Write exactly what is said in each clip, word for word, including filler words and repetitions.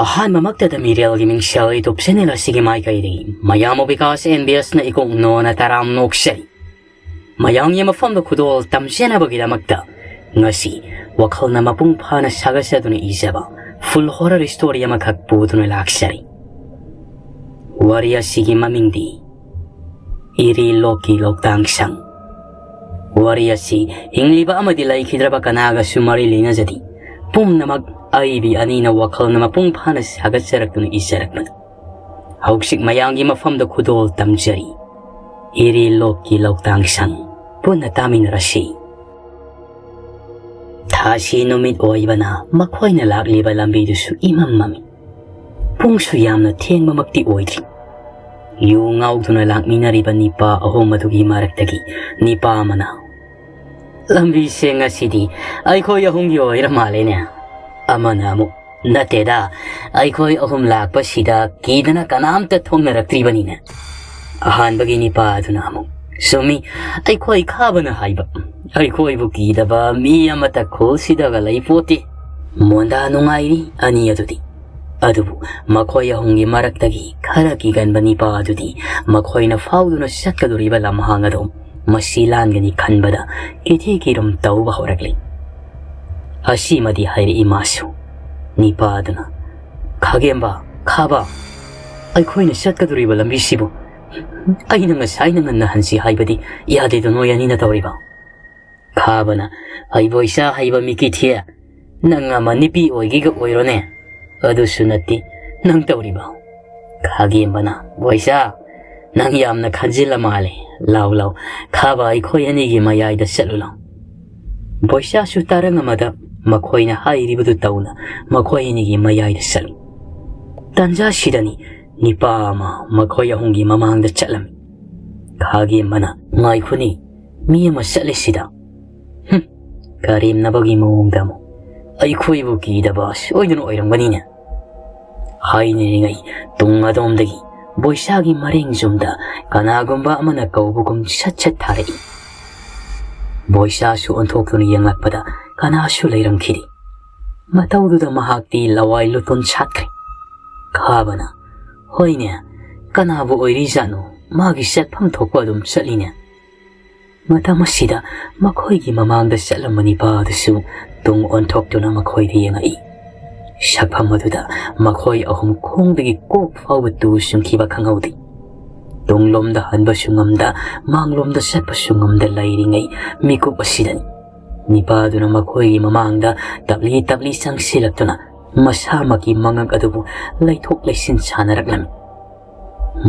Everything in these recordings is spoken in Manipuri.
ꯑꯍꯥꯟꯕꯃꯛꯇꯗ ꯃꯤꯔꯦꯜꯒꯤ ꯃꯤꯡꯁꯦꯜ YouTube channel ꯑꯁꯤꯒꯤ ꯃꯥꯏꯀꯩꯗꯒꯤ ꯃꯌꯥꯝꯕꯨ ꯕꯤꯀꯥꯁ ꯑꯦꯟ ꯕꯤ ꯑꯦꯁꯅ ꯏꯀꯣꯛ ꯅꯣꯟꯅ ꯇꯔꯥꯝ ꯅꯣꯛꯆꯔꯤ꯫ ꯃꯌꯥꯝꯒꯤ ꯃꯐꯝꯗ ꯈꯨꯗꯣꯜ ꯇꯝꯖꯅꯕꯒꯤꯗꯃꯛꯇ ꯉꯁꯤ ꯋꯥꯈꯜꯅ ꯃꯄꯨꯡ ꯐꯥꯅ ꯁꯥꯒꯠꯆꯗꯨꯅ ꯏꯖꯕ full horror story ꯑꯃꯈꯛ ꯄꯨꯗꯨꯅ ꯂꯥꯛꯆꯔꯤ꯫ ꯋꯥꯔꯤ ꯑꯁꯤꯒꯤ ꯃꯃꯤꯡꯗꯤ ꯏꯔꯤ ꯂꯣꯛꯀꯤ ꯂꯣꯛꯇꯥꯡ ꯁꯪ꯫ ꯋꯥꯔꯤ ꯑꯁꯤ ꯍꯤꯡꯂꯤꯕ ꯑꯃꯗꯤ ꯂꯩꯈꯤꯗ꯭ꯔꯕ ꯀꯅꯥꯒꯁꯨ ꯃꯔꯤ ꯂꯩꯅꯖꯗꯦ꯫ ꯄꯨꯝꯅꯃꯛ ꯑꯏꯕꯤ ꯑꯅꯤꯅ ꯋꯥꯈꯜꯅ ꯃꯄꯨꯡ ꯐꯥꯅ ꯁꯥꯒꯠꯆꯔꯛꯇꯨꯅ ꯏꯖꯔꯛꯄꯅꯤ꯫ ꯍꯧꯖꯤꯛ ꯃꯌꯥꯝꯒꯤ ꯃꯐꯝꯗ ꯈꯨꯗꯣꯜ ꯇꯝꯖꯔꯤ꯫ ꯏꯔꯤ ꯂꯣꯛꯀꯤ ꯂꯣꯛꯇꯥꯡ ꯁꯪ꯫ ꯄꯨꯟꯅ ꯇꯥꯃꯤꯟꯅꯔꯁꯤ꯫ ꯊꯥꯁꯤ ꯅꯨꯃꯤꯠ ꯑꯣꯏꯕꯅ ꯃꯈꯣꯏꯅ ꯂꯥꯛꯂꯤꯕ ꯂꯝꯕꯤꯗꯨꯁꯨ ꯏꯃꯝ ꯃꯝꯃꯤ꯫ ꯄꯨꯡꯁꯨ ꯌꯥꯝꯅ ꯊꯦꯡꯕꯃꯛꯇꯤ ꯑꯣꯏꯗ꯭ꯔꯤ꯫ ꯌꯨ ꯉꯥꯎꯗꯨꯅ ꯂꯥꯛꯃꯤꯟꯅꯔꯤꯕ ꯅꯤꯄꯥ ꯑꯍꯨꯝ ꯑꯗꯨꯒꯤ ꯃꯔꯛꯇꯒꯤ ꯅꯤꯄꯥ ꯑꯃꯅ, "ꯂꯝꯕꯤꯁꯦ ꯉꯁꯤꯗꯤ ꯑꯩꯈꯣꯏ ꯑꯍꯨꯝꯒꯤ ꯑꯣꯏꯔ ꯃꯥꯜꯂꯦꯅꯦ?" ꯑꯃꯅ ꯑꯃꯨꯛ, "ꯅꯠꯇꯦꯗ, ꯑꯩꯈꯣꯏ ꯑꯍꯨꯝ ꯂꯥꯛꯄꯁꯤꯗ ꯀꯤꯗꯅ ꯀꯅꯥꯝꯇ ꯊꯣꯛꯅꯔꯛꯇ꯭ꯔꯤꯕꯅꯤꯅꯦ?" ꯑꯍꯥꯟꯕꯒꯤ ꯅꯤꯄꯥ ꯑꯗꯨꯅ ꯑꯃꯨꯛ, "ꯆꯨꯝꯃꯤ, ꯑꯩꯈꯣꯏ ꯈꯥꯕꯅ ꯍꯥꯏꯕ, ꯑꯩꯈꯣꯏꯕꯨ ꯀꯤꯗꯕ ꯃꯤ ꯑꯃꯠꯇ ꯈꯨꯜꯁꯤꯗꯒ ꯂꯩꯄꯣꯠꯇꯦ꯫ ꯃꯣꯟꯗꯥ ꯅꯨꯡꯉꯥꯏꯔꯤ ꯑꯅꯤ ꯑꯗꯨꯗꯤ꯫" ꯑꯗꯨꯕꯨ ꯃꯈꯣꯏ ꯑꯍꯨꯝꯒꯤ ꯃꯔꯛꯇꯒꯤ ꯈꯔ ꯀꯤꯒꯟꯕ ꯅꯤꯄꯥ ꯑꯗꯨꯗꯤ ꯃꯈꯣꯏꯅ ꯐꯥꯎꯗꯨꯅ ꯆꯠꯀꯗꯧꯔꯤꯕ ꯂꯝꯍꯥꯡ ꯑꯗꯨ ꯃꯁꯤ ꯂꯥꯟꯒꯅꯤ ꯈꯟꯕꯗ ꯀꯤꯊꯤ ꯀꯤꯔꯨꯝ ꯇꯧꯕ ꯍꯧꯔꯛꯂꯤ꯫ ꯑꯁꯤꯃꯗꯤ ꯍꯥꯏꯔꯛꯏ ꯃꯥꯁꯨ, ꯅꯤꯄꯥ ꯑꯗꯨꯅ, "ꯈꯥꯒꯦꯝꯕ, ꯈꯥꯕ, ꯑꯩꯈꯣꯏꯅ ꯆꯠꯀꯗꯧꯔꯤꯕ ꯂꯝꯕꯤꯁꯤꯕꯨ ꯑꯩꯅ ꯉꯁꯥꯏꯅ ꯉꯟꯅ ꯍꯟꯁꯤ ꯍꯥꯏꯕꯗꯤ ꯌꯥꯗꯦꯗꯣ ꯅꯣꯏ ꯑꯅꯤꯅ ꯇꯧꯔꯤꯕ?" ꯈꯥꯕꯅ, "ꯑꯩꯕꯣ ꯏꯆꯥ ꯍꯩꯕ ꯃꯤꯀꯤ ꯊꯤ, ꯅꯪ ꯑꯃ ꯅꯨꯄꯤ ꯑꯣꯏꯒꯦꯒ ꯑꯣꯏꯔꯣꯅꯦ, ꯑꯗꯨꯁꯨ ꯅꯠꯇꯦ ꯅꯪ ꯇꯧꯔꯤꯕ?" ꯈꯥꯒꯦꯝꯕꯅ, "ꯕꯣꯏꯆꯥ, ꯅꯪ ꯌꯥꯝꯅ ꯈꯟꯖꯤꯜꯂ ꯃꯥꯜꯂꯦ꯫ ꯂꯥꯎ ꯂꯥꯎ, ꯈꯥꯕ ꯑꯩꯈꯣꯏ ꯑꯅꯤꯒꯤ ꯃꯌꯥꯏꯗ ꯆꯠꯂꯨ ꯂꯥꯎ꯫" ꯕꯣꯏꯆꯥꯁꯨ ꯇꯥꯔꯪ ꯑꯃꯗ ꯃꯈꯣꯏꯅ ꯍꯥꯏꯔꯤꯕꯗꯨ ꯇꯧꯅ ꯃꯈꯣꯏ ꯑꯅꯤꯒꯤ ꯃꯌꯥꯏꯗ ꯆꯠꯂꯤ꯫ ꯇꯟꯖꯥꯁꯤꯗꯅꯤ ꯅꯤꯄꯥ ꯑꯃ ꯃꯈꯣꯏ ꯑꯍꯨꯝꯒꯤ ꯃꯃꯥꯡꯗ ꯆꯠꯂꯝꯃꯤ꯫ ꯈꯥꯒꯦꯝꯕꯅ, "ꯉꯥꯏꯈꯣꯅꯤ, ꯃꯤ ꯑꯃ ꯆꯠꯂꯤꯁꯤꯗ꯫" "ꯍꯨꯝ, ꯀꯔꯦꯝꯅꯕꯒꯤ ꯃꯑꯣꯡꯗ ꯑꯃꯨꯛ, ꯑꯩꯈꯣꯏꯕꯨ ꯀꯤꯗꯕ ꯁꯣꯏꯗꯅ ꯑꯣꯏꯔꯝꯒꯅꯤꯅꯦ꯫" ꯍꯥꯏꯅꯔꯤꯉꯩ ꯇꯨꯡ ꯑꯗꯣꯝꯗꯒꯤ ꯕꯣꯏꯁꯥꯒꯤ ꯃꯔꯦꯡ ꯆꯨꯝꯗ ꯀꯅꯥꯒꯨꯝꯕ ꯑꯃꯅ ꯀꯧꯕꯒꯨꯝ ꯁꯠ ꯁꯠ ꯊꯥꯔꯛꯏ꯫ ꯕꯣꯏꯁꯥꯁꯨ ꯑꯣꯟꯊꯣꯛꯇꯨꯅ ꯌꯦꯡꯂꯛꯄꯗ ꯀꯅꯥꯁꯨ ꯂꯩꯔꯝꯈꯤꯗꯦ꯫ ꯃꯇꯧꯗꯨꯗ ꯃꯍꯥꯛꯇꯤ ꯂꯋꯥꯏ ꯂꯨꯇꯣꯟ ꯁꯥꯠꯈ꯭ꯔꯦ꯫ ꯈꯥꯕꯅ, "ꯍꯣꯏꯅꯦ, ꯀꯅꯥꯕꯨ ꯑꯣꯏꯔꯤꯖꯥꯠꯅꯣ? ꯃꯥꯒꯤ ꯆꯠꯐꯝ ꯊꯣꯛꯄ ꯑꯗꯨꯝ ꯆꯠꯂꯤꯅꯦ꯫" ꯃꯇꯝ ꯑꯁꯤꯗ ꯃꯈꯣꯏꯒꯤ ꯃꯃꯥꯡꯗ ꯆꯠꯂꯝꯕ ꯅꯤꯄꯥꯗꯨꯁꯨ ꯇꯨꯡ ꯑꯣꯟꯊꯣꯛꯇꯨꯅ ꯃꯈꯣꯏꯗ ꯌꯦꯡꯉꯛꯏ꯫ ꯁꯛꯐꯝ ꯑꯗꯨꯗ ꯃꯈꯣꯏ ꯑꯍꯨꯝ ꯈꯣꯡꯗꯒꯤ ꯀꯣꯛ ꯐꯥꯎꯕ ꯇꯨ ꯆꯨꯡꯈꯤꯕ ꯈꯪꯍꯧꯗꯦ꯫ ꯇꯨꯡꯂꯣꯝꯗ ꯍꯟꯕꯁꯨ ꯉꯝꯗ, ꯃꯥꯡꯂꯣꯝꯗ ꯆꯠꯄꯁꯨ ꯉꯝꯗ ꯂꯩꯔꯤꯉꯩ ꯃꯤꯀꯨꯞ ꯑꯁꯤꯗꯅꯤ ꯅꯤꯄꯥꯗꯨꯅ ꯃꯈꯣꯏꯒꯤ ꯃꯃꯥꯡꯗ ꯇꯞꯂꯤ ꯇꯞꯂꯤ ꯆꯪꯁꯤꯜꯂꯛꯇꯨꯅ ꯃꯁꯥꯃꯛꯀꯤ ꯃꯉꯛ ꯑꯗꯨꯕꯨ ꯂꯩꯊꯣꯛ ꯂꯩꯁꯤꯟ ꯁꯥꯟꯅꯔꯛꯂꯝꯃꯤ꯫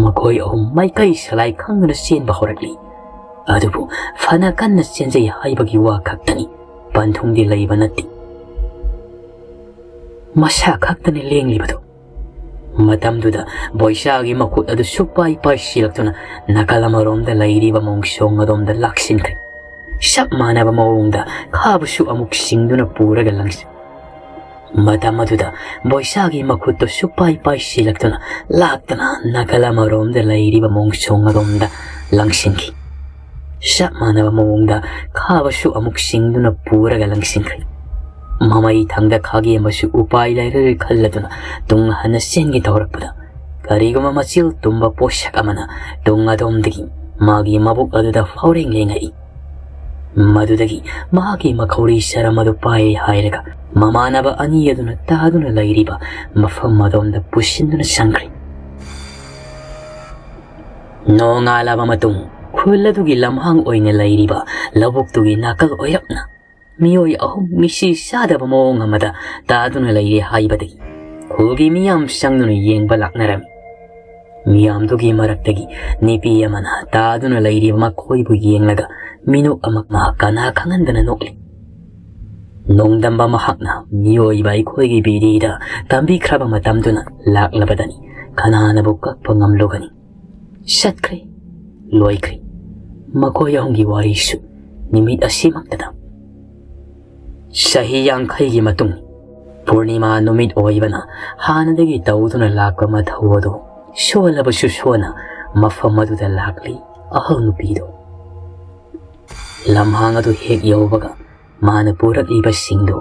ꯃꯈꯣꯏ ꯑꯍꯨꯝ ꯃꯥꯏꯀꯩ ꯁꯂꯥꯏ ꯈꯪꯗꯅ ꯆꯦꯟꯕ ꯍꯧꯔꯛꯂꯤ꯫ ꯑꯗꯨꯕꯨ ꯐꯅ ꯀꯟꯅ ꯆꯦꯟꯖꯩ ꯍꯥꯏꯕꯒꯤ ꯋꯥ ꯈꯛꯇꯅꯤ, ꯄꯟꯊꯨꯡꯗꯤ ꯂꯩꯕ ꯅꯠꯇꯦ꯫ ꯃꯁꯥ ꯈꯛꯇꯅꯤ ꯂꯦꯡꯂꯤꯕꯗꯨ꯫ ꯃꯇꯝꯗꯨꯗ ꯕꯣꯏꯁꯥꯒꯤ ꯃꯈꯨꯠ ꯑꯗꯨ ꯁꯨꯛꯄꯥꯏ ꯄꯥꯏꯁꯤꯜꯂꯛꯇꯨꯅ ꯅꯥꯀꯜ ꯑꯃꯔꯣꯝꯗ ꯂꯩꯔꯤꯕ ꯃꯣꯡꯁꯣꯡ ꯑꯗꯣꯝꯗ ꯂꯥꯛꯁꯤꯟꯈ꯭ꯔꯦ꯫ ꯆꯞ ꯃꯥꯟꯅꯕ ꯃꯑꯣꯡꯗ ꯈꯥꯕꯁꯨ ꯑꯃꯨꯛ ꯁꯤꯡꯗꯨꯅ ꯄꯨꯔꯒ ꯂꯪꯁꯤ꯫ ꯃꯇꯝ ꯑꯗꯨꯗ ꯕꯣꯏꯁꯥꯒꯤ ꯃꯈꯨꯠꯇꯨ ꯁꯨꯛꯄꯥꯏ ꯄꯥꯏꯁꯤꯜꯂꯛꯇꯨꯅ ꯂꯥꯛꯇꯅ ꯅꯥꯀꯜ ꯑꯃꯔꯣꯝꯗ ꯂꯩꯔꯤꯕ ꯃꯣꯡꯁꯣꯡ ꯑꯗꯣꯝꯗ ꯂꯪꯁꯤꯟꯈꯤ꯫ ꯆꯞ ꯃꯥꯟꯅꯕ ꯃꯑꯣꯡꯗ ꯈꯥꯕꯁꯨ ꯑꯃꯨꯛ ꯁꯤꯡꯗꯨꯅ ꯄꯨꯔꯒ ꯂꯪꯁꯤꯟꯈ꯭ꯔꯦ꯫ ꯃꯃꯩ ꯊꯪꯗ ꯈꯥꯒꯦꯝꯕꯁꯨ ꯎꯄꯥꯏ ꯂꯩꯔꯔꯣꯏ ꯈꯜꯂꯗꯨꯅ ꯇꯨꯡ ꯍꯟꯅ ꯆꯦꯟꯒꯦ ꯇꯧꯔꯛꯄꯗ, ꯀꯔꯤꯒꯨꯝꯕ ꯃꯆꯤꯜ ꯇꯨꯝꯕ ꯄꯣꯠꯁꯛ ꯑꯃꯅ ꯇꯨꯡ ꯑꯗꯣꯝꯗꯒꯤ ꯃꯥꯒꯤ ꯃꯕꯨꯛ ꯑꯗꯨꯗ ꯐꯥꯎꯔꯦꯡ ꯂꯦꯡꯉꯛꯏ꯫ ꯃꯗꯨꯗꯒꯤ ꯃꯍꯥꯛꯀꯤ ꯃꯈꯧꯔꯤ ꯁꯔꯝ ꯑꯗꯨ ꯄꯥꯏ ꯍꯥꯏꯔꯒ ꯃꯃꯥꯟꯅꯕ ꯑꯅꯤ ꯑꯗꯨꯅ ꯇꯥꯗꯨꯅ ꯂꯩꯔꯤꯕ ꯃꯐꯝ ꯑꯗꯣꯝꯗ ꯄꯨꯁꯤꯟꯗꯨꯅ ꯆꯪꯈ꯭ꯔꯦ꯫ ꯅꯣꯡꯉꯥꯜꯂꯕ ꯃꯇꯨꯡ, ꯈꯨꯜ ꯑꯗꯨꯒꯤ ꯂꯝꯍꯥꯡ ꯑꯣꯏꯅ ꯂꯩꯔꯤꯕ ꯂꯧꯕꯨꯛꯇꯨꯒꯤ ꯅꯥꯀꯜ ꯑꯣꯏꯔꯞꯅ ꯃꯤꯑꯣꯏ ꯑꯍꯨꯝ ꯃꯤꯁꯤ ꯆꯥꯗꯕ ꯃꯑꯣꯡ ꯑꯃꯗ ꯇꯥꯗꯨꯅ ꯂꯩꯔꯦ ꯍꯥꯏꯕꯗꯒꯤ ꯈꯨꯜꯒꯤ ꯃꯤꯌꯥꯝ ꯆꯪꯗꯨꯅ ꯌꯦꯡꯕ ꯂꯥꯛꯅꯔꯝꯃꯤ꯫ ꯃꯤꯌꯥꯝꯗꯨꯒꯤ ꯃꯔꯛꯇꯒꯤ ꯅꯨꯄꯤ ꯑꯃꯅ ꯇꯥꯗꯨꯅ ꯂꯩꯔꯤꯕ ꯃꯈꯣꯏꯕꯨ ꯌꯦꯡꯂꯒ ꯃꯤꯅꯣꯛ ꯑꯃ ꯃꯍꯥꯛ ꯀꯅꯥ ꯈꯪꯍꯟꯗꯅ ꯅꯣꯛꯂꯤ꯫ ꯅꯣꯡꯗꯝꯕ ꯃꯍꯥꯛꯅ ꯃꯤꯑꯣꯏꯕ ꯑꯩꯈꯣꯏꯒꯤ ꯕꯤꯗꯤꯗ ꯇꯝꯕꯤꯈ꯭ꯔꯕ ꯃꯇꯝꯗꯨꯅ ꯂꯥꯛꯂꯕꯗꯅꯤ ꯀꯅꯥꯅꯕꯨ ꯀꯛꯄ ꯉꯝꯂꯨꯒꯅꯤ? ꯆꯠꯈ꯭ꯔꯦ, ꯂꯣꯏꯈ꯭ꯔꯦ ꯃꯈꯣꯏ ꯑꯍꯨꯝꯒꯤ ꯋꯥꯔꯤꯁꯨ ꯅꯨꯃꯤꯠ ꯑꯁꯤꯃꯛꯇꯗ꯫ ꯆꯍꯤ ꯌꯥꯡꯈꯩꯒꯤ ꯃꯇꯨꯡ ꯄꯨꯔꯅꯤꯃꯥ ꯅꯨꯃꯤꯠ ꯑꯣꯏꯕꯅ ꯍꯥꯟꯅꯗꯒꯤ ꯇꯧꯗꯨꯅ ꯂꯥꯛꯄ ꯃꯊꯧ ꯑꯗꯨ ꯁꯣꯜꯂꯕꯁꯨ ꯁꯣꯟꯅ ꯃꯐꯝ ꯑꯗꯨꯗ ꯂꯥꯛꯂꯤ ꯑꯍꯜ ꯅꯨꯄꯤꯗꯨ꯫ ꯂꯝꯍꯥꯡ ꯑꯗꯨ ꯍꯦꯛ ꯌꯧꯕꯒ ꯃꯥꯅ ꯄꯨꯔꯛꯂꯤꯕꯁꯤꯡꯗꯨ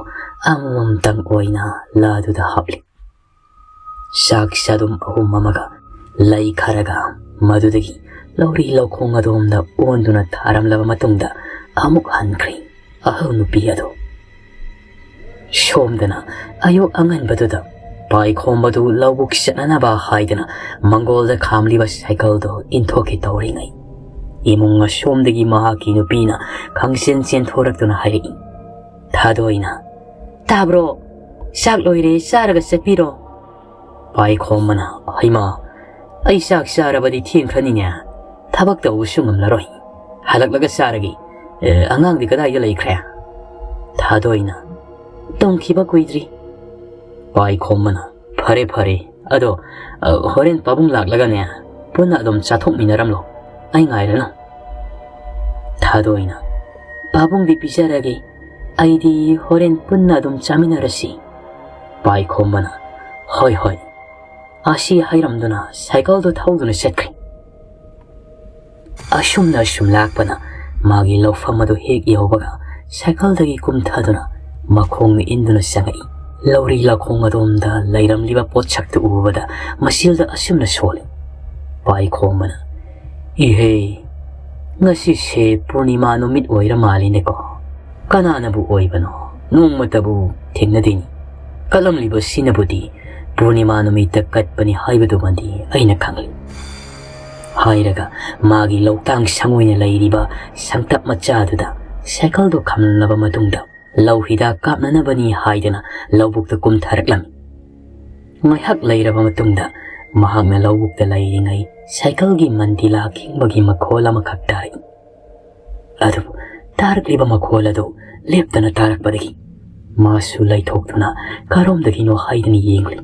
ꯑꯃꯃꯝꯇꯪ ꯑꯣꯏꯅ ꯂꯥꯗꯨꯗ ꯍꯥꯞꯂꯤ꯫ ꯆꯥꯛ ꯆꯥꯗꯨꯝ ꯑꯍꯨꯝ ꯑꯃꯒ ꯂꯩ ꯈꯔꯒ ꯃꯗꯨꯗꯒꯤ ꯂꯧꯔꯤ ꯂꯧꯈꯣꯡ ꯑꯗꯣꯝꯗ ꯑꯣꯟꯗꯨꯅ ꯊꯥꯔꯝꯂꯕ ꯃꯇꯨꯡꯗ ꯑꯃꯨꯛ ꯍꯟꯈ꯭ꯔꯦ ꯑꯍꯜ ꯅꯨꯄꯤ ꯑꯗꯨ꯫ ꯁꯣꯝꯗꯅ ꯑꯌꯨꯛ ꯑꯉꯟꯕꯗꯨꯗ ꯄꯥꯏꯈꯣꯝꯕꯗꯨ ꯂꯧꯕꯨꯛ ꯆꯠꯅꯅꯕ ꯍꯥꯏꯗꯨꯅ ꯃꯪꯒꯣꯜꯗ ꯈꯥꯝꯂꯤꯕ ꯁꯥꯏꯀꯜꯗꯨ ꯏꯟꯊꯣꯛꯀꯦ ꯇꯧꯔꯤꯉꯩ, ꯏꯃꯨꯡ ꯑꯁꯣꯝꯗꯒꯤ ꯃꯍꯥꯛꯀꯤ ꯅꯨꯄꯤꯅ ꯈꯪꯆꯦꯟ ꯆꯦꯟꯊꯣꯔꯛꯇꯨꯅ ꯍꯥꯏꯔꯛꯏ꯫ ꯊꯥꯗꯣꯏꯅ, "ꯇꯥꯕ꯭ꯔꯣ? ꯆꯥꯛ ꯂꯣꯏꯔꯦ, ꯆꯥꯔꯒ ꯆꯠꯄꯤꯔꯣ꯫" ꯄꯥꯏꯈꯣꯝꯕꯅ, "ꯍꯩꯃꯥ, ꯑꯩ ꯆꯥꯛ ꯆꯥꯔꯕꯗꯤ ꯊꯦꯡꯈ꯭ꯔꯅꯤꯅꯦ꯫ ꯊꯕꯛ ꯇꯧꯕꯁꯨ ꯉꯝꯂꯔꯣꯏ꯫ ꯍꯜꯂꯛꯂꯒ ꯆꯥꯔꯒꯦ꯫ ꯑꯦ, ꯑꯉꯥꯡꯗꯤ ꯀꯗꯥꯏꯗ ꯂꯩꯈ꯭ꯔꯦ?" ꯊꯥꯗꯣꯏꯅ, "ꯇꯨꯝꯈꯤꯕ ꯀꯨꯏꯗ꯭ꯔꯤ꯫" ꯄꯥꯏꯈꯣꯝꯕꯅ, "ꯐꯔꯦ, ꯐꯔꯦ꯫ ꯑꯗꯣ, ꯑ, ꯍꯣꯔꯦꯟ ꯄꯥꯕꯨꯡ ꯂꯥꯛꯂꯒꯅꯦ, ꯄꯨꯟꯅ ꯑꯗꯨꯝ ꯆꯥꯊꯣꯛꯃꯤꯟꯅꯔꯝꯂꯣ꯫ ꯑꯩ ꯉꯥꯏꯔꯅꯨ꯫" ꯊꯥꯗꯣꯏꯅ, "ꯄꯥꯕꯨꯡꯗꯤ ꯄꯤꯖꯔꯒꯦ꯫ ꯑꯩꯗꯤ ꯍꯣꯔꯦꯟ ꯄꯨꯟꯅ ꯑꯗꯨꯝ ꯆꯥꯃꯤꯟꯅꯔꯁꯤ꯫" ꯄꯥꯏꯈꯣꯝꯕꯅ, "ꯍꯣꯏ, ꯍꯣꯏ꯫" ꯑꯁꯤ ꯍꯥꯏꯔꯝꯗꯨꯅ ꯁꯥꯏꯀꯜꯗꯨ ꯊꯧꯗꯨꯅ ꯆꯠꯈ꯭ꯔꯦ꯫ ꯑꯁꯨꯝꯅ ꯑꯁꯨꯝ ꯂꯥꯛꯄꯅ ꯃꯥꯒꯤ ꯂꯧꯐꯝ ꯑꯗꯨ ꯍꯦꯛ ꯌꯧꯕꯒ ꯁꯥꯏꯀꯜꯗꯒꯤ ꯀꯨꯝꯊꯗꯨꯅ ꯃꯈꯣꯡꯅ ꯏꯟꯗꯨꯅ ꯆꯪꯉꯛꯏ꯫ ꯂꯧꯔꯤ ꯂꯧꯈꯣꯡ ꯑꯗꯣꯝꯗ ꯂꯩꯔꯝꯂꯤꯕ ꯄꯣꯠꯁꯛꯇꯨ ꯎꯕꯗ ꯃꯆꯤꯜꯗ ꯑꯁꯨꯝꯅ ꯁꯣꯜꯂꯤ꯫ ꯄꯥꯏꯈꯣꯝꯕꯅ, "ꯏꯍꯦ, ꯉꯁꯤꯁꯦ ꯄꯨꯔꯅꯤꯃꯥ ꯅꯨꯃꯤꯠ ꯑꯣꯏꯔ ꯃꯥꯜꯂꯤꯅꯦꯀꯣ꯫ ꯀꯅꯥꯅꯕꯨ ꯑꯣꯏꯕꯅꯣ? ꯅꯣꯡꯃꯇꯕꯨ ꯊꯦꯡꯅꯗꯦꯅꯤ꯫ ꯀꯠꯂꯝꯂꯤꯕꯁꯤꯅꯕꯨꯗꯤ ꯄꯨꯔꯅꯤꯃꯥ ꯅꯨꯃꯤꯠꯇ ꯀꯠꯄꯅꯤ ꯍꯥꯏꯕꯗꯨꯃꯗꯤ ꯑꯩꯅ ꯈꯪꯂꯤ꯫" ꯍꯥꯏꯔꯒ ꯃꯥꯒꯤ ꯂꯧꯇꯥꯡ ꯁꯪ ꯑꯣꯏꯅ ꯂꯩꯔꯤꯕ ꯁꯪꯇꯞ ꯃꯆꯥꯗꯨꯗ ꯁꯥꯏꯀꯜꯗꯨ ꯈꯝꯂꯕ ꯃꯇꯨꯡꯗ ꯂꯧ ꯍꯤꯗꯥꯛ ꯀꯥꯞꯅꯅꯕꯅꯤ ꯍꯥꯏꯗꯨꯅ ꯂꯧꯕꯨꯛꯇ ꯀꯨꯝꯊꯔꯛꯂꯝꯃꯤ꯫ ꯉꯥꯏꯍꯥꯛ ꯂꯩꯔꯕ ꯃꯇꯨꯡꯗ ꯃꯍꯥꯛꯅ ꯂꯧꯕꯨꯛꯇ ꯂꯩꯔꯤꯉꯩ ꯁꯥꯏꯀꯜꯒꯤ ꯃꯟꯗꯤꯂꯥ ꯈꯤꯡꯕꯒꯤ ꯃꯈꯣꯜ ꯑꯃꯈꯛ ꯇꯥꯔꯛꯏ꯫ ꯑꯗꯨꯕꯨ ꯇꯥꯔꯛꯂꯤꯕ ꯃꯈꯣꯜ ꯑꯗꯨ ꯂꯦꯞꯇꯅ ꯇꯥꯔꯛꯄꯗꯒꯤ ꯃꯥꯁꯨ ꯂꯩꯊꯣꯛꯇꯨꯅ ꯀꯔꯣꯝꯗꯒꯤꯅꯣ ꯍꯥꯏꯗꯨꯅ ꯌꯦꯡꯂꯤ꯫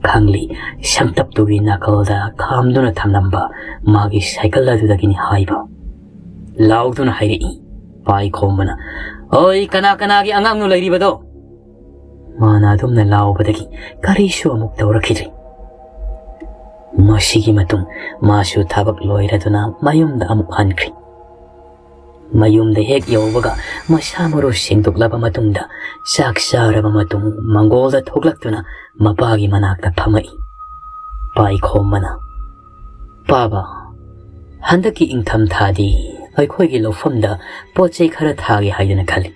ꯈꯪꯂꯤ, ꯁꯪꯇꯞꯇꯨꯒꯤ ꯅꯥꯀꯜꯗ ꯈꯥꯝꯗꯨꯅ ꯊꯝꯂꯝꯕ ꯃꯥꯒꯤ ꯁꯥꯏꯀꯜ ꯑꯗꯨꯗꯒꯤꯅꯤ ꯍꯥꯏꯕ꯫ ꯂꯥꯎꯗꯨꯅ ꯍꯥꯏꯔꯛꯏ ꯄꯥꯏꯈꯣꯝꯕꯅ, "ꯑꯣꯏ, ꯀꯅꯥ ꯀꯅꯥꯒꯤ ꯑꯉꯥꯡꯅꯣ ꯂꯩꯔꯤꯕꯗꯣ?" ꯃꯥꯅ ꯑꯗꯨꯝꯅ ꯂꯥꯎꯕꯗꯒꯤ ꯀꯔꯤꯁꯨ ꯑꯃꯨꯛ ꯇꯧꯔꯛꯈꯤꯗ꯭ꯔꯦ꯫ ꯃꯁꯤꯒꯤ ꯃꯇꯨꯡ ꯃꯥꯁꯨ ꯊꯕꯛ ꯂꯣꯏꯔꯗꯨꯅ ꯃꯌꯨꯝꯗ ꯑꯃꯨꯛ ꯍꯟꯈ꯭ꯔꯦ꯫ ꯃꯌꯨꯝꯗ ꯍꯦꯛ ꯌꯧꯕꯒ ꯃꯁꯥ ꯃꯔꯨ ꯁꯦꯡꯗꯣꯛꯂꯕ ꯃꯇꯨꯡꯗ ꯆꯥꯛ ꯆꯥꯔꯕ ꯃꯇꯨꯡ ꯃꯪꯒꯣꯜꯗ ꯊꯣꯛꯂꯛꯇꯨꯅ ꯃꯄꯥꯒꯤ ꯃꯅꯥꯛꯇ ꯐꯝꯃꯛꯏ꯫ ꯄꯥꯏꯈꯣꯝꯕꯅ, "ꯄꯥꯕ, ꯍꯟꯗꯛꯀꯤ ꯏꯪꯊꯝꯊꯥꯗꯤ ꯑꯩꯈꯣꯏꯒꯤ ꯂꯧꯐꯝꯗ ꯄꯣꯠ ꯆꯩ ꯈꯔ ꯊꯥꯒꯦ ꯍꯥꯏꯗꯅ ꯈꯜꯂꯤ꯫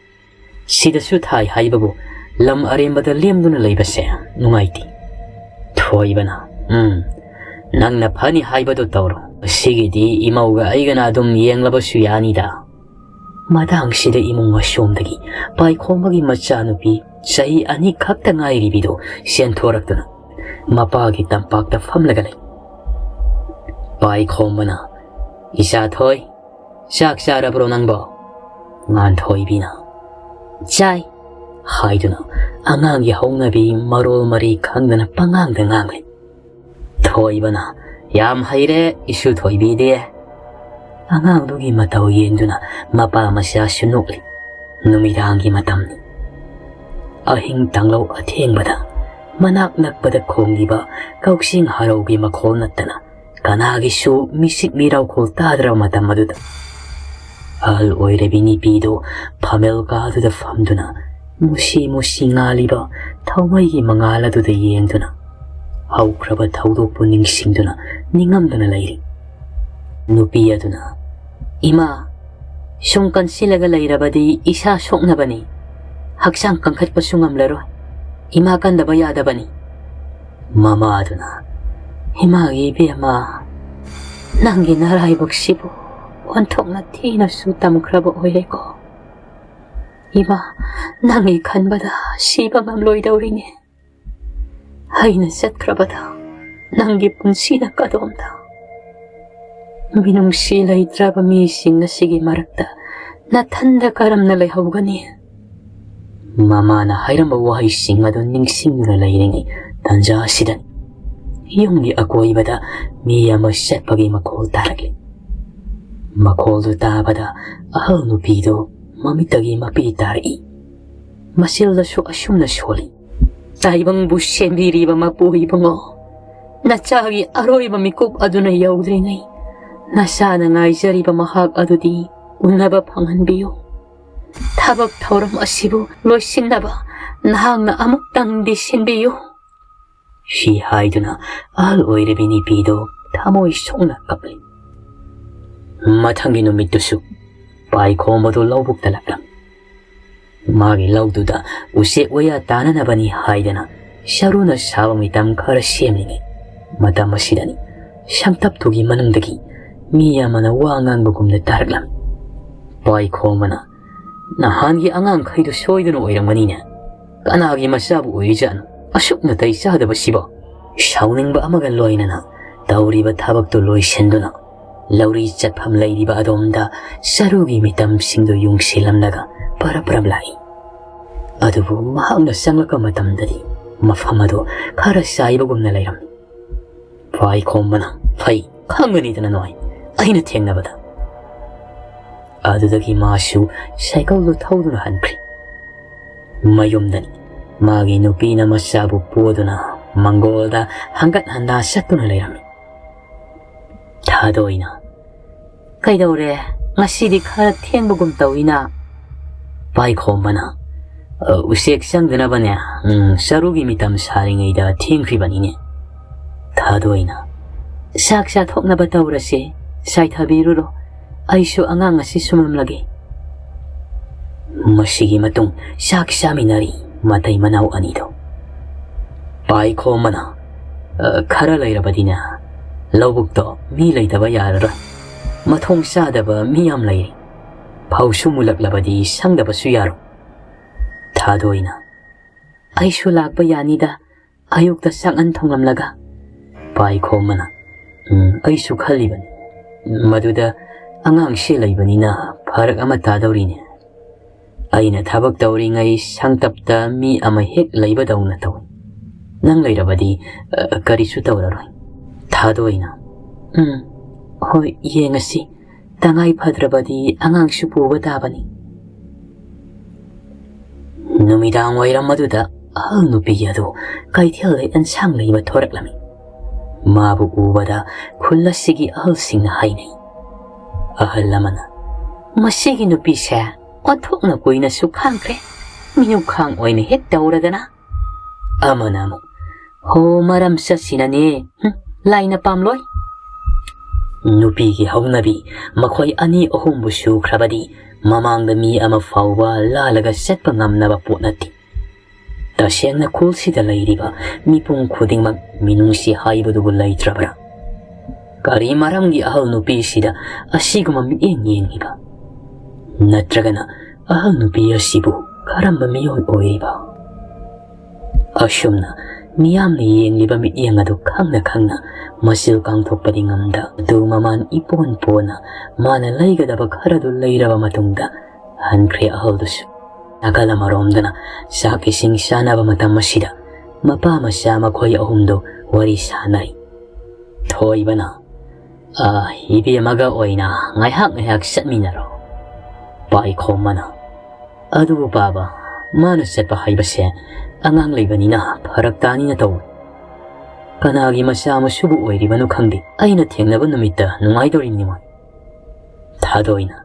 ꯁꯤꯗꯁꯨ ꯊꯥꯏ ꯍꯥꯏꯕꯕꯨ ꯂꯝ ꯑꯔꯦꯝꯕꯗ ꯂꯦꯝꯗꯨꯅ ꯂꯩꯕꯁꯦ ꯅꯨꯡꯉꯥꯏꯇꯦ꯫" ꯊꯣꯏꯕꯅ, "ꯎꯝ, ꯅꯪꯅ ꯐꯅꯤ ꯍꯥꯏꯕꯗꯨ ꯇꯧꯔꯣ꯫ ꯁꯤꯒꯤꯗꯤ ꯏꯃꯧꯒ ꯑꯩꯒꯅ ꯑꯗꯨꯝ ꯌꯦꯡꯂꯕꯁꯨ ꯌꯥꯅꯤꯗ꯫" ꯃꯇꯥꯡꯁꯤꯗ ꯏꯃꯨꯡ ꯑꯁꯣꯝꯗꯒꯤ ꯄꯥꯏꯈꯣꯝꯕꯒꯤ ꯃꯆꯥꯅꯨꯄꯤ ꯆꯍꯤ ꯑꯅꯤ ꯈꯛꯇ ꯉꯥꯏꯔꯤꯕꯤꯗꯨ ꯆꯦꯟꯊꯣꯔꯛꯇꯨꯅ ꯃꯄꯥꯒꯤ ꯇꯝꯄꯥꯛꯇ ꯐꯝꯂꯒ ꯂꯩ꯫ ꯄꯥꯏꯈꯣꯝꯕꯅ, "ꯏꯆꯥ ꯊꯣꯏ, ꯆꯥꯛ ꯆꯥꯔꯕ꯭ꯔꯣ ꯅꯪꯕꯣ?" ꯉꯥꯟꯊꯣꯏꯕꯤꯅ, "ꯆꯥꯏ" ꯍꯥꯏꯗꯨꯅ ꯑꯉꯥꯡꯒꯤ ꯍꯧꯅꯕꯤ ꯃꯔꯣꯜ ꯃꯔꯤ ꯈꯪꯗꯅ ꯄꯉꯥꯡꯗ ꯉꯥꯡꯂꯤ꯫ ꯊꯣꯏꯕꯅ, "ꯌꯥꯝ ꯍꯩꯔꯦ ꯏꯁꯨ ꯊꯣꯏꯕꯤꯗꯤ꯫" ꯑꯉꯥꯡꯗꯨꯒꯤ ꯃꯇꯧ ꯌꯦꯡꯗꯨꯅ ꯃꯄꯥ ꯃꯆꯥꯁꯨ ꯅꯣꯛꯂꯤ꯫ ꯅꯨꯃꯤꯗꯥꯡꯒꯤ ꯃꯇꯝꯅꯤ꯫ ꯑꯍꯤꯡ ꯇꯥꯡꯂꯧ ꯑꯊꯦꯡꯕꯗ ꯃꯅꯥꯛ ꯅꯛꯄꯗ ꯈꯣꯡꯂꯤꯕ ꯀꯛꯆꯦꯡ ꯍꯔꯥꯎꯒꯤ ꯃꯈꯣꯜ ꯅꯠꯇꯅ ꯀꯅꯥꯒꯤꯁꯨ ꯃꯤꯁꯤꯛ ꯃꯤꯔꯥꯎꯈꯣꯜ ꯇꯥꯗ꯭ꯔꯕ ꯃꯇꯝ ꯑꯗꯨꯗ, ꯑꯍꯜ ꯑꯣꯏꯔꯕꯤ ꯅꯨꯄꯤꯗꯨ ꯐꯝꯃꯦꯜ ꯀꯥꯗꯨꯗ ꯐꯝꯗꯨꯅ ꯃꯨꯁꯤ ꯃꯨꯁꯤ ꯉꯥꯜꯂꯤꯕ ꯊꯥꯎꯃꯩꯒꯤ ꯃꯉꯥꯜ ꯑꯗꯨꯗ ꯌꯦꯡꯗꯨꯅ ꯍꯧꯈ꯭ꯔꯕ ꯊꯧꯗꯣꯛꯄꯨ ꯅꯤꯡꯁꯤꯡꯗꯨꯅ ꯅꯤꯡꯉꯝꯗꯅ ꯂꯩꯔꯤ꯫ ꯅꯨꯄꯤ ꯑꯗꯨꯅ, "ꯏꯃꯥ, ꯁꯨꯝ ꯀꯟꯁꯤꯜꯂꯒ ꯂꯩꯔꯕꯗꯤ ꯏꯁꯥ ꯁꯣꯛꯅꯕꯅꯤ꯫ ꯍꯛꯆꯥꯡ ꯀꯟꯈꯠꯄꯁꯨ ꯉꯝꯂꯔꯣꯏ꯫ ꯏꯃꯥ ꯀꯟꯗꯕ ꯌꯥꯗꯕꯅꯤ꯫" ꯃꯃꯥꯗꯨꯅ, "ꯏꯃꯥꯒꯤ ꯏꯕꯦꯝꯃ, ꯅꯪꯒꯤ ꯅꯔꯥꯏꯕꯛꯁꯤꯕꯨ ꯑꯣꯟꯊꯣꯛꯅ ꯊꯤꯅꯁꯨ ꯇꯝꯈ꯭ꯔꯕ ꯑꯣꯏꯔꯦꯀꯣ꯫ ꯏꯃꯥ, ꯅꯪꯒꯤ ꯈꯟꯕꯗ ꯁꯤꯕ ꯉꯝꯂꯣꯏꯗꯧꯔꯤꯅꯦ꯫ ꯑꯩꯅ ꯆꯠꯈ꯭ꯔꯕꯗ ꯅꯪꯒꯤ ꯄꯨꯟꯁꯤꯅ ꯀꯗꯣꯝꯗ? ꯃꯤꯅꯨꯡꯁꯤ ꯂꯩꯇ꯭ꯔꯕ ꯃꯤꯁꯤꯡ ꯑꯁꯤꯒꯤ ꯃꯔꯛꯇ ꯅꯊꯟꯗ ꯀꯔꯝꯅ ꯂꯩꯍꯧꯒꯅꯤ?" ꯃꯃꯥꯅ ꯍꯥꯏꯔꯝꯕ ꯋꯥꯍꯩꯁꯤꯡ ꯑꯗꯨ ꯅꯤꯡꯁꯤꯡꯗꯨꯅ ꯂꯩꯔꯤꯉꯩ ꯇꯥꯟꯖꯥ ꯑꯁꯤꯗ ꯌꯨꯝꯒꯤ ꯑꯀꯣꯏꯕꯗ ꯃꯤ ꯑꯃ ꯆꯠꯄꯒꯤ ꯃꯈꯣꯜ ꯇꯥꯔꯛꯂꯤ꯫ ꯃꯈꯣꯜꯗꯨ ꯇꯥꯕꯗ ꯑꯍꯜ ꯅꯨꯄꯤꯗꯨ ꯃꯃꯤꯠꯇꯒꯤ ꯃꯄꯤ ꯇꯥꯔꯛꯏ꯫ ꯃꯆꯤꯜꯗꯁꯨ ꯑꯁꯨꯝꯅ ꯁꯣꯜꯂꯤ, "ꯇꯥꯏꯕꯪꯕꯨ ꯁꯦꯝꯕꯤꯔꯤꯕ ꯃꯄꯨ ꯏꯕꯨꯡꯉꯣ, ꯅꯆꯥꯒꯤ ꯑꯔꯣꯏꯕ ꯃꯤꯀꯨꯞ ꯑꯗꯨꯅ ꯌꯧꯗ꯭ꯔꯤꯉꯩ ꯅꯆꯥꯅ ꯉꯥꯏꯖꯔꯤꯕ ꯃꯍꯥꯛ ꯑꯗꯨꯗꯤ ꯎꯅꯕ ꯐꯪꯍꯟꯕꯤꯌꯨ꯫ ꯊꯕꯛ ꯊꯧꯔꯝ ꯑꯁꯤꯕꯨ ꯂꯣꯏꯁꯤꯟꯅꯕ ꯅꯍꯥꯛꯅ ꯑꯃꯨꯛꯇꯪꯗꯤ ꯁꯤꯟꯕꯤꯌꯨ꯫" ꯁꯤ ꯍꯥꯏꯗꯨꯅ ꯑꯍꯜ ꯑꯣꯏꯔꯕꯤ ꯅꯨꯄꯤꯗꯨ ꯊꯃꯣꯏ ꯁꯣꯛꯅ ꯀꯞꯂꯤ꯫ ꯃꯊꯪꯒꯤ ꯅꯨꯃꯤꯠꯇꯨꯁꯨ ꯄꯥꯏꯈꯣꯝꯕꯗꯨ ꯂꯧꯕꯨꯛꯇ ꯂꯥꯛꯂꯝꯃꯤ꯫ ꯃꯥꯒꯤ ꯂꯧꯗꯨꯗ ꯎꯆꯦꯛ ꯋꯥꯌꯥ ꯇꯥꯅꯅꯕꯅꯤ ꯍꯥꯏꯗꯅ ꯆꯔꯨꯅ ꯁꯥꯕ ꯃꯤꯇꯝ ꯈꯔ ꯁꯦꯝꯂꯤꯉꯩ ꯃꯇꯝ ꯑꯁꯤꯗꯅꯤ ꯁꯪꯇꯞꯇꯨꯒꯤ ꯃꯅꯨꯡꯗꯒꯤ ꯃꯤ ꯑꯃꯅ ꯋꯥ ꯉꯥꯡꯕꯒꯨꯝꯅ ꯇꯥꯔꯛꯂꯝꯃꯤ꯫ ꯄꯥꯏꯈꯣꯝꯕꯅ, "ꯅꯍꯥꯟꯒꯤ ꯑꯉꯥꯡꯈꯩꯗꯨ ꯁꯣꯏꯗꯅ ꯑꯣꯏꯔꯝꯒꯅꯤꯅꯦ꯫ ꯀꯅꯥꯒꯤ ꯃꯆꯥꯕꯨ ꯑꯣꯏꯔꯤꯖꯥꯠꯅꯣ? ꯑꯁꯨꯛ ꯅꯥꯇꯩ ꯆꯥꯗꯕꯁꯤꯕꯣ?" ꯁꯥꯎꯅꯤꯡꯕ ꯑꯃꯒ ꯂꯣꯏꯅꯅ ꯇꯧꯔꯤꯕ ꯊꯕꯛꯇꯨ ꯂꯣꯏꯁꯤꯟꯗꯨꯅ ꯂꯧꯔꯤ ꯆꯠꯐꯝ ꯂꯩꯔꯤꯕ ꯑꯗꯣꯝꯗ ꯆꯔꯨꯒꯤ ꯃꯤꯇꯝꯁꯤꯡꯗꯨ ꯌꯨꯡꯁꯤꯜꯂꯝꯂꯒ ꯄꯔꯞ ꯄꯔꯞ ꯂꯥꯛꯏ꯫ ꯑꯗꯨꯕꯨ ꯃꯍꯥꯛꯅ ꯆꯪꯂꯛꯄ ꯃꯇꯝꯗꯗꯤ ꯃꯐꯝ ꯑꯗꯨ ꯈꯔ ꯆꯥꯏꯕꯒꯨꯝꯅ ꯂꯩꯔꯝꯃꯤ꯫ ꯄꯥꯏꯈꯣꯝꯕꯅ, "ꯐꯩ, ꯈꯪꯒꯅꯤꯗꯅ ꯅꯣꯏ, ꯑꯩꯅ ꯊꯦꯡꯅꯕꯗ꯫" ꯑꯗꯨꯗꯒꯤ ꯃꯥꯁꯨ ꯁꯥꯏꯀꯜꯗꯨ ꯊꯧꯗꯨꯅ ꯍꯟꯈ꯭ꯔꯤ꯫ ꯃꯌꯨꯝꯗꯅꯤ ꯃꯥꯒꯤ ꯅꯨꯄꯤꯅ ꯃꯆꯥꯕꯨ ꯄꯣꯗꯨꯅ ꯃꯪꯒꯣꯜꯗ ꯍꯪꯒꯠ ꯍꯟꯗꯥ ꯆꯠꯇꯨꯅ ꯂꯩꯔꯝꯃꯤ꯫ ꯊꯥꯗꯣꯏꯅ, "ꯀꯩꯗꯧꯔꯦ? ꯉꯁꯤꯗꯤ ꯈꯔ ꯊꯦꯡꯕꯒꯨꯝ ꯇꯧꯏꯅ?" ꯄꯥꯏꯈꯣꯝꯕꯅ, "ꯑ, ꯎꯆꯦꯛ ꯆꯪꯗꯅꯕꯅꯦ, ꯎꯝ, ꯆꯔꯨꯒꯤ ꯃꯤꯇꯝ ꯁꯥꯔꯤꯉꯩꯗ ꯊꯦꯡꯈ꯭ꯔꯤꯕꯅꯤꯅꯦ꯫" ꯊꯥꯗꯣꯏꯅ, "ꯆꯥꯛ ꯆꯥꯊꯣꯛꯅꯕ ꯇꯧꯔꯁꯦ, ꯆꯥꯏꯊꯕꯤꯔꯨꯔꯣ, ꯑꯩꯁꯨ ꯑꯉꯥꯡ ꯑꯁꯤ ꯁꯨꯝꯂꯝꯂꯒꯦ꯫" ꯃꯁꯤꯒꯤ ꯃꯇꯨꯡ ꯆꯥꯛ ꯆꯥꯃꯤꯟꯅꯔꯤ ꯃꯇꯩ ꯃꯅꯥꯎ ꯑꯅꯤꯗꯣ꯫ ꯄꯥꯏꯈꯣꯝꯕꯅ, "ꯑ, ꯈꯔ ꯂꯩꯔꯕꯗꯤꯅꯦ, ꯂꯧꯕꯨꯛꯇꯣ ꯃꯤ ꯂꯩꯇꯕ ꯌꯥꯔꯔꯣꯏ꯫ ꯃꯊꯣꯡ ꯆꯥꯗꯕ ꯃꯤ ꯌꯥꯝ ꯂꯩꯔꯤ꯫ ꯐꯧꯁꯨ ꯃꯨꯜꯂꯛꯂꯕꯗꯤ ꯁꯪꯗꯕꯁꯨ ꯌꯥꯔꯣꯏ꯫" ꯊꯥꯗꯣꯏꯅ, "ꯑꯩꯁꯨ ꯂꯥꯛꯄ ꯌꯥꯅꯤꯗ, ꯑꯌꯨꯛꯇ ꯆꯥꯛꯍꯟ ꯊꯣꯡꯂꯝꯂꯒ꯫" ꯄꯥꯏꯈꯣꯝꯕꯅ, "ꯎꯝ, ꯑꯩꯁꯨ ꯈꯜꯂꯤꯕꯅꯤ꯫ ꯃꯗꯨꯗ ꯑꯉꯥꯡꯁꯦ ꯂꯩꯕꯅꯤꯅ ꯐꯔꯛ ꯑꯃ ꯇꯥꯗꯧꯔꯤꯅꯦ꯫ ꯑꯩꯅ ꯊꯕꯛ ꯇꯧꯔꯤꯉꯩ ꯁꯪꯇꯞꯇ ꯃꯤ ꯑꯃ ꯍꯦꯛ ꯂꯩꯕꯗꯧꯅ ꯇꯧꯏ꯫ ꯅꯪ ꯂꯩꯔꯕꯗꯤ, ꯑ, ꯀꯔꯤꯁꯨ ꯇꯧꯔꯔꯣꯏ꯫" ꯊꯥꯗꯣꯏꯅ, "ꯎꯝ, ꯍꯣꯏ, ꯌꯦꯡꯉꯁꯤ꯫ ꯇꯉꯥꯏ ꯐꯗ꯭ꯔꯕꯗꯤ ꯑꯉꯥꯡꯁꯨ ꯄꯨꯕ ꯇꯥꯕꯅꯤ꯫" ꯅꯨꯃꯤꯗꯥꯡ ꯋꯥꯏꯔꯝ ꯑꯗꯨꯗ ꯑꯍꯜ ꯅꯨꯄꯤ ꯑꯗꯨ ꯀꯩꯊꯦꯜꯗ ꯑꯦꯟꯁꯥꯡ ꯂꯩꯕ ꯊꯣꯔꯛꯂꯝꯃꯤ꯫ ꯃꯥꯕꯨ ꯎꯕꯗ ꯈꯨꯜ ꯑꯁꯤꯒꯤ ꯑꯍꯜꯁꯤꯡꯅ ꯍꯥꯏꯅꯩ꯫ ꯑꯍꯜ ꯑꯃꯅ, "ꯃꯁꯤꯒꯤ ꯅꯨꯄꯤꯁꯦ ꯑꯣꯟꯊꯣꯛꯅ ꯀꯨꯏꯅꯁꯨ ꯈꯥꯡꯈ꯭ꯔꯦ꯫ ꯃꯤꯅꯨꯡꯈꯥꯡ ꯑꯣꯏꯅ ꯍꯦꯛ ꯇꯧꯔꯗꯅ꯫" ꯑꯃꯅ ꯑꯃꯨꯛ, "ꯍꯣ, ꯃꯔꯝ ꯆꯠꯁꯤꯅꯅꯦ꯫ ꯍꯨꯝ, ꯂꯥꯏꯅ ꯄꯥꯝꯂꯣꯏ꯫" ꯅꯨꯄꯤꯒꯤ ꯍꯧꯅꯕꯤ ꯃꯈꯣꯏ ꯑꯅꯤ ꯑꯍꯨꯝꯕꯨ ꯁꯨꯈ꯭ꯔꯕꯗꯤ ꯃꯃꯥꯡꯗ ꯃꯤ ꯑꯃ ꯐꯥꯎꯕ ꯂꯥꯜꯂꯒ ꯆꯠꯄ ꯉꯝꯅꯕ ꯄꯣꯠ ꯅꯠꯇꯦ꯫ ꯇꯁꯦꯡꯅ ꯈꯨꯜꯁꯤꯗ ꯂꯩꯔꯤꯕ ꯃꯤꯄꯨꯝ ꯈꯨꯗꯤꯡꯃꯛ ꯃꯤꯅꯨꯡꯁꯤ ꯍꯥꯏꯕꯗꯨꯕꯨ ꯂꯩꯇ꯭ꯔꯕ꯭ꯔꯥ? ꯀꯔꯤ ꯃꯔꯝꯒꯤ ꯑꯍꯜ ꯅꯨꯄꯤꯁꯤꯗ ꯑꯁꯤꯒꯨꯝꯕ ꯃꯤꯠꯌꯦꯡ ꯌꯦꯡꯂꯤꯕ? ꯅꯠꯇ꯭ꯔꯒꯅ ꯑꯍꯜ ꯅꯨꯄꯤ ꯑꯁꯤꯕꯨ ꯀꯔꯝꯕ ꯃꯤꯑꯣꯏ ꯑꯣꯏꯔꯤꯕ? ꯑꯁꯨꯝꯅ ꯃꯤꯌꯥꯝꯅ ꯌꯦꯡꯂꯤꯕ ꯃꯤꯠꯌꯦꯡ ꯑꯗꯨ ꯈꯪꯅ ꯈꯪꯅ ꯃꯆꯤꯜ ꯀꯥꯡꯊꯣꯛꯄꯗꯤ ꯉꯝꯗ, ꯑꯗꯨ ꯃꯃꯥꯟ ꯏꯄꯣꯟ ꯄꯣꯟꯅ ꯃꯥꯅ ꯂꯩꯒꯗꯕ ꯈꯔꯗꯨ ꯂꯩꯔꯕ ꯃꯇꯨꯡꯗ ꯍꯟꯈ꯭ꯔꯦ ꯑꯍꯜꯗꯨꯁꯨ꯫ ꯅꯥꯀꯜ ꯑꯃꯔꯣꯝꯗꯅ ꯆꯥꯛ ꯏꯁꯤꯡ ꯆꯥꯅꯕ ꯃꯇꯝ ꯑꯁꯤꯗ ꯃꯄꯥ ꯃꯆꯥ ꯃꯈꯣꯏ ꯑꯍꯨꯝꯗꯨ ꯋꯥꯔꯤ ꯁꯥꯅꯔꯤ꯫ ꯊꯣꯏꯕꯅ, "ꯑ, ꯏꯕꯦꯝꯃꯒ ꯑꯣꯏꯅ ꯉꯥꯏꯍꯥꯛ ꯉꯥꯏꯍꯥꯛ ꯆꯠꯃꯤꯟꯅꯔꯣ꯫" ꯄꯥꯏꯈꯣꯝꯕꯅ, "ꯑꯗꯨꯕꯨ ꯄꯥꯕ, ꯃꯥꯅ ꯆꯠꯄ ꯍꯥꯏꯕꯁꯦ ꯑꯉꯥꯡ ꯂꯩꯕꯅꯤꯅ ꯐꯔꯛ ꯇꯥꯅꯤꯅ ꯇꯧꯏ꯫ ꯀꯅꯥꯒꯤ ꯃꯆꯥ ꯃꯁꯨꯕꯨ ꯑꯣꯏꯔꯤꯕꯅꯣ ꯈꯪꯗꯦ꯫ ꯑꯩꯅ ꯊꯦꯡꯅꯕ ꯅꯨꯃꯤꯠꯇ ꯅꯨꯡꯉꯥꯏꯗꯧꯔꯤꯕꯅꯤ ꯃꯣꯏ꯫" ꯊꯥꯗꯣꯏꯅ,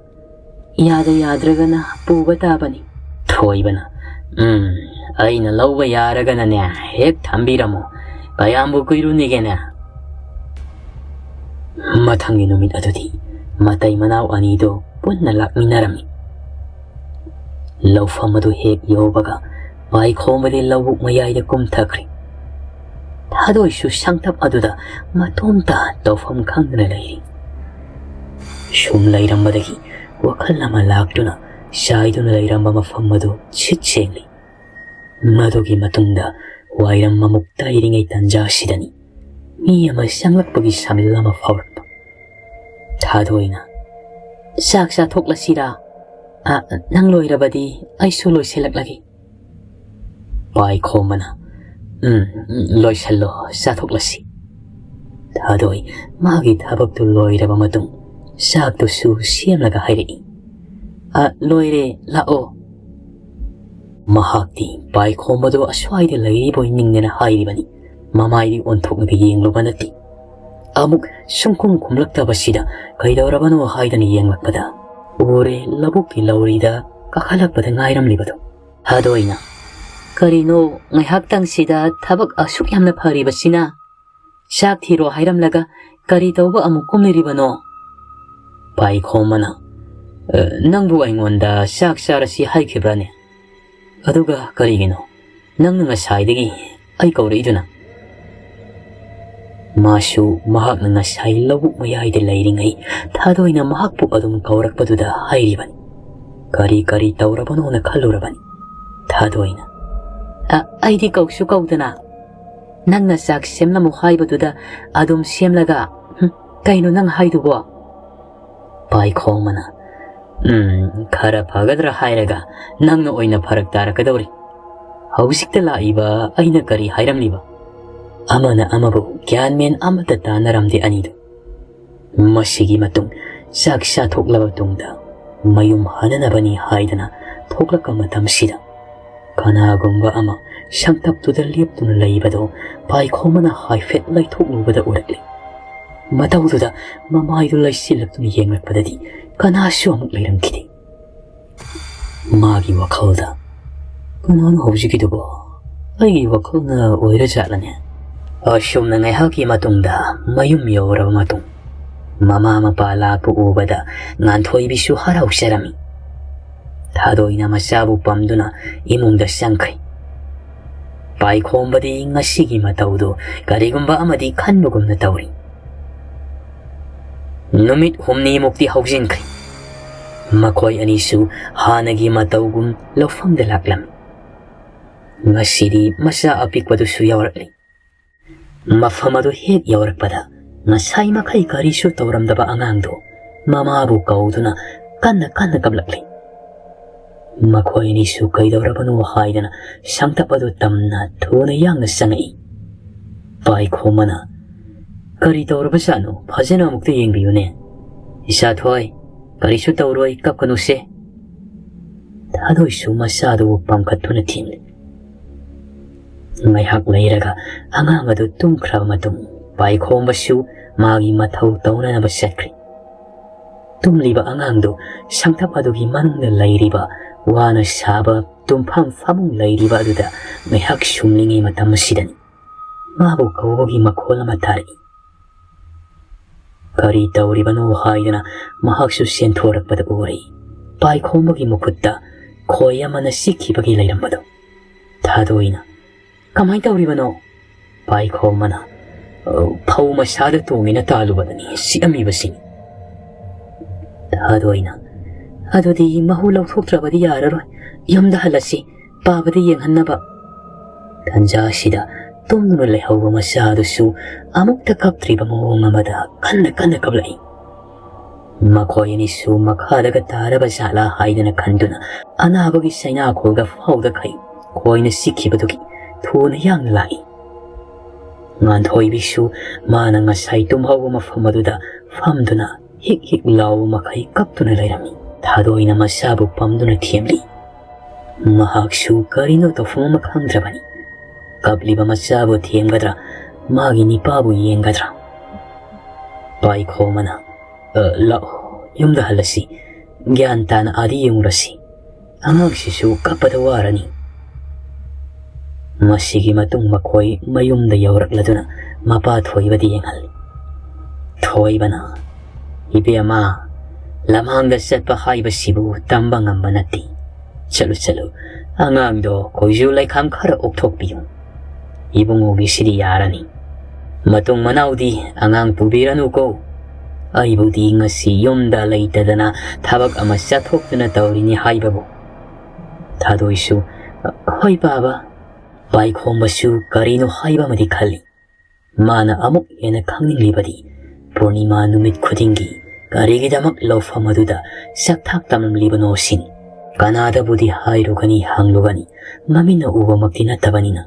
"ꯌꯥꯗ ꯌꯥꯗ꯭ꯔꯒꯅ ꯄꯨꯕ ꯇꯥꯕꯅꯤ꯫" ꯊꯣꯏꯕꯅ, "ꯎꯝ, ꯑꯩꯅ ꯂꯧꯕ ꯌꯥꯔꯒꯅꯅꯦ, ꯍꯦꯛ ꯊꯝꯕꯤꯔꯝꯃꯣ꯫ ꯀꯌꯥꯝꯕꯨ ꯀꯨꯏꯔꯨꯅꯤꯒꯦꯅꯦ?" ꯃꯊꯪꯒꯤ ꯅꯨꯃꯤꯠ ꯑꯗꯨꯗꯤ ꯃꯇꯩ ꯃꯅꯥꯎ ꯑꯅꯤꯗꯨ ꯄꯨꯟꯅ ꯂꯥꯛꯃꯤꯟꯅꯔꯝꯃꯤ꯫ ꯂꯧꯐꯝ ꯑꯗꯨ ꯍꯦꯛ ꯌꯧꯕꯒ ꯄꯥꯏꯈꯣꯝꯕꯗꯤ ꯂꯧꯕꯨꯛ ꯃꯌꯥꯏꯗ ꯀꯨꯝꯊꯈ꯭ꯔꯦ꯫ ꯊꯥꯗꯣꯏꯁꯨ ꯁꯪꯊꯞ ꯑꯗꯨꯗ ꯃꯇꯣꯝꯇ ꯇꯧꯐꯝ ꯈꯪꯗꯅ ꯂꯩꯔꯤ꯫ ꯁꯨꯝ ꯂꯩꯔꯝꯕꯗꯒꯤ ꯋꯥꯈꯜ ꯑꯃ ꯂꯥꯛꯇꯨꯅ ꯆꯥꯏꯗꯨꯅ ꯂꯩꯔꯝꯕ ꯃꯐꯝ ꯑꯗꯨ ꯁꯤꯠ ꯁꯦꯡꯂꯤ꯫ ꯃꯗꯨꯒꯤ ꯃꯇꯨꯡꯗ ꯋꯥꯏꯔꯝ ꯃꯃꯨꯛ ꯇꯥꯏꯔꯤꯉꯩ ꯇꯟꯖꯥ ꯑꯁꯤꯗꯅꯤ ꯃꯤ ꯑꯃ ꯆꯪꯂꯛꯄꯒꯤ ꯁꯥꯃꯤꯜ ꯑꯃ ꯐꯥꯎꯔꯛꯄ꯫ ꯊꯥꯗꯣꯏꯅ, "ꯆꯥꯛ ꯆꯥꯊꯣꯛꯂꯁꯤꯔꯥ? ꯑ, ꯅꯪ ꯂꯣꯏꯔꯕꯗꯤ ꯑꯩꯁꯨ ꯂꯣꯏꯁꯤꯜꯂꯛꯂꯒꯦ꯫" ꯄꯥꯏꯈꯣꯝꯕꯅ, "ꯎꯝ, ꯂꯣꯏꯁꯤꯜꯂꯣ, ꯆꯥꯊꯣꯛꯂꯁꯤ꯫" ꯊꯥꯗꯣꯏ ꯃꯥꯒꯤ ꯊꯕꯛꯇꯨ ꯂꯣꯏꯔꯕ ꯃꯇꯨꯡ ꯆꯥꯛꯇꯨꯁꯨ ꯁꯦꯝꯂꯒ ꯍꯥꯏꯔꯛꯏ, "ꯑ, ꯂꯣꯏꯔꯦ, ꯂꯥꯛꯑꯣ꯫" ꯃꯍꯥꯛꯇꯤ ꯄꯥꯏꯈꯣꯝꯕꯗꯨ ꯑꯁ꯭ꯋꯥꯏꯗ ꯂꯩꯔꯤꯕꯣꯏ ꯅꯤꯡꯗꯅ ꯍꯥꯏꯔꯤꯕꯅꯤ꯫ ꯃꯃꯥꯏꯗꯤ ꯑꯣꯟꯊꯣꯛꯂꯒ ꯌꯦꯡꯂꯨꯕ ꯅꯠꯇꯦ꯫ ꯑꯃꯨꯛ ꯁꯨꯡꯈꯨꯝ ꯈꯨꯝꯂꯛꯇꯕꯁꯤꯗ ꯀꯩꯗꯧꯔꯕꯅꯣ ꯍꯥꯏꯗꯅ ꯌꯦꯡꯂꯛꯄꯗ ꯎꯔꯦ, ꯂꯧꯕꯨꯛꯀꯤ ꯂꯧꯔꯤꯗ ꯀꯥꯈꯠꯂꯛꯄꯗ ꯉꯥꯏꯔꯝꯂꯤꯕꯗꯣ꯫ ꯊꯥꯗꯣꯏꯅ, "ꯀꯔꯤꯅꯣ ꯉꯥꯏꯍꯥꯛꯇꯪꯁꯤꯗ ꯊꯕꯛ ꯑꯁꯨꯛ ꯌꯥꯝꯅ ꯐꯔꯤꯕꯁꯤꯅ? ꯆꯥꯛ ꯊꯤꯔꯣ ꯍꯥꯏꯔꯝꯂꯒ ꯀꯔꯤ ꯇꯧꯕ ꯑꯃꯨꯛ ꯀꯨꯝꯂꯤꯔꯤꯕꯅꯣ?" ꯄꯥꯏꯈꯣꯝꯕꯅ, "ꯑ, ꯅꯪꯕꯨ ꯑꯩꯉꯣꯟꯗ ꯆꯥꯛ ꯆꯥꯔꯁꯤ ꯍꯥꯏꯈꯤꯕ꯭ꯔꯥꯅꯦ? ꯑꯗꯨꯒ ꯀꯔꯤꯒꯤꯅꯣ ꯅꯪꯅ ꯉꯁꯥꯏꯗꯒꯤ ꯑꯩ ꯀꯧꯔꯛꯏꯗꯨꯅ?" ꯃꯥꯁꯨ ꯃꯍꯥꯛꯅ ꯉꯁꯥꯏ ꯂꯧꯕꯨꯛ ꯃꯌꯥꯏꯗ ꯂꯩꯔꯤꯉꯩ ꯊꯥꯗꯣꯏꯅ ꯃꯍꯥꯛꯄꯨ ꯑꯗꯨꯝ ꯀꯧꯔꯛꯄꯗꯨꯗ ꯍꯥꯏꯔꯤꯕꯅꯤ꯫ ꯀꯔꯤ ꯀꯔꯤ ꯇꯧꯔꯕꯅꯣꯅ ꯈꯜꯂꯨꯔꯕꯅꯤ ꯊꯥꯗꯣꯏꯅ꯫ "ꯑ, ꯑꯩꯗꯤ ꯀꯧꯁꯨ ꯀꯧꯗꯅ ꯅꯪꯅ ꯆꯥꯛ ꯁꯦꯝꯂꯝꯃꯨ ꯍꯥꯏꯕꯗꯨꯗ ꯑꯗꯨꯝ ꯁꯦꯝꯂꯒ, ꯍꯨꯝ, ꯀꯩꯅꯣ ꯅꯪ ꯍꯥꯏꯗꯨꯕꯣ?" ꯄꯥꯏꯈꯣꯝꯕꯅ, "ꯎꯝ, ꯈꯔ ꯐꯒꯗ꯭ꯔꯥ ꯍꯥꯏꯔꯒ ꯅꯪꯅ ꯑꯣꯏꯅ ꯐꯔꯛ ꯇꯥꯔꯛꯀꯗꯧꯔꯤ꯫ ꯍꯧꯖꯤꯛꯇ ꯂꯥꯛꯏꯕ ꯑꯩꯅ ꯀꯔꯤ ꯍꯥꯏꯔꯝꯂꯤꯕ?" ꯑꯃꯅ ꯑꯃꯕꯨ ꯒ꯭ꯌꯥꯟ ꯃꯦꯟ ꯑꯃꯠꯇ ꯇꯥꯅꯔꯝꯗꯦ ꯑꯅꯤꯗꯨ꯫ ꯃꯁꯤꯒꯤ ꯃꯇꯨꯡ ꯆꯥꯛ ꯆꯥꯊꯣꯛꯂꯕ ꯇꯨꯡꯗ ꯃꯌꯨꯝ ꯍꯟꯅꯅꯕꯅꯤ ꯍꯥꯏꯗꯅ ꯊꯣꯛꯂꯛꯄ ꯃꯇꯝꯁꯤꯗ, ꯀꯅꯥꯒꯨꯝꯕ ꯑꯃ ꯁꯪꯇꯞꯇꯨꯗ ꯂꯦꯞꯇꯨꯅ ꯂꯩꯕꯗꯨ ꯄꯥꯏꯈꯣꯝꯕꯅ ꯍꯥꯏꯐꯦꯠ ꯂꯩꯊꯣꯛꯂꯨꯕꯗ ꯎꯔꯛꯂꯤ꯫ ꯃꯇꯧꯗꯨꯗ ꯃꯃꯥꯏꯗꯨ ꯂꯩꯁꯤꯜꯂꯛꯇꯨꯅ ꯌꯦꯡꯂꯛꯄꯗꯗꯤ ꯀꯅꯥꯁꯨ ꯑꯃꯨꯛ ꯂꯩꯔꯝꯈꯤꯗꯦ꯫ ꯃꯥꯒꯤ ꯋꯥꯈꯜꯗ, "ꯀꯅꯥꯅꯣ ꯍꯧꯖꯤꯛꯀꯤꯗꯨꯕꯣ? ꯑꯩꯒꯤ ꯋꯥꯈꯜꯅ ꯑꯣꯏꯔꯖꯥꯠꯂꯅꯦ?" ꯑꯁꯨꯝꯅ ꯉꯥꯏꯍꯥꯛꯀꯤ ꯃꯇꯨꯡꯗ ꯃꯌꯨꯝ ꯌꯧꯔꯕ ꯃꯇꯨꯡ, ꯃꯃꯥ ꯃꯄꯥ ꯂꯥꯛꯄ ꯎꯕꯗ ꯉꯥꯟꯊꯣꯏꯕꯤꯁꯨ ꯍꯔꯥꯎꯖꯔꯝꯃꯤ꯫ ꯊꯥꯗꯣꯏꯅ ꯃꯆꯥꯕꯨ ꯄꯝꯗꯨꯅ ꯏꯃꯨꯡꯗ ꯆꯪꯈ꯭ꯔꯦ꯫ ꯄꯥꯏꯈꯣꯝꯕꯗꯤ ꯉꯁꯤꯒꯤ ꯃꯇꯧꯗꯨ ꯀꯔꯤꯒꯨꯝꯕ ꯑꯃꯗꯤ ꯈꯟꯕꯒꯨꯝꯅ ꯇꯧꯔꯤ꯫ ꯅꯨꯃꯤꯠ ꯍꯨꯝꯅꯤꯃꯨꯛꯇꯤ ꯍꯧꯖꯤꯟꯈ꯭ꯔꯦ꯫ ꯃꯈꯣꯏ ꯑꯅꯤꯁꯨ ꯍꯥꯟꯅꯒꯤ ꯃꯇꯧꯒꯨꯝ ꯂꯧꯐꯝꯗ ꯂꯥꯛꯂꯝꯃꯤ꯫ ꯉꯁꯤꯗꯤ ꯃꯆꯥ ꯑꯄꯤꯛꯄꯗꯨꯁꯨ ꯌꯥꯎꯔꯛꯂꯤ꯫ ꯃꯐꯝ ꯑꯗꯨ ꯍꯦꯛ ꯌꯧꯔꯛꯄꯗ, ꯉꯁꯥꯏ ꯃꯈꯩ ꯀꯔꯤꯁꯨ ꯇꯧꯔꯝꯗꯕ ꯑꯉꯥꯡꯗꯨ ꯃꯃꯥꯕꯨ ꯀꯧꯗꯨꯅ ꯀꯟꯅ ꯀꯟꯅ ꯀꯞꯂꯛꯂꯤ꯫ ꯃꯈꯣꯏ ꯑꯅꯤꯁꯨ ꯀꯩꯗꯧꯔꯕꯅꯣ ꯍꯥꯏꯗꯅ ꯁꯪꯇꯞ ꯑꯗꯨ ꯇꯝꯅ ꯊꯨꯅ ꯌꯥꯡꯅ ꯆꯪꯉꯛꯏ꯫ ꯄꯥꯏꯈꯣꯝꯕꯅ, "ꯀꯔꯤ ꯇꯧꯔꯕꯖꯥꯠꯅꯣ? ꯐꯖꯅ ꯑꯃꯨꯛꯇ ꯌꯦꯡꯕꯤꯌꯨꯅꯦ꯫ ꯏꯆꯥꯊꯣꯏ, ꯀꯔꯤꯁꯨ ꯇꯧꯔꯣꯏ, ꯀꯞꯀꯅꯨꯁꯦ꯫" ꯊꯥꯗꯣꯏꯁꯨ ꯃꯆꯥꯗꯨꯕꯨ ꯄꯥꯝꯈꯠꯇꯨꯅ ꯊꯦꯝꯂꯤ꯫ ꯉꯥꯏꯍꯥꯛ ꯂꯩꯔꯒ ꯑꯉꯥꯡ ꯑꯗꯨ ꯇꯨꯝꯈ꯭ꯔꯕ ꯃꯇꯨꯡ, ꯄꯥꯏꯈꯣꯝꯕꯁꯨ ꯃꯥꯒꯤ ꯃꯊꯧ ꯇꯧꯅꯅꯕ ꯆꯠꯈ꯭ꯔꯦ꯫ ꯇꯨꯝꯂꯤꯕ ꯑꯉꯥꯡꯗꯨ ꯁꯪꯊꯞ ꯑꯗꯨꯒꯤ ꯃꯅꯨꯡꯗ ꯂꯩꯔꯤꯕ ꯋꯥꯅ ꯁꯥꯕ ꯇꯨꯝꯐꯝ ꯐꯃꯨꯡ ꯂꯩꯔꯤꯕ ꯑꯗꯨꯗ ꯉꯥꯏꯍꯥꯛ ꯁꯨꯝꯂꯤꯉꯩ ꯃꯇꯝ ꯑꯁꯤꯗꯅꯤ꯫ ꯃꯥꯕꯨ ꯀꯧꯕꯒꯤ ꯃꯈꯣꯜ ꯑꯃ ꯇꯥꯔꯛꯏ꯫ ꯀꯔꯤ ꯇꯧꯔꯤꯕꯅꯣ ꯍꯥꯏꯗꯅ ꯃꯍꯥꯛꯁꯨ ꯆꯦꯟꯊꯣꯔꯛꯄꯗ ꯎꯔꯦ, ꯄꯥꯏꯈꯣꯝꯕꯒꯤ ꯃꯈꯨꯠꯇ ꯈꯣꯏ ꯑꯃꯅ ꯆꯤꯛꯈꯤꯕꯒꯤ ꯂꯩꯔꯝꯕꯗꯣ꯫ ꯊꯥꯗꯣꯏꯅ, "ꯀꯃꯥꯏꯅ ꯇꯧꯔꯤꯕꯅꯣ?" ꯄꯥꯏꯈꯣꯝꯕꯅ, "ꯑ, ꯐꯧ ꯃꯁꯥꯗ ꯇꯣꯡꯉꯦꯅ ꯇꯥꯜꯂꯨꯕꯗꯅꯤ ꯆꯤꯛꯑꯝꯃꯤꯕꯁꯤꯅꯤ꯫" ꯊꯥꯗꯣꯏꯅ, "ꯑꯗꯨꯗꯤ ꯃꯍꯨ ꯂꯧꯊꯣꯛꯇ꯭ꯔꯕꯗꯤ ꯌꯥꯔꯔꯣꯏ꯫ ꯌꯨꯝꯗ ꯍꯜꯂꯁꯤ, ꯄꯥꯕꯗ ꯌꯦꯡꯍꯟꯅꯕ꯫" ꯇꯟꯖꯥ ꯑꯁꯤꯗ ꯇꯨꯝꯗꯨꯅ ꯂꯩꯍꯧꯕ ꯃꯆꯥ ꯑꯗꯨꯁꯨ ꯑꯃꯨꯛꯇ ꯀꯞꯇ꯭ꯔꯤꯕ ꯃꯑꯣꯡ ꯑꯃꯗ ꯀꯟꯅ ꯀꯟꯅ ꯀꯞꯂꯛꯏ꯫ ꯃꯈꯣꯏ ꯑꯅꯤꯁꯨ ꯃꯈꯥꯗꯒ ꯇꯥꯔꯕ ꯖꯥꯠꯂꯥ ꯍꯥꯏꯗꯅ ꯈꯟꯗꯨꯅ ꯑꯅꯥꯕꯒꯤ ꯆꯩꯅꯥꯈꯣꯜꯒ ꯐꯥꯎꯗꯈꯩ ꯈꯣꯏꯅ ꯆꯤꯛꯈꯤꯕꯗꯨꯒꯤ ꯊꯨꯅ ꯌꯥꯡꯅ ꯂꯥꯛꯏ꯫ ꯉꯥꯟꯊꯣꯏꯕꯤꯁꯨ ꯃꯥꯅ ꯉꯁꯥꯏ ꯇꯨꯝꯍꯧꯕ ꯃꯐꯝ ꯑꯗꯨꯗ ꯐꯝꯗꯨꯅ ꯍꯤꯛ ꯍꯤꯛ ꯂꯥꯎꯕ ꯃꯈꯩ ꯀꯞꯇꯨꯅ ꯂꯩꯔꯝꯃꯤ꯫ ꯊꯥꯗꯣꯏꯅ ꯃꯆꯥꯕꯨ ꯄꯝꯗꯨꯅ ꯊꯦꯝꯂꯤ꯫ ꯃꯍꯥꯛꯁꯨ ꯀꯔꯤꯅꯣ ꯇꯧꯐꯝ ꯑꯃ ꯈꯪꯗ꯭ꯔꯕꯅꯤ꯫ ꯀꯞꯂꯤꯕ ꯃꯆꯥꯕꯨ ꯊꯦꯝꯒꯗ꯭ꯔꯥ, ꯃꯥꯒꯤ ꯅꯤꯄꯥꯕꯨ ꯌꯦꯡꯒꯗ꯭ꯔꯥ? ꯄꯥꯏꯈꯣꯝꯕꯅ, "ꯑ, ꯂꯥꯛꯑꯣ, ꯌꯨꯝꯗ ꯍꯜꯂꯁꯤ꯫ ꯒ꯭ꯌꯥꯟ ꯇꯥꯅ ꯑꯥꯗ ꯌꯦꯡꯉꯨꯔꯁꯤ꯫ ꯑꯉꯥꯡꯁꯤꯁꯨ ꯀꯞꯄꯗ ꯋꯥꯔꯅꯤ꯫" ꯃꯁꯤꯒꯤ ꯃꯇꯨꯡ ꯃꯈꯣꯏ ꯃꯌꯨꯝꯗ ꯌꯧꯔꯛꯂꯗꯨꯅ ꯃꯄꯥ ꯊꯣꯏꯕꯗ ꯌꯦꯡꯍꯜꯂꯤ꯫ ꯊꯣꯏꯕꯅ, "ꯏꯕꯦꯝꯃ, ꯂꯃꯥꯡꯗ ꯆꯠꯄ ꯍꯥꯏꯕꯁꯤꯕꯨ ꯇꯝꯕ ꯉꯝꯕ ꯅꯠꯇꯦ꯫ ꯆꯠꯂꯨ, ꯆꯠꯂꯨ, ꯑꯉꯥꯡꯗꯣ ꯈꯣꯏꯖꯨ ꯂꯩꯈꯥꯝ ꯈꯔ ꯑꯣꯛꯊꯣꯛꯄꯤꯌꯨ꯫ ꯏꯕꯨꯡꯉꯣꯒꯤꯁꯤꯗꯤ ꯌꯥꯔꯅꯤ꯫ ꯃꯇꯨꯡ ꯃꯅꯥꯎꯗꯤ ꯑꯉꯥꯡ ꯄꯨꯕꯤꯔꯅꯨꯀꯣ꯫ ꯑꯩꯕꯨꯗꯤ ꯉꯁꯤ ꯌꯨꯝꯗ ꯂꯩꯇꯗꯅ ꯊꯕꯛ ꯑꯃ ꯆꯠꯊꯣꯛꯇꯨꯅ ꯇꯧꯔꯤꯅꯤ ꯍꯥꯏꯕꯕꯨ꯫" ꯊꯥꯗꯣꯏꯁꯨ, "ꯍꯣꯏ ꯄꯥꯕ꯫" ꯄꯥꯏꯈꯣꯝꯕꯁꯨ ꯀꯔꯤꯅꯣ ꯍꯥꯏꯕ ꯑꯃꯗꯤ ꯈꯜꯂꯤ꯫ ꯃꯥꯅ ꯑꯃꯨꯛ ꯍꯦꯟꯅ ꯈꯪꯅꯤꯡꯂꯤꯕꯗꯤ ꯄꯨꯔꯅꯤꯃꯥ ꯅꯨꯃꯤꯠ ꯈꯨꯗꯤꯡꯒꯤ ꯀꯔꯤꯒꯤꯗꯃꯛ ꯂꯧꯐꯝ ꯑꯗꯨꯗ ꯆꯥꯛꯊꯥꯛ ꯇꯝꯂꯝꯂꯤꯕꯅꯣ ꯁꯤꯅꯤ꯫ ꯀꯅꯥꯗꯕꯨꯗꯤ ꯍꯥꯏꯔꯨꯒꯅꯤ, ꯍꯪꯂꯨꯒꯅꯤ, ꯃꯃꯤꯠꯅ ꯎꯕꯃꯛꯇꯤ ꯅꯠꯇꯕꯅꯤꯅ꯫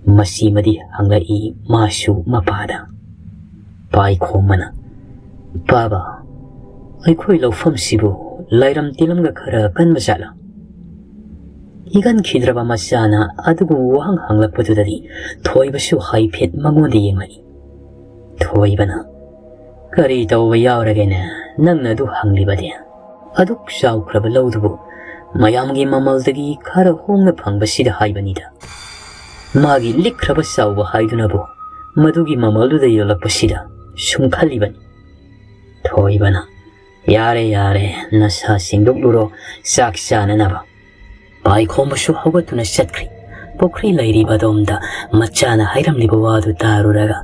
ꯃꯁꯤꯃꯗꯤ ꯍꯪꯂꯛꯏ ꯃꯥꯁꯨ ꯃꯄꯥꯗ꯫ ꯄꯥꯏꯈꯣꯝꯕꯅ, "ꯄꯥꯕ, ꯑꯩꯈꯣꯏ ꯂꯧꯐꯝꯁꯤꯕꯨ ꯂꯥꯏꯔꯝ ꯇꯤꯂꯝꯒ ꯈꯔ ꯀꯟꯕ ꯖꯥꯠꯂꯥ?" ꯏꯒꯟꯈꯤꯗ꯭ꯔꯕ ꯃꯆꯥꯅ ꯑꯗꯨꯒꯨꯝꯕ ꯋꯥꯍꯪ ꯍꯪꯂꯛꯄꯗꯨꯗꯗꯤ ꯊꯣꯏꯕꯁꯨ ꯍꯥꯏꯐꯦꯠ ꯃꯉꯣꯟꯗ ꯌꯦꯡꯂꯛꯏ꯫ ꯊꯣꯏꯕꯅ, "ꯀꯔꯤ ꯇꯧꯕ ꯌꯥꯎꯔꯒꯦꯅꯦ? ꯅꯪꯅ ꯑꯗꯨ ꯍꯪꯂꯤꯕꯗꯤ? ꯑꯗꯨꯛ ꯆꯥꯎꯈ꯭ꯔꯕ ꯂꯧꯗꯨꯕꯨ ꯃꯌꯥꯝꯒꯤ ꯃꯃꯜꯗꯒꯤ ꯈꯔ ꯍꯣꯡꯅ ꯐꯪꯕꯁꯤꯗ ꯍꯥꯏꯕꯅꯤꯗ꯫ ꯃꯥꯒꯤ ꯂꯤꯛꯈ꯭ꯔꯕ ꯆꯥꯎꯕ ꯍꯥꯏꯗꯨꯅꯕꯨ ꯃꯗꯨꯒꯤ ꯃꯃꯜꯗꯨꯗ ꯌꯣꯜꯂꯛꯄꯁꯤꯗ ꯁꯨꯝ ꯈꯜꯂꯤꯕꯅꯤ꯫" ꯊꯣꯏꯕꯅ, "ꯌꯥꯔꯦ, ꯌꯥꯔꯦ, ꯅꯁꯥ ꯁꯦꯡꯗꯣꯛꯂꯨꯔꯣ, ꯆꯥꯛ ꯆꯥꯅꯅꯕ꯫" ꯄꯥꯏꯈꯣꯝꯕꯁꯨ ꯍꯧꯒꯠꯇꯨꯅ ꯆꯠꯈ꯭ꯔꯤ꯫ ꯄꯨꯈ꯭ꯔꯤ ꯂꯩꯔꯤꯕ ꯑꯗꯣꯝꯗ ꯃꯆꯥꯅ ꯍꯥꯏꯔꯝꯂꯤꯕ ꯋꯥꯗꯨ ꯇꯥꯔꯨꯔꯒ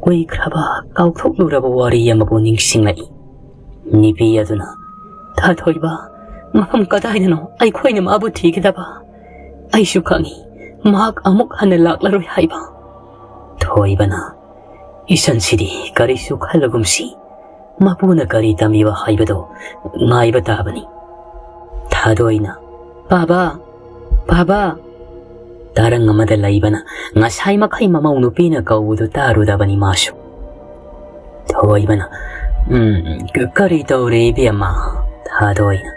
ꯀꯨꯏꯈ꯭ꯔꯕ, ꯀꯥꯎꯊꯣꯛꯂꯨꯔꯕ ꯋꯥꯔꯤ ꯑꯃꯕꯨ ꯅꯤꯡꯁꯤꯡꯂꯛꯏ꯫ ꯅꯨꯄꯤ ꯑꯗꯨꯅ, "ꯊꯥꯊꯣꯏꯕ, ꯃꯐꯝ ꯀꯗꯥꯏꯗꯅꯣ ꯑꯩꯈꯣꯏꯅ ꯃꯥꯕꯨ ꯊꯤꯒꯗꯕ? ꯑꯩꯁꯨ ꯈꯪꯏ, ꯃꯍꯥꯛ ꯑꯃꯨꯛ ꯍꯟꯅ ꯂꯥꯛꯂꯔꯣꯏ ꯍꯥꯏꯕ꯫" ꯊꯣꯏꯕꯅ, "ꯏꯆꯟꯁꯤꯗꯤ ꯀꯔꯤꯁꯨ ꯈꯜꯂꯒꯨꯝꯁꯤ, ꯃꯄꯨꯅ ꯀꯔꯤ ꯇꯝꯃꯤꯕ ꯍꯥꯏꯕꯗꯨ ꯉꯥꯏꯕ ꯇꯥꯕꯅꯤ꯫" ꯊꯥꯗꯣꯏꯅ, "ꯕꯥꯕꯥ, ꯕꯥꯕꯥ!" ꯇꯔꯪ ꯑꯃꯗ ꯂꯩꯕꯅ ꯉꯁꯥꯏ ꯃꯈꯩ ꯃꯃꯧ ꯅꯨꯄꯤꯅ ꯀꯧꯕꯗꯨ ꯇꯥꯔꯨꯗꯕꯅꯤ ꯃꯥꯁꯨ꯫ ꯊꯣꯏꯕꯅ, "ꯎꯝ, ꯀ-, ꯀꯔꯤ ꯇꯧꯔꯦ ꯏꯕꯦꯝꯃ?" ꯊꯥꯗꯣꯏꯅ,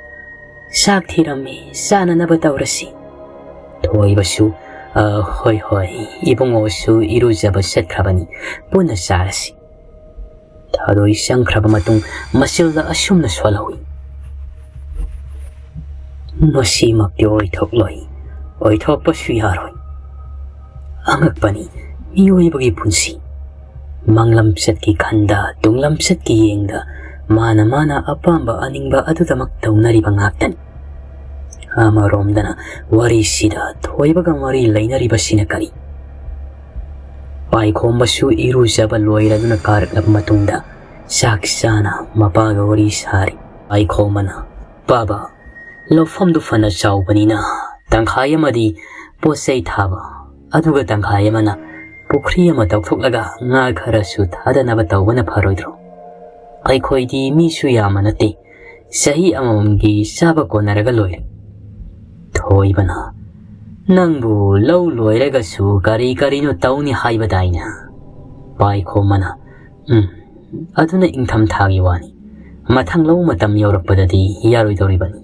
"ꯆꯥꯛ ꯊꯤꯔꯝꯃꯤ, ꯆꯥꯅꯅꯕ ꯇꯧꯔꯁꯤ꯫" ꯊꯣꯏꯕꯁꯨ, "ꯑ, ꯍꯣꯏ, ꯍꯣꯏ, ꯏꯕꯨꯡꯉꯣꯁꯨ ꯏꯔꯨꯖꯕ ꯆꯠꯈ꯭ꯔꯕꯅꯤ, ꯄꯨꯟꯅ ꯆꯥꯔꯁꯤ꯫" ꯊꯥꯗꯣꯏ ꯆꯪꯈ꯭ꯔꯕ ꯃꯇꯨꯡ ꯃꯆꯤꯜꯗ ꯑꯁꯨꯝꯅ ꯁꯣꯜꯍꯧꯏ, "ꯃꯁꯤꯃꯛꯇꯤ ꯑꯣꯏꯊꯣꯛꯂꯣꯏ, ꯑꯣꯏꯊꯣꯛꯄꯁꯨ ꯌꯥꯔꯣꯏ꯫ ꯑꯉꯛꯄꯅꯤ ꯃꯤꯑꯣꯏꯕꯒꯤ ꯄꯨꯟꯁꯤ꯫ ꯃꯥꯡꯂꯝꯆꯠꯀꯤ ꯈꯟꯗ, ꯇꯨꯡꯂꯝꯆꯠꯀꯤ ꯌꯦꯡꯗ, ꯃꯥꯅ ꯃꯥꯅ ꯑꯄꯥꯝꯕ ꯑꯅꯤꯡꯕ ꯑꯗꯨꯗꯃꯛ ꯇꯧꯅꯔꯤꯕ ꯉꯥꯛꯇꯅꯤ꯫" ꯑꯃꯔꯣꯝꯗꯅ ꯋꯥꯔꯤꯁꯤꯗ ꯊꯣꯏꯕꯒ ꯃꯔꯤ ꯂꯩꯅꯔꯤꯕꯁꯤꯅ ꯀꯔꯤ? ꯄꯥꯏꯈꯣꯝꯕꯁꯨ ꯏꯔꯨꯖꯕ ꯂꯣꯏꯔꯗꯨꯅ ꯀꯥꯔꯛꯂꯕ ꯃꯇꯨꯡꯗ ꯆꯥꯛ ꯆꯥꯅ ꯃꯄꯥꯒ ꯋꯥꯔꯤ ꯁꯥꯔꯤ꯫ ꯄꯥꯏꯈꯣꯝꯕꯅ, "ꯕꯥꯕꯥ, ꯂꯧꯐꯝꯗꯨ ꯐꯅ ꯆꯥꯎꯕꯅꯤꯅ ꯇꯪꯈꯥꯏ ꯑꯃꯗꯤ ꯄꯣꯠ ꯆꯩ ꯊꯥꯕ, ꯑꯗꯨꯒ ꯇꯪꯈꯥꯏ ꯑꯃꯅ ꯄꯨꯈ꯭ꯔꯤ ꯑꯃ ꯇꯧꯊꯣꯛꯂꯒ ꯉꯥ ꯈꯔꯁꯨ ꯊꯥꯗꯅꯕ ꯇꯧꯕꯅ ꯐꯔꯣꯏꯗ꯭ꯔꯣ? ꯑꯩꯈꯣꯏꯗꯤ ꯃꯤꯁꯨ ꯌꯥꯝꯕ ꯅꯠꯇꯦ, ꯆꯍꯤ ꯑꯃꯃꯝꯒꯤ ꯆꯥꯕ ꯀꯣꯟꯅꯔꯒ ꯂꯣꯏꯔꯦ꯫" ꯊꯣꯏꯕꯅ, "ꯅꯪꯕꯨ ꯂꯧ ꯂꯣꯏꯔꯒꯁꯨ ꯀꯔꯤ ꯀꯔꯤꯅꯣ ꯇꯧꯅꯤ ꯍꯥꯏꯕꯗꯥꯏꯅꯦ?" ꯄꯥꯏꯈꯣꯝꯕꯅ, "ꯎꯝ, ꯑꯗꯨꯅ ꯏꯪꯊꯝꯊꯥꯒꯤ ꯋꯥꯅꯤ꯫ ꯃꯊꯪ ꯂꯧ ꯃꯇꯝ ꯌꯧꯔꯛꯄꯗꯗꯤ ꯌꯥꯔꯣꯏꯗꯧꯔꯤꯕꯅꯤ꯫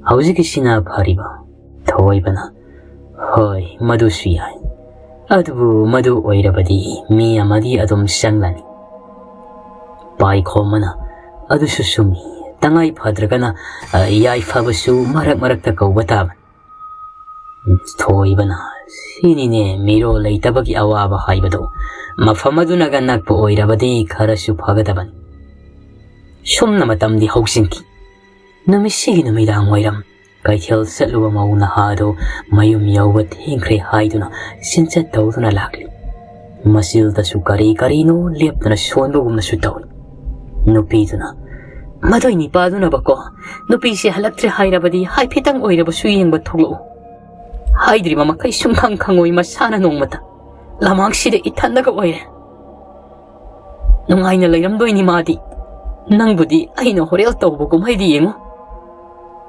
ꯍꯧꯖꯤꯛꯀꯤꯁꯤꯅ ꯐꯔꯤꯕ꯫" ꯊꯣꯏꯕꯅ, "ꯍꯣꯏ, ꯃꯗꯨꯁꯨ ꯌꯥꯏ꯫ ꯑꯗꯨꯕꯨ ꯃꯗꯨ ꯑꯣꯏꯔꯕꯗꯤ ꯃꯤ ꯑꯃꯗꯤ ꯑꯗꯨꯝ ꯆꯪꯂꯅꯤ꯫" ꯄꯥꯏꯈꯣꯝꯕꯅ, "ꯑꯗꯨꯁꯨ ꯆꯨꯝꯃꯤ꯫ ꯇꯉꯥꯏ ꯐꯗ꯭ꯔꯒꯅ, ꯑ, ꯌꯥꯏꯐꯕꯁꯨ ꯃꯔꯛ ꯃꯔꯛꯇ ꯀꯧꯕ ꯇꯥꯕꯅꯤ꯫" ꯊꯣꯏꯕꯅ, "ꯁꯤꯅꯤꯅꯦ ꯃꯤꯔꯣꯜ ꯂꯩꯇꯕꯒꯤ ꯑꯋꯥꯕ ꯍꯥꯏꯕꯗꯣ꯫ ꯃꯐꯝ ꯑꯗꯨꯅꯒ ꯅꯛꯄ ꯑꯣꯏꯔꯕꯗꯤ ꯈꯔꯁꯨ ꯐꯒꯗꯕꯅꯤ꯫" ꯁꯨꯝꯅ ꯃꯇꯝꯗꯤ ꯍꯧꯖꯤꯟꯈꯤ꯫ ꯅꯨꯃꯤꯠꯁꯤꯒꯤ ꯅꯨꯃꯤꯗꯥꯡ ꯋꯥꯏꯔꯝ ꯀꯩꯊꯦꯜ ꯆꯠꯂꯨꯕ ꯃꯧ ꯅꯍꯥ ꯑꯗꯨ ꯃꯌꯨꯝ ꯌꯧꯕ ꯊꯦꯡꯈ꯭ꯔꯦ ꯍꯥꯏꯗꯨꯅ ꯆꯤꯟꯆꯠ ꯇꯧꯗꯨꯅ ꯂꯥꯛꯂꯤ꯫ ꯃꯆꯤꯜꯗꯁꯨ ꯀꯔꯤ ꯀꯔꯤꯅꯣ ꯂꯦꯞꯇꯅ ꯁꯣꯟꯕꯒꯨꯝꯅꯁꯨ ꯇꯧꯏ꯫ ꯅꯨꯄꯤꯗꯨꯅ, "ꯃꯗꯨꯏ ꯅꯤꯄꯥꯗꯨꯅꯕꯀꯣ, ꯅꯨꯄꯤꯁꯦ ꯍꯜꯂꯛꯇ꯭ꯔꯦ ꯍꯥꯏꯔꯕꯗꯤ ꯍꯥꯏꯐꯦꯠꯇꯪ ꯑꯣꯏꯔꯕꯁꯨ ꯌꯦꯡꯕ ꯊꯣꯛꯂꯛꯎ꯫ ꯍꯥꯏꯗ꯭ꯔꯤꯕ ꯃꯈꯩ ꯁꯨꯝꯈꯪ ꯈꯪꯉꯣꯏ ꯃꯁꯥꯅ ꯅꯣꯡꯃꯇ꯫ ꯂꯝꯍꯥꯡꯁꯤꯗ ꯏꯊꯟꯗꯒ ꯑꯣꯏꯔꯦ꯫ ꯅꯨꯡꯉꯥꯏꯅ ꯂꯩꯔꯝꯗꯣꯏꯅꯤ ꯃꯥꯗꯤ꯫ ꯅꯪꯕꯨꯗꯤ ꯑꯩꯅ ꯍꯣꯔꯦꯜ ꯇꯧꯕ ꯀꯨꯝꯍꯩꯗꯤ ꯌꯦꯡꯉꯨ꯫"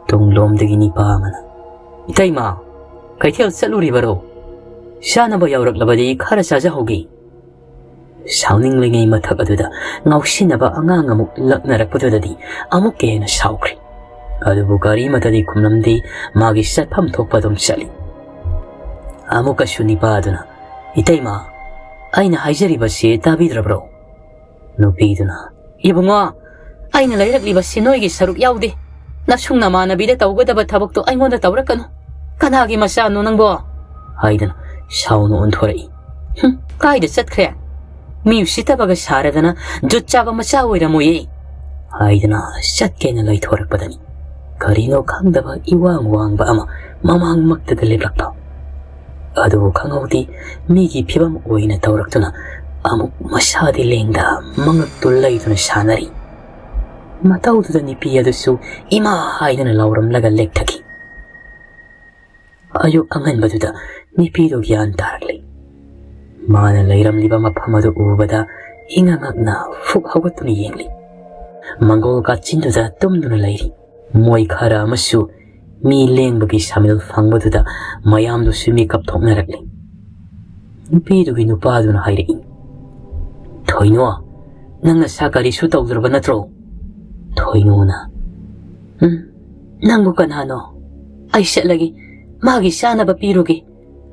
ꯇꯨꯡꯂꯣꯝꯗꯒꯤ ꯅꯤꯄꯥ ꯑꯃꯅ, "ꯏꯇꯩꯃ, ꯀꯩꯊꯦꯜ ꯆꯠꯂꯨꯔꯤꯕꯔꯣ? ꯆꯥꯅꯕ ꯌꯥꯎꯔꯛꯂꯕꯗꯤ ꯈꯔ ꯆꯥꯖꯍꯧꯒꯦ꯫" ꯁꯥꯎꯅꯤꯡꯂꯤꯉꯩ ꯃꯊꯛ ꯑꯗꯨꯗ ꯉꯥꯎꯁꯤꯟꯅꯕ ꯑꯉꯥꯡ ꯑꯃꯨꯛ ꯂꯛꯅꯔꯛꯄꯗꯨꯗꯗꯤ ꯑꯃꯨꯛꯀ ꯍꯦꯟꯅ ꯁꯥꯎꯈ꯭ꯔꯦ꯫ ꯑꯗꯨꯕꯨ ꯀꯔꯤꯃꯇꯗꯤ ꯈꯨꯝꯂꯝꯗꯦ, ꯃꯥꯒꯤ ꯆꯠꯐꯝ ꯊꯣꯛꯄ ꯑꯗꯨꯝ ꯆꯠꯂꯤ꯫ ꯑꯃꯨꯛꯀꯁꯨ ꯅꯤꯄꯥ ꯑꯗꯨꯅ, "ꯏꯇꯩꯃ, ꯑꯩꯅ ꯍꯥꯏꯖꯔꯤꯕꯁꯤ ꯇꯥꯕꯤꯗ꯭ꯔꯕ꯭ꯔꯣ?" ꯅꯨꯄꯤꯗꯨꯅ, "ꯏꯕꯨꯡꯉꯣ, ꯑꯩꯅ ꯂꯩꯔꯛꯂꯤꯕꯁꯤ ꯅꯣꯏꯒꯤ ꯁꯔꯨꯛ ꯌꯥꯎꯗꯦ꯫ ꯅꯁꯨꯡ ꯅꯃꯥꯟꯅꯕꯤꯗ ꯇꯧꯒꯗꯕ ꯊꯕꯛꯇꯣ ꯑꯩꯉꯣꯟꯗ ꯇꯧꯔꯛꯀꯅꯨ꯫ ꯀꯅꯥꯒꯤ ꯃꯆꯥꯅꯣ ꯅꯪꯕꯣ?" ꯍꯥꯏꯗꯨꯅ ꯁꯥꯎꯅ ꯑꯣꯟꯊꯣꯔꯛꯏ꯫ "ꯍꯨꯝ, ꯀꯥꯏꯗ ꯆꯠꯈ꯭ꯔꯦ? ꯃꯤ ꯎꯁꯤꯠꯇꯕꯒ ꯁꯥꯔꯗꯅ ꯖꯨꯠ ꯆꯥꯕ ꯃꯆꯥ ꯑꯣꯏꯔꯝꯃꯣꯏꯌꯦ," ꯍꯥꯏꯗꯨꯅ ꯆꯠꯀꯦꯅ ꯂꯩꯊꯣꯔꯛꯄꯗꯅꯤ ꯀꯔꯤꯅꯣ ꯈꯪꯗꯕ ꯏꯋꯥꯡ ꯋꯥꯡꯕ ꯑꯃ ꯃꯃꯥꯡꯃꯛꯇꯗ ꯂꯦꯞꯂꯛꯄ꯫ ꯑꯗꯨꯕꯨ ꯈꯪꯍꯧꯗꯦ, ꯃꯤꯒꯤ ꯐꯤꯕꯝ ꯑꯣꯏꯅ ꯇꯧꯔꯛꯇꯨꯅ ꯑꯃꯨꯛ ꯃꯁꯥꯗꯤ ꯂꯦꯡꯗ ꯃꯉꯛꯇꯨ ꯂꯩꯗꯨꯅ ꯁꯥꯟꯅꯔꯤ꯫ ꯃꯇꯧꯗꯨꯗ ꯅꯨꯄꯤ ꯑꯗꯨꯁꯨ "ꯏꯃꯥ" ꯍꯥꯏꯗꯨꯅ ꯂꯥꯎꯔꯝꯂꯒ ꯂꯦꯛꯊꯈꯤ꯫ ꯑꯌꯨꯛ ꯑꯉꯟꯕꯗꯨꯗ ꯅꯨꯄꯤꯗꯨ ꯒ꯭ꯌꯥꯟ ꯇꯥꯔꯛꯂꯤ꯫ ꯃꯥꯅ ꯂꯩꯔꯝꯂꯤꯕ ꯃꯐꯝ ꯑꯗꯨ ꯎꯕꯗ ꯏꯉꯛ ꯉꯛꯅ ꯐꯨꯛ ꯍꯧꯒꯠꯇꯨꯅ ꯌꯦꯡꯂꯤ꯫ ꯃꯪꯒꯣꯜ ꯀꯥꯆꯤꯟꯗꯨꯗ ꯇꯨꯝꯗꯨꯅ ꯂꯩꯔꯤ꯫ ꯃꯣꯏ ꯈꯔ ꯑꯃꯁꯨ ꯃꯤ ꯂꯦꯡꯕꯒꯤ ꯁꯥꯃꯤꯜ ꯐꯪꯕꯗꯨꯗ ꯃꯌꯥꯝꯗꯨꯁꯨ ꯃꯤꯀꯞ ꯊꯣꯛꯅꯔꯛꯂꯤ꯫ ꯅꯨꯄꯤꯗꯨꯒꯤ ꯅꯨꯄꯥꯗꯨꯅ ꯍꯥꯏꯔꯛꯏ, "ꯊꯣꯏꯅꯣ, ꯅꯪ ꯅꯁꯥ ꯀꯔꯤꯁꯨ ꯇꯧꯗ꯭ꯔꯕ ꯅꯠꯇ꯭ꯔꯣ?" ꯊꯣꯏꯅꯣꯅ, "ꯎꯝ, ꯅꯪꯕꯨ ꯀꯅꯥꯅꯣ? ꯑꯩ ꯆꯠꯂꯒꯦ, ꯃꯥꯒꯤ ꯆꯥꯅꯕ ꯄꯤꯔꯨꯒꯦ꯫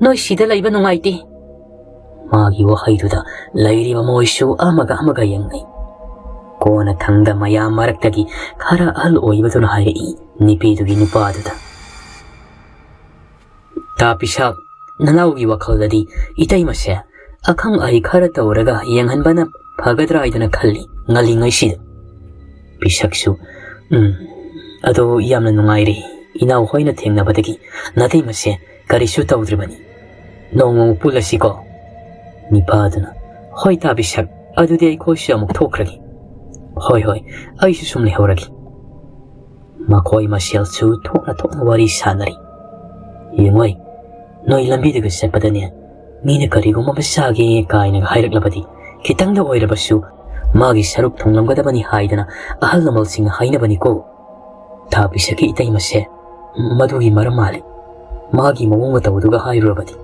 ꯅꯣꯏ ꯁꯤꯗ ꯂꯩꯕ ꯅꯨꯡꯉꯥꯏꯇꯦ꯫" ꯃꯥꯒꯤ ꯋꯥꯍꯩꯗꯨꯗ ꯂꯩꯔꯤꯕ ꯃꯣꯏꯁꯨ ꯑꯃꯒ ꯑꯃꯒ ꯌꯦꯡꯅꯩ꯫ ꯀꯣꯟꯅꯊꯪꯗ ꯃꯌꯥꯝ ꯃꯔꯛꯇꯒꯤ ꯈꯔ ꯑꯍꯜ ꯑꯣꯏꯕꯗꯨꯅ ꯍꯥꯏꯔꯛꯏ ꯅꯨꯄꯤꯗꯨꯒꯤ ꯅꯨꯄꯥꯗꯨꯗ, "ꯇꯥ ꯄꯤꯁꯥꯛ, ꯅꯅꯥꯎꯒꯤ ꯋꯥꯈꯜꯗꯗꯤ ꯏꯇꯩꯃꯁꯦ ꯑꯈꯪ ꯑꯍꯩ ꯈꯔ ꯇꯧꯔꯒ ꯌꯦꯡꯍꯟꯕꯅ ꯐꯒꯗ꯭ꯔꯥ ꯍꯥꯏꯗꯅ ꯈꯜꯂꯤ ꯉꯜꯂꯤꯉꯩꯁꯤꯗ"꯫ ꯄꯤꯁꯛꯁꯨ, "ꯎꯝ, ꯑꯗꯣ ꯌꯥꯝꯅ ꯅꯨꯡꯉꯥꯏꯔꯦ꯫ ꯏꯅꯥꯎ ꯍꯣꯏꯅ ꯊꯦꯡꯅꯕꯗꯒꯤ ꯅꯇꯩꯃꯁꯦ ꯀꯔꯤꯁꯨ ꯇꯧꯗ꯭ꯔꯤꯕꯅꯤ꯫ ꯅꯣꯡꯃ ꯑꯃꯨꯛ ꯄꯨꯜꯂꯁꯤꯀꯣ"꯫ ꯅꯤꯄꯥꯗꯨꯅ, "ꯍꯣꯏ ꯇꯥ ꯄꯤꯁꯛ, ꯑꯗꯨꯗꯤ ꯑꯩꯈꯣꯏꯁꯨ ꯑꯃꯨꯛ ꯊꯣꯛꯈ꯭ꯔꯒꯦ"꯫ "ꯍꯣꯏ, ꯍꯣꯏ, ꯑꯩꯁꯨ ꯁꯨꯝ ꯂꯩꯍꯧꯔꯒꯦ"꯫ ꯃꯈꯣꯏ ꯃꯁꯦꯜꯁꯨ ꯊꯣꯛꯅ ꯊꯣꯛꯅ ꯋꯥꯔꯤ ꯁꯥꯟꯅꯔꯤ꯫ "ꯌꯦꯡꯉꯣꯏ, ꯅꯣꯏ ꯂꯝꯕꯤꯗꯒ ꯆꯠꯄꯗꯅꯦ, ꯃꯤꯅ ꯀꯔꯤꯒꯨꯝꯕ ꯑꯃ ꯆꯥꯒꯦ ꯀꯥꯏꯅꯒ ꯍꯥꯏꯔꯛꯂꯕꯗꯤ, ꯈꯤꯇꯪꯗ ꯑꯣꯏꯔꯕꯁꯨ ꯃꯥꯒꯤ ꯁꯔꯨꯛ ꯊꯨꯡꯂꯝꯒꯗꯕꯅꯤ ꯍꯥꯏꯗꯅ ꯑꯍꯜ ꯂꯃꯟꯁꯤꯡꯅ ꯍꯥꯏꯅꯕꯅꯤꯀꯣ꯫ ꯊꯥ ꯄꯤꯁꯛꯀꯤ ꯏꯇꯩꯃꯁꯦ ꯃꯗꯨꯒꯤ ꯃꯔꯝ ꯃꯥꯜꯂꯤ꯫ ꯃꯥꯒꯤ ꯃꯑꯣꯡ ꯃꯇꯧꯗꯨꯒ ꯍꯥꯏꯔꯨꯔꯕꯗꯤ"꯫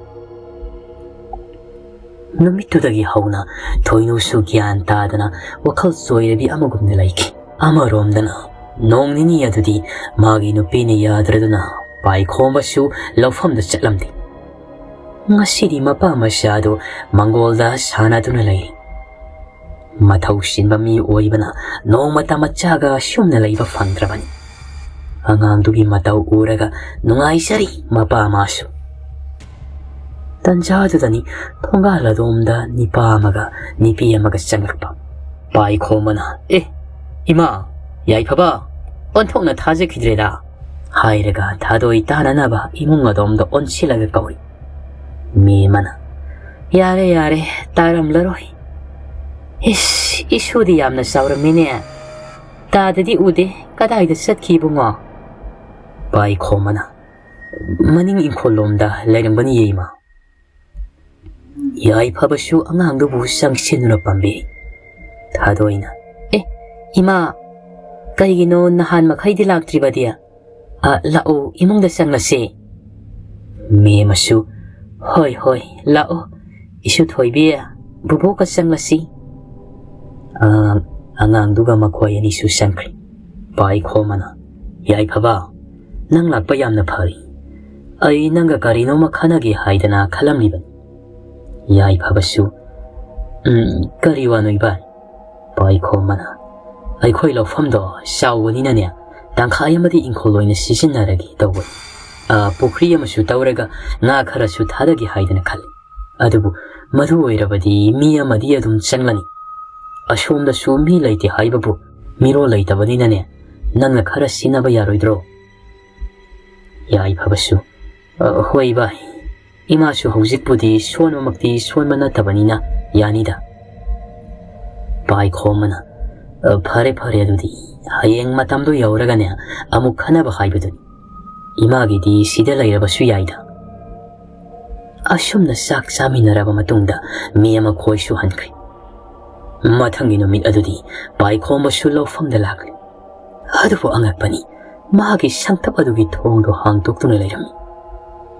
ꯅꯨꯃꯤꯠꯇꯨꯗꯒꯤ ꯍꯧꯅ ꯊꯣꯏꯅꯨꯁꯨ ꯒ꯭ꯌꯥꯟ ꯇꯥꯗꯅ ꯋꯥꯈꯜ ꯆꯣꯏꯔꯕꯤ ꯑꯃꯒꯨꯝꯅ ꯂꯩꯈꯤ꯫ ꯑꯃꯔꯣꯝꯗꯅ ꯅꯣꯡ ꯅꯤꯅꯤ ꯑꯗꯨꯗꯤ ꯃꯥꯒꯤ ꯅꯨꯄꯤꯅ ꯌꯥꯗ꯭ꯔꯗꯨꯅ ꯄꯥꯏꯈꯣꯝꯕꯁꯨ ꯂꯧꯐꯝꯗ ꯆꯠꯂꯝꯗꯦ꯫ ꯉꯁꯤꯗꯤ ꯃꯄꯥ ꯃꯆꯥꯗꯨ ꯃꯪꯒꯣꯜꯗ ꯁꯥꯟꯅꯗꯨꯅ ꯂꯩꯔꯤ꯫ ꯃꯊꯧ ꯆꯤꯟꯕ ꯃꯤ ꯑꯣꯏꯕꯅ ꯅꯣꯡꯃꯇ ꯃꯆꯥꯒ ꯁꯨꯝꯅ ꯂꯩꯕ ꯐꯪꯗ꯭ꯔꯕꯅꯤ꯫ ꯑꯉꯥꯡꯗꯨꯒꯤ ꯃꯇꯧ ꯎꯔꯒ ꯅꯨꯡꯉꯥꯏꯖꯔꯤ ꯃꯄꯥ ꯃꯥꯁꯨ꯫ ꯇꯟꯖꯥꯗꯨꯗꯅꯤ ꯊꯣꯡꯒꯥꯜ ꯑꯗꯣꯝꯗ ꯅꯤꯄꯥ ꯑꯃꯒ ꯅꯤꯄꯤ ꯑꯃꯒ ꯆꯪꯂꯛꯄ꯫ ꯄꯥꯏꯈꯣꯝꯕꯅ, "ꯑꯦ, ꯏꯃꯥ, ꯌꯥꯏꯐꯕ, ꯑꯣꯟꯊꯣꯛꯅ ꯊꯥꯖꯈꯤꯗ꯭ꯔꯦꯗ" ꯍꯥꯏꯔꯒ ꯊꯥꯗꯣꯏ ꯇꯥꯅꯅꯕ ꯏꯃꯨꯡ ꯑꯗꯣꯝꯗ ꯑꯣꯟꯁꯤꯜꯂꯒ ꯀꯧꯔꯤ꯫ ꯃꯦꯝꯃꯅ, "ꯌꯥꯔꯦ, ꯌꯥꯔꯦ, ꯇꯥꯔꯝꯂꯔꯣꯏ꯫ ꯏꯁ, ꯏꯁꯨꯗꯤ ꯌꯥꯝꯅ ꯆꯥꯎꯔꯝꯃꯤꯅꯦ꯫ ꯇꯥꯗꯗꯤ ꯎꯗꯦ, ꯀꯗꯥꯏꯗ ꯆꯠꯈꯤ ꯏꯕꯨꯡꯉꯣ?" ꯄꯥꯏꯈꯣꯝꯕꯅ, "ꯃꯅꯤꯡ ꯏꯪꯈꯣꯜꯂꯣꯝꯗ ꯂꯩꯔꯝꯒꯅꯤꯌꯦ ꯏꯃꯥ"꯫ ꯌꯥꯏꯐꯕꯁꯨ ꯑꯉꯥꯡꯗꯨꯕꯨ ꯆꯪꯁꯤꯟꯗꯨꯅ ꯄꯥꯝꯕꯤ꯫ ꯊꯥꯗꯣꯏꯅ, "ꯑꯦ, ꯏꯃꯥ, ꯀꯩꯒꯤꯅꯣ ꯅꯍꯥꯟ ꯃꯈꯩꯗꯤ ꯂꯥꯛꯇ꯭ꯔꯤꯕꯗꯤ? ꯑ, ꯂꯥꯛꯑꯣ, ꯏꯃꯨꯡꯗ ꯆꯪꯂꯁꯦ"꯫ ꯃꯦꯝꯃꯁꯨ, "ꯍꯣꯏ, ꯍꯣꯏ, ꯂꯥꯛꯑꯣ꯫ ꯏꯁꯨ ꯊꯣꯏꯕꯤ, ꯕꯨꯕꯣꯛꯀ ꯆꯪꯂꯁꯤ"꯫ ꯑ, ꯑꯉꯥꯡꯗꯨꯒ ꯃꯈꯣꯏ ꯑꯅꯤꯁꯨ ꯆꯪꯈ꯭ꯔꯦ꯫ ꯄꯥꯏꯈꯣꯝꯕꯅ, "ꯌꯥꯏꯐꯕ, ꯅꯪ ꯂꯥꯛꯄ ꯌꯥꯝꯅ ꯐꯔꯦ꯫ ꯑꯩ ꯅꯪꯒ ꯀꯔꯤꯅꯣꯃ ꯈꯟꯅꯒꯦ ꯍꯥꯏꯗꯅ ꯈꯜꯂꯝꯂꯤꯕꯅꯤ"꯫ ꯌꯥꯏꯐꯕꯁꯨ, "ꯎꯝ, ꯀꯔꯤ ꯋꯥꯅꯣ ꯏꯕꯥꯏ?" ꯄꯥꯏꯈꯣꯝꯕꯅ, ꯑꯩꯈꯣꯏ ꯂꯧꯐꯝꯗꯣ ꯆꯥꯎꯕꯅꯤꯅꯅꯦ, ꯇꯪꯈꯥꯏ ꯑꯃꯗꯤ ꯏꯪꯈꯣꯜ ꯑꯣꯏꯅ ꯁꯤꯖꯤꯟꯅꯔꯒꯦ ꯇꯧꯕ꯫ ꯑ, ꯄꯨꯈ꯭ꯔꯤ ꯑꯃꯁꯨ ꯇꯧꯔꯒ ꯉꯥ ꯈꯔꯁꯨ ꯊꯥꯗꯒꯦ ꯍꯥꯏꯗꯅ ꯈꯜꯂꯤ꯫ ꯑꯗꯨꯕꯨ ꯃꯗꯨ ꯑꯣꯏꯔꯕꯗꯤ ꯃꯤ ꯑꯃꯗꯤ ꯑꯗꯨꯝ ꯆꯪꯂꯅꯤ꯫ ꯑꯁꯣꯝꯗꯁꯨ ꯃꯤ ꯂꯩꯇꯦ ꯍꯥꯏꯕꯕꯨ ꯃꯤꯔꯣꯜ ꯂꯩꯇꯕꯅꯤꯅꯅꯦ, ꯅꯪꯅ ꯈꯔ ꯁꯤꯟꯅꯕ ꯌꯥꯔꯣꯏꯗ꯭ꯔꯣ? ꯌꯥꯏꯐꯕꯁꯨ, "ꯑ, ꯍꯣꯏ ꯚꯥꯏ, ꯏꯃꯥꯁꯨ ꯍꯧꯖꯤꯛꯄꯨꯗꯤ ꯁꯣꯟꯕꯃꯛꯇꯤ ꯁꯣꯟꯕ ꯅꯠꯇꯕꯅꯤꯅ ꯌꯥꯅꯤꯗ꯫" ꯄꯥꯏꯈꯣꯝꯕꯅ, "ꯑ, ꯐꯔꯦ ꯐꯔꯦ, ꯑꯗꯨꯗꯤ ꯍꯌꯦꯡ ꯃꯇꯝꯗꯣ ꯌꯧꯔꯒꯅꯦ ꯑꯃꯨꯛ ꯈꯟꯅꯕ ꯍꯥꯏꯕꯗꯨꯅꯤ꯫ ꯏꯃꯥꯒꯤꯗꯤ ꯁꯤꯗ ꯂꯩꯔꯕꯁꯨ ꯌꯥꯏꯗ꯫" ꯑꯁꯨꯝꯅ ꯆꯥꯛ ꯆꯥꯃꯤꯟꯅꯔꯕ ꯃꯇꯨꯡꯗ ꯃꯤ ꯑꯃ ꯈꯣꯏꯁꯨ ꯍꯟꯈ꯭ꯔꯦ꯫ ꯃꯊꯪꯒꯤ ꯅꯨꯃꯤꯠ ꯑꯗꯨꯗꯤ ꯄꯥꯏꯈꯣꯝꯕꯁꯨ ꯂꯧꯐꯝꯗ ꯂꯥꯛꯂꯦ꯫ ꯑꯗꯨꯕꯨ ꯑꯉꯛꯄꯅꯤ, ꯃꯍꯥꯛꯀꯤ ꯁꯪꯇꯞ ꯑꯗꯨꯒꯤ ꯊꯣꯡꯗꯨ ꯍꯥꯡꯗꯣꯛꯇꯨꯅ ꯂꯩꯔꯝꯃꯤ꯫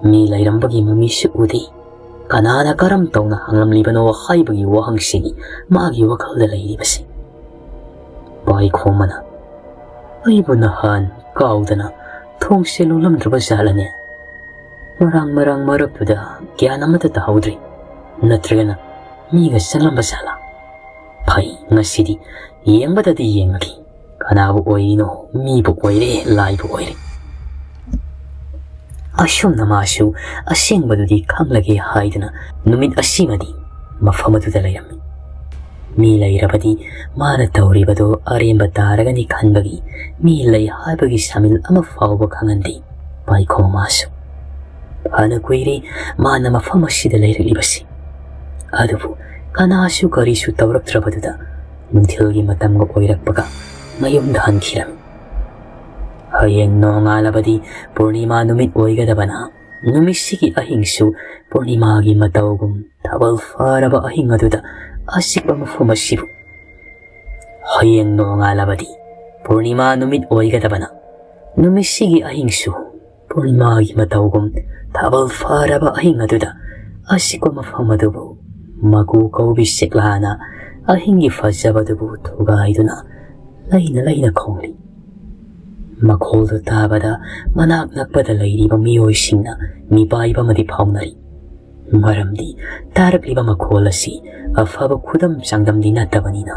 ꯃꯤ ꯂꯩꯔꯝꯕꯒꯤ ꯃꯃꯤꯁꯨ ꯎꯗꯦ꯫ ꯀꯅꯥꯅ ꯀꯔꯝ ꯇꯧꯅ ꯍꯥꯡꯂꯝꯂꯤꯕꯅꯣ ꯍꯥꯏꯕꯒꯤ ꯋꯥꯍꯪꯁꯤꯅꯤ ꯃꯥꯒꯤ ꯋꯥꯈꯜꯗ ꯂꯩꯔꯤꯕꯁꯤ꯫ ꯄꯥꯏꯈꯣꯝꯕꯅ, "ꯑꯩꯕꯨ ꯅꯍꯥꯟ ꯀꯥꯎꯗꯅ ꯊꯣꯡꯁꯦ ꯂꯣꯜꯂꯝꯗ꯭ꯔꯕ ꯖꯥꯠꯂꯅꯦ? ꯃꯔꯥꯡ ꯃꯔꯥꯡ ꯃꯔꯛꯇꯨꯗ ꯒ꯭ꯌꯥꯟ ꯑꯃꯠꯇ ꯇꯥꯍꯧꯗ꯭ꯔꯦ꯫ ꯅꯠꯇ꯭ꯔꯒꯅ ꯃꯤꯒ ꯆꯪꯂꯝꯕ ꯖꯥꯠꯂꯥ? ꯐꯩ, ꯉꯁꯤꯗꯤ ꯌꯦꯡꯕꯗꯗꯤ ꯌꯦꯡꯉꯒꯦ꯫ ꯀꯅꯥꯕꯨ ꯑꯣꯏꯔꯤꯅꯣ, ꯃꯤꯕꯨ ꯑꯣꯏꯔꯦ, ꯂꯥꯏꯕꯨ ꯑꯣꯏꯔꯦ꯫" ꯑꯁꯨꯝꯅ ꯃꯥꯁꯨ ꯑꯁꯦꯡꯕꯗꯨꯗꯤ ꯈꯪꯂꯒꯦ ꯍꯥꯏꯗꯨꯅ ꯅꯨꯃꯤꯠ ꯑꯁꯤꯃꯗꯤ ꯃꯐꯝ ꯑꯗꯨꯗ ꯂꯩꯔꯝꯃꯤ꯫ ꯃꯤ ꯂꯩꯔꯕꯗꯤ ꯃꯥꯅ ꯇꯧꯔꯤꯕꯗꯨ ꯑꯔꯦꯝꯕ ꯇꯥꯔꯒꯅꯤ ꯈꯟꯕꯒꯤ ꯃꯤ ꯂꯩ ꯍꯥꯏꯕꯒꯤ ꯁꯥꯃꯤꯜ ꯑꯃ ꯐꯥꯎꯕ ꯈꯪꯍꯟꯗꯦ ꯄꯥꯏꯈꯣꯝꯕ ꯃꯥꯁꯨ꯫ ꯐꯅ ꯀꯨꯏꯔꯦ ꯃꯥꯅ ꯃꯐꯝ ꯑꯁꯤꯗ ꯂꯩꯔꯛꯂꯤꯕꯁꯤ꯫ ꯑꯗꯨꯕꯨ ꯀꯅꯥꯁꯨ ꯀꯔꯤꯁꯨ ꯇꯧꯔꯛꯇ꯭ꯔꯕꯗꯨꯗ ꯅꯨꯡꯊꯤꯜꯒꯤ ꯃꯇꯝꯒ ꯑꯣꯏꯔꯛꯄꯒ ꯃꯌꯨꯝꯗ ꯍꯟꯈꯤꯔꯝꯃꯤ꯫ ꯍꯌꯦꯡ ꯅꯣꯡꯉꯥꯜꯂꯕꯗꯤ ꯄꯨꯔꯅꯤꯃꯥ ꯅꯨꯃꯤꯠ ꯑꯣꯏꯒꯗꯕꯅ ꯅꯨꯃꯤꯠꯁꯤꯒꯤ ꯑꯍꯤꯡꯁꯨ ꯄꯨꯔꯅꯤꯃꯥꯒꯤ ꯃꯇꯧꯒꯨꯝ ꯊꯥꯕꯜ ꯐꯔꯕ ꯑꯍꯤꯡ ꯑꯗꯨꯗ ꯑꯆꯤꯛꯄ ꯃꯐꯝ ꯑꯁꯤꯕꯨ꯫ ꯍꯌꯦꯡ ꯅꯣꯡꯉꯥꯜꯂꯕꯗꯤ ꯄꯨꯔꯅꯤꯃꯥ ꯅꯨꯃꯤꯠ ꯑꯣꯏꯒꯗꯕꯅ ꯅꯨꯃꯤꯠꯁꯤꯒꯤ ꯑꯍꯤꯡꯁꯨ ꯄꯨꯔꯅꯤꯃꯥꯒꯤ ꯃꯇꯧꯒꯨꯝ ꯊꯥꯕꯜ ꯐꯔꯕ ꯑꯍꯤꯡ ꯑꯗꯨꯗ ꯑꯆꯤꯛꯄ ꯃꯐꯝ ꯑꯗꯨꯕꯨ ꯃꯀꯨ ꯀꯧꯕꯤ ꯁꯦꯛꯂꯥꯅ ꯑꯍꯤꯡꯒꯤ ꯐꯖꯕꯗꯨꯕꯨ ꯊꯨꯒꯥꯏꯗꯨꯅ ꯂꯩꯅ ꯂꯩꯅ ꯈꯣꯡꯂꯤ꯫ ꯃꯈꯣꯜꯗꯨ ꯇꯥꯕꯗ ꯃꯅꯥꯛ ꯅꯛꯄꯗ ꯂꯩꯔꯤꯕ ꯃꯤꯑꯣꯏꯁꯤꯡꯅ ꯃꯤꯄꯥꯏꯕ ꯑꯃꯗꯤ ꯐꯥꯎꯅꯔꯤ꯫ ꯃꯔꯝꯗꯤ ꯇꯥꯔꯛꯂꯤꯕ ꯃꯈꯣꯜ ꯑꯁꯤ ꯑꯐꯕ ꯈꯨꯗꯝ ꯆꯥꯡꯗꯝꯗꯤ ꯅꯠꯇꯕꯅꯤꯅ꯫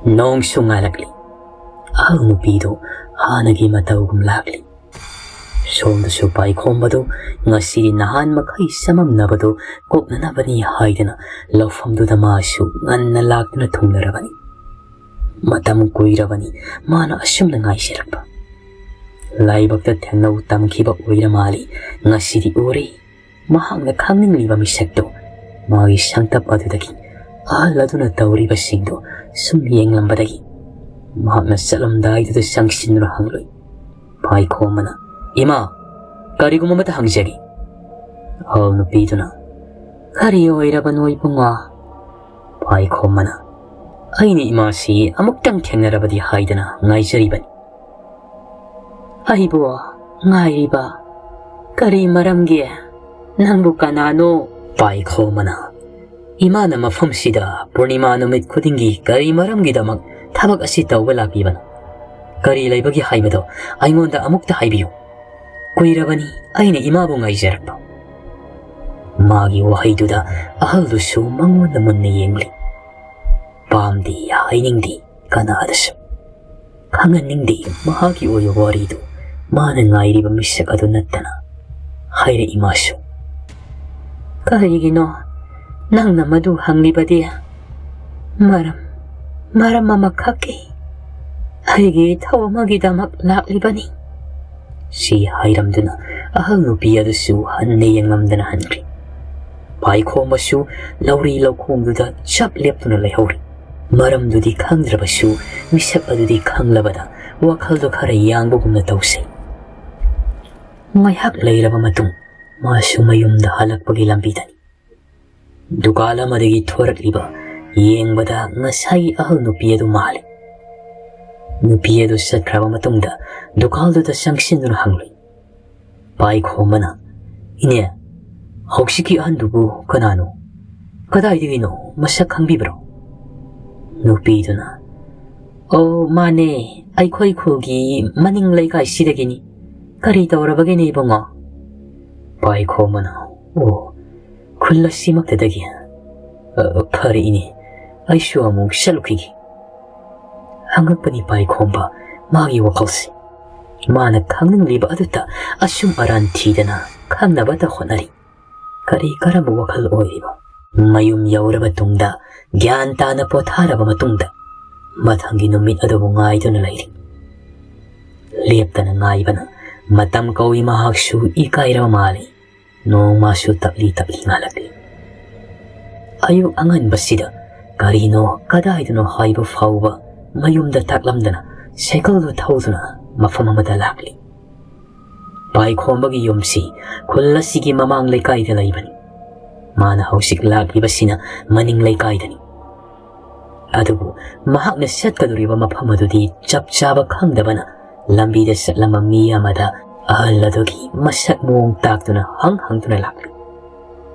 ꯅꯣꯡꯁꯨ ꯉꯥꯜꯂꯛꯂꯤ꯫ ꯑꯍꯜ ꯅꯨꯄꯤꯗꯨ ꯍꯥꯟꯅꯒꯤ ꯃꯇꯧꯒꯨꯝ ꯂꯥꯛꯂꯤ꯫ ꯁꯣꯝꯗꯁꯨ ꯄꯥꯏꯈꯣꯝꯕꯗꯨ ꯉꯁꯤꯗꯤ ꯅꯍꯥꯟ ꯃꯈꯩ ꯆꯃꯝꯅꯕꯗꯨ ꯀꯣꯛꯅꯅꯕꯅꯤ ꯍꯥꯏꯗꯨꯅ ꯂꯧꯐꯝꯗꯨꯗ ꯃꯥꯁꯨ ꯉꯟꯅ ꯂꯥꯛꯇꯨꯅ ꯊꯨꯡꯂꯔꯕꯅꯤ꯫ ꯃꯇꯝ ꯀꯨꯏꯔꯕꯅꯤ ꯃꯥꯅ ꯑꯁꯨꯝꯅ ꯉꯥꯏꯖꯔꯛꯄ꯫ ꯂꯥꯏꯕꯛꯇ ꯊꯦꯡꯅꯧ ꯇꯝꯈꯤꯕ ꯑꯣꯏꯔ ꯃꯥꯜꯂꯤ꯫ ꯉꯁꯤꯗꯤ ꯎꯔꯦ꯫ ꯃꯍꯥꯛꯅ ꯈꯪꯅꯤꯡꯂꯤꯕ ꯃꯤꯁꯛꯇꯨ ꯃꯥꯒꯤ ꯁꯪꯇꯞ ꯑꯗꯨꯗꯒꯤ ꯑꯍꯜ ꯑꯗꯨꯅ ꯇꯧꯔꯤꯕꯁꯤꯡꯗꯨ ꯁꯨꯝ ꯌꯦꯡꯂꯝꯕꯗꯒꯤ ꯃꯍꯥꯛꯅ ꯆꯠꯂꯝꯗꯥꯏꯗꯨꯗ ꯆꯪꯁꯤꯟꯗꯨꯅ ꯍꯪꯂꯨꯏ꯫ ꯄꯥꯏꯈꯣꯝꯕꯅ, "ꯏꯃꯥ, ꯀꯔꯤꯒꯨꯝꯕ ꯑꯃꯇ ꯍꯪꯖꯒꯦ꯫" ꯑꯍꯜ ꯅꯨꯄꯤꯗꯨꯅ, "ꯀꯔꯤ ꯑꯣꯏꯔꯕꯅꯣ ꯏꯕꯨꯡꯉꯣ?" ꯄꯥꯏꯈꯣꯝꯕꯅ, "ꯑꯩꯅ ꯏꯃꯥꯁꯤ ꯑꯃꯨꯛꯇꯪ ꯊꯦꯡꯅꯔꯕꯗꯤ ꯍꯥꯏꯗꯅ ꯉꯥꯏꯖꯔꯤꯕꯅꯤ꯫" "ꯑꯩꯕꯨ ꯉꯥꯏꯔꯤꯕ? ꯀꯔꯤ ꯃꯔꯝꯒꯤ? ꯅꯪꯕꯨ ꯀꯅꯥꯅꯣ?" ꯄꯥꯏꯈꯣꯝꯕꯅ, "ꯏꯃꯥꯅ ꯃꯐꯝꯁꯤꯗ ꯄꯨꯔꯅꯤꯃꯥ ꯅꯨꯃꯤꯠ ꯈꯨꯗꯤꯡꯒꯤ ꯀꯔꯤ ꯃꯔꯝꯒꯤꯗꯃꯛ ꯊꯕꯛ ꯑꯁꯤ ꯇꯧꯕ ꯂꯥꯛꯄꯤꯕꯅꯣ? ꯀꯔꯤ ꯂꯩꯕꯒꯦ ꯍꯥꯏꯕꯗꯣ ꯑꯩꯉꯣꯟꯗ ꯑꯃꯨꯛꯇ ꯍꯥꯏꯕꯤꯌꯨ꯫ ꯀꯨꯏꯔꯕꯅꯤ ꯑꯩꯅ ꯏꯃꯥꯕꯨ ꯉꯥꯏꯖꯔꯛꯄ꯫" ꯃꯥꯒꯤ ꯋꯥꯍꯩꯗꯨꯗ ꯑꯍꯜꯗꯨꯁꯨ ꯃꯉꯣꯟꯗ ꯃꯨꯟꯅ ꯌꯦꯡꯂꯤ꯫ ꯄꯥꯝꯗꯦ, ꯍꯥꯏꯅꯤꯡꯗꯦ ꯀꯅꯥꯗꯁꯨ꯫ ꯈꯪꯍꯟꯅꯤꯡꯗꯦ ꯃꯍꯥꯛꯀꯤ ꯑꯣꯏꯕ ꯋꯥꯔꯤꯗꯨ ꯃꯥꯅ ꯉꯥꯏꯔꯤꯕ ꯃꯤꯁꯛ ꯑꯗꯨ ꯅꯠꯇꯅ꯫ ꯍꯥꯏꯔꯛꯏ ꯃꯥꯁꯨ꯫ "ꯀꯔꯤꯒꯤꯅꯣ ꯅꯪꯅ ꯃꯗꯨ ꯍꯪꯂꯤꯕꯗꯤ?" "ꯃꯔꯝ, ꯃꯔꯝ ꯑꯃꯈꯛꯀꯤ꯫ ꯑꯩꯒꯤ ꯏꯊꯧ ꯑꯃꯒꯤꯗꯃꯛ ꯂꯥꯛꯂꯤꯕꯅꯤ꯫" ꯁꯤ ꯍꯥꯏꯔꯝꯗꯨꯅ ꯑꯍꯜ ꯅꯨꯄꯤ ꯑꯗꯨꯁꯨ ꯍꯟꯅ ꯌꯦꯡꯂꯝꯗꯅ ꯍꯟꯈ꯭ꯔꯦ꯫ ꯄꯥꯏꯈꯣꯝꯕꯁꯨ ꯂꯧꯔꯤ ꯂꯧꯈꯣꯡꯗꯨꯗ ꯆꯞ ꯂꯦꯞꯇꯨꯅ ꯂꯩꯍꯧꯔꯤ꯫ ꯃꯔꯝꯗꯨꯗꯤ ꯈꯪꯗ꯭ꯔꯕꯁꯨ ꯃꯤꯁꯛ ꯑꯗꯨꯗꯤ ꯈꯪꯂꯕꯗ ꯋꯥꯈꯜꯗꯣ ꯈꯔ ꯌꯥꯡꯕꯒꯨꯝꯅ ꯇꯧꯁꯤ꯫ ꯉꯥꯏꯍꯥꯛ ꯂꯩꯔꯕ ꯃꯇꯨꯡ ꯃꯥꯁꯨ ꯃꯌꯨꯝꯗ ꯍꯜꯂꯛꯄꯒꯤ ꯂꯝꯕꯤꯗꯅꯤ꯫ ꯗꯨꯀꯥꯟ ꯑꯃꯗꯒꯤ ꯊꯣꯔꯛꯂꯤꯕ ꯌꯦꯡꯕꯗ ꯉꯁꯥꯏꯒꯤ ꯑꯍꯜ ꯅꯨꯄꯤ ꯑꯗꯨ ꯃꯥꯜꯂꯤ꯫ ꯅꯨꯄꯤ ꯑꯗꯨ ꯆꯠꯈ꯭ꯔꯕ ꯃꯇꯨꯡꯗ ꯗꯨꯀꯥꯟꯗꯨꯗ ꯆꯪꯁꯤꯟꯗꯨꯅ ꯍꯪꯂꯨꯏ꯫ ꯄꯥꯏꯈꯣꯝꯕꯅ, "ꯏꯅꯦ, ꯍꯧꯖꯤꯛꯀꯤ ꯑꯍꯟꯗꯨꯕꯨ ꯀꯅꯥꯅꯣ? ꯀꯗꯥꯏꯗꯒꯤꯅꯣ? ꯃꯁꯛ ꯈꯪꯕꯤꯕ꯭ꯔꯣ?" ꯅꯨꯄꯤꯗꯨꯅ, "ꯑꯣ, ꯃꯥꯅꯦ, ꯑꯩꯈꯣꯏ ꯈꯨꯜꯒꯤ ꯃꯅꯤꯡ ꯂꯩꯀꯥꯏꯁꯤꯗꯒꯤꯅꯤ꯫ ꯀꯔꯤ ꯇꯧꯔꯕꯒꯦꯅꯦ ꯏꯕꯨꯡꯉꯣ?" ꯄꯥꯏꯈꯣꯝꯕꯅ, "ꯑꯣ, ꯈꯨꯜ ꯑꯁꯤꯃꯛꯇꯗꯒꯤ? ꯑ, ꯐꯔꯦ ꯏꯅꯦ, ꯑꯩꯁꯨ ꯑꯃꯨꯛ ꯆꯠꯂꯨꯈꯤꯒꯦ꯫" ꯑꯉꯛꯄꯅꯤ ꯄꯥꯏꯈꯣꯝꯕ ꯃꯥꯒꯤ ꯋꯥꯈꯜꯁꯤ꯫ ꯃꯥꯅ ꯈꯪꯅꯤꯡꯂꯤꯕ ꯑꯗꯨꯇ ꯑꯁꯨꯝ ꯑꯔꯥꯟ ꯊꯤꯗꯅ ꯈꯪꯅꯕꯇ ꯍꯣꯠꯅꯔꯤ꯫ ꯀꯔꯤ ꯀꯔꯝꯕ ꯋꯥꯈꯜ ꯑꯣꯏꯔꯤꯕ? ꯃꯌꯨꯝ ꯌꯧꯔꯕ ꯇꯨꯡꯗ, ꯒ꯭ꯌꯥꯟ ꯇꯥꯅ ꯄꯣꯊꯥꯔꯕ ꯃꯇꯨꯡꯗ, ꯃꯊꯪꯒꯤ ꯅꯨꯃꯤꯠ ꯑꯗꯨꯕꯨ ꯉꯥꯏꯗꯨꯅ ꯂꯩꯔꯤ꯫ ꯂꯦꯞꯇꯅ ꯉꯥꯏꯕꯅ ꯃꯇꯝ ꯀꯧꯏ꯫ ꯃꯍꯥꯛꯁꯨ ꯏꯀꯥꯏꯔꯕ ꯃꯥꯜꯂꯤ꯫ ꯅꯣꯡꯃꯁꯨ ꯇꯞꯂꯤ ꯇꯞꯂꯤ ꯉꯥꯜꯂꯛꯂꯤ꯫ ꯑꯌꯨꯛ ꯑꯉꯟꯕꯁꯤꯗ ꯀꯔꯤꯅꯣ ꯀꯗꯥꯏꯗꯅꯣ ꯍꯥꯏꯕ ꯐꯥꯎꯕ ꯃꯌꯨꯝꯗ ꯇꯥꯛꯂꯝꯗꯅ ꯁꯥꯏꯀꯜꯗꯨ ꯊꯧꯗꯨꯅ ꯃꯐꯝ ꯑꯃꯗ ꯂꯥꯛꯂꯤ꯫ ꯄꯥꯏꯈꯣꯝꯕꯒꯤ ꯌꯨꯝꯁꯤ ꯈꯨꯜ ꯑꯁꯤꯒꯤ ꯃꯃꯥꯡ ꯂꯩꯀꯥꯏꯗ ꯂꯩꯕꯅꯤ꯫ ꯃꯥꯅ ꯍꯧꯖꯤꯛ ꯂꯥꯛꯂꯤꯕꯁꯤꯅ ꯃꯅꯤꯡ ꯂꯩꯀꯥꯏꯗꯅꯤ꯫ ꯑꯗꯨꯕꯨ ꯃꯍꯥꯛꯅ ꯆꯠꯀꯗꯧꯔꯤꯕ ꯃꯐꯝ ꯑꯗꯨꯗꯤ ꯆꯞ ꯆꯥꯕ ꯈꯪꯗꯕꯅ, ꯂꯝꯕꯤꯗ ꯆꯠꯂꯝꯕ ꯃꯤ ꯑꯃꯗ ꯑꯍꯜ ꯑꯗꯨꯒꯤ ꯃꯁꯛ ꯃꯑꯣꯡ ꯇꯥꯛꯇꯨꯅ ꯍꯪ ꯍꯪꯗꯨꯅ ꯂꯥꯛꯂꯤ꯫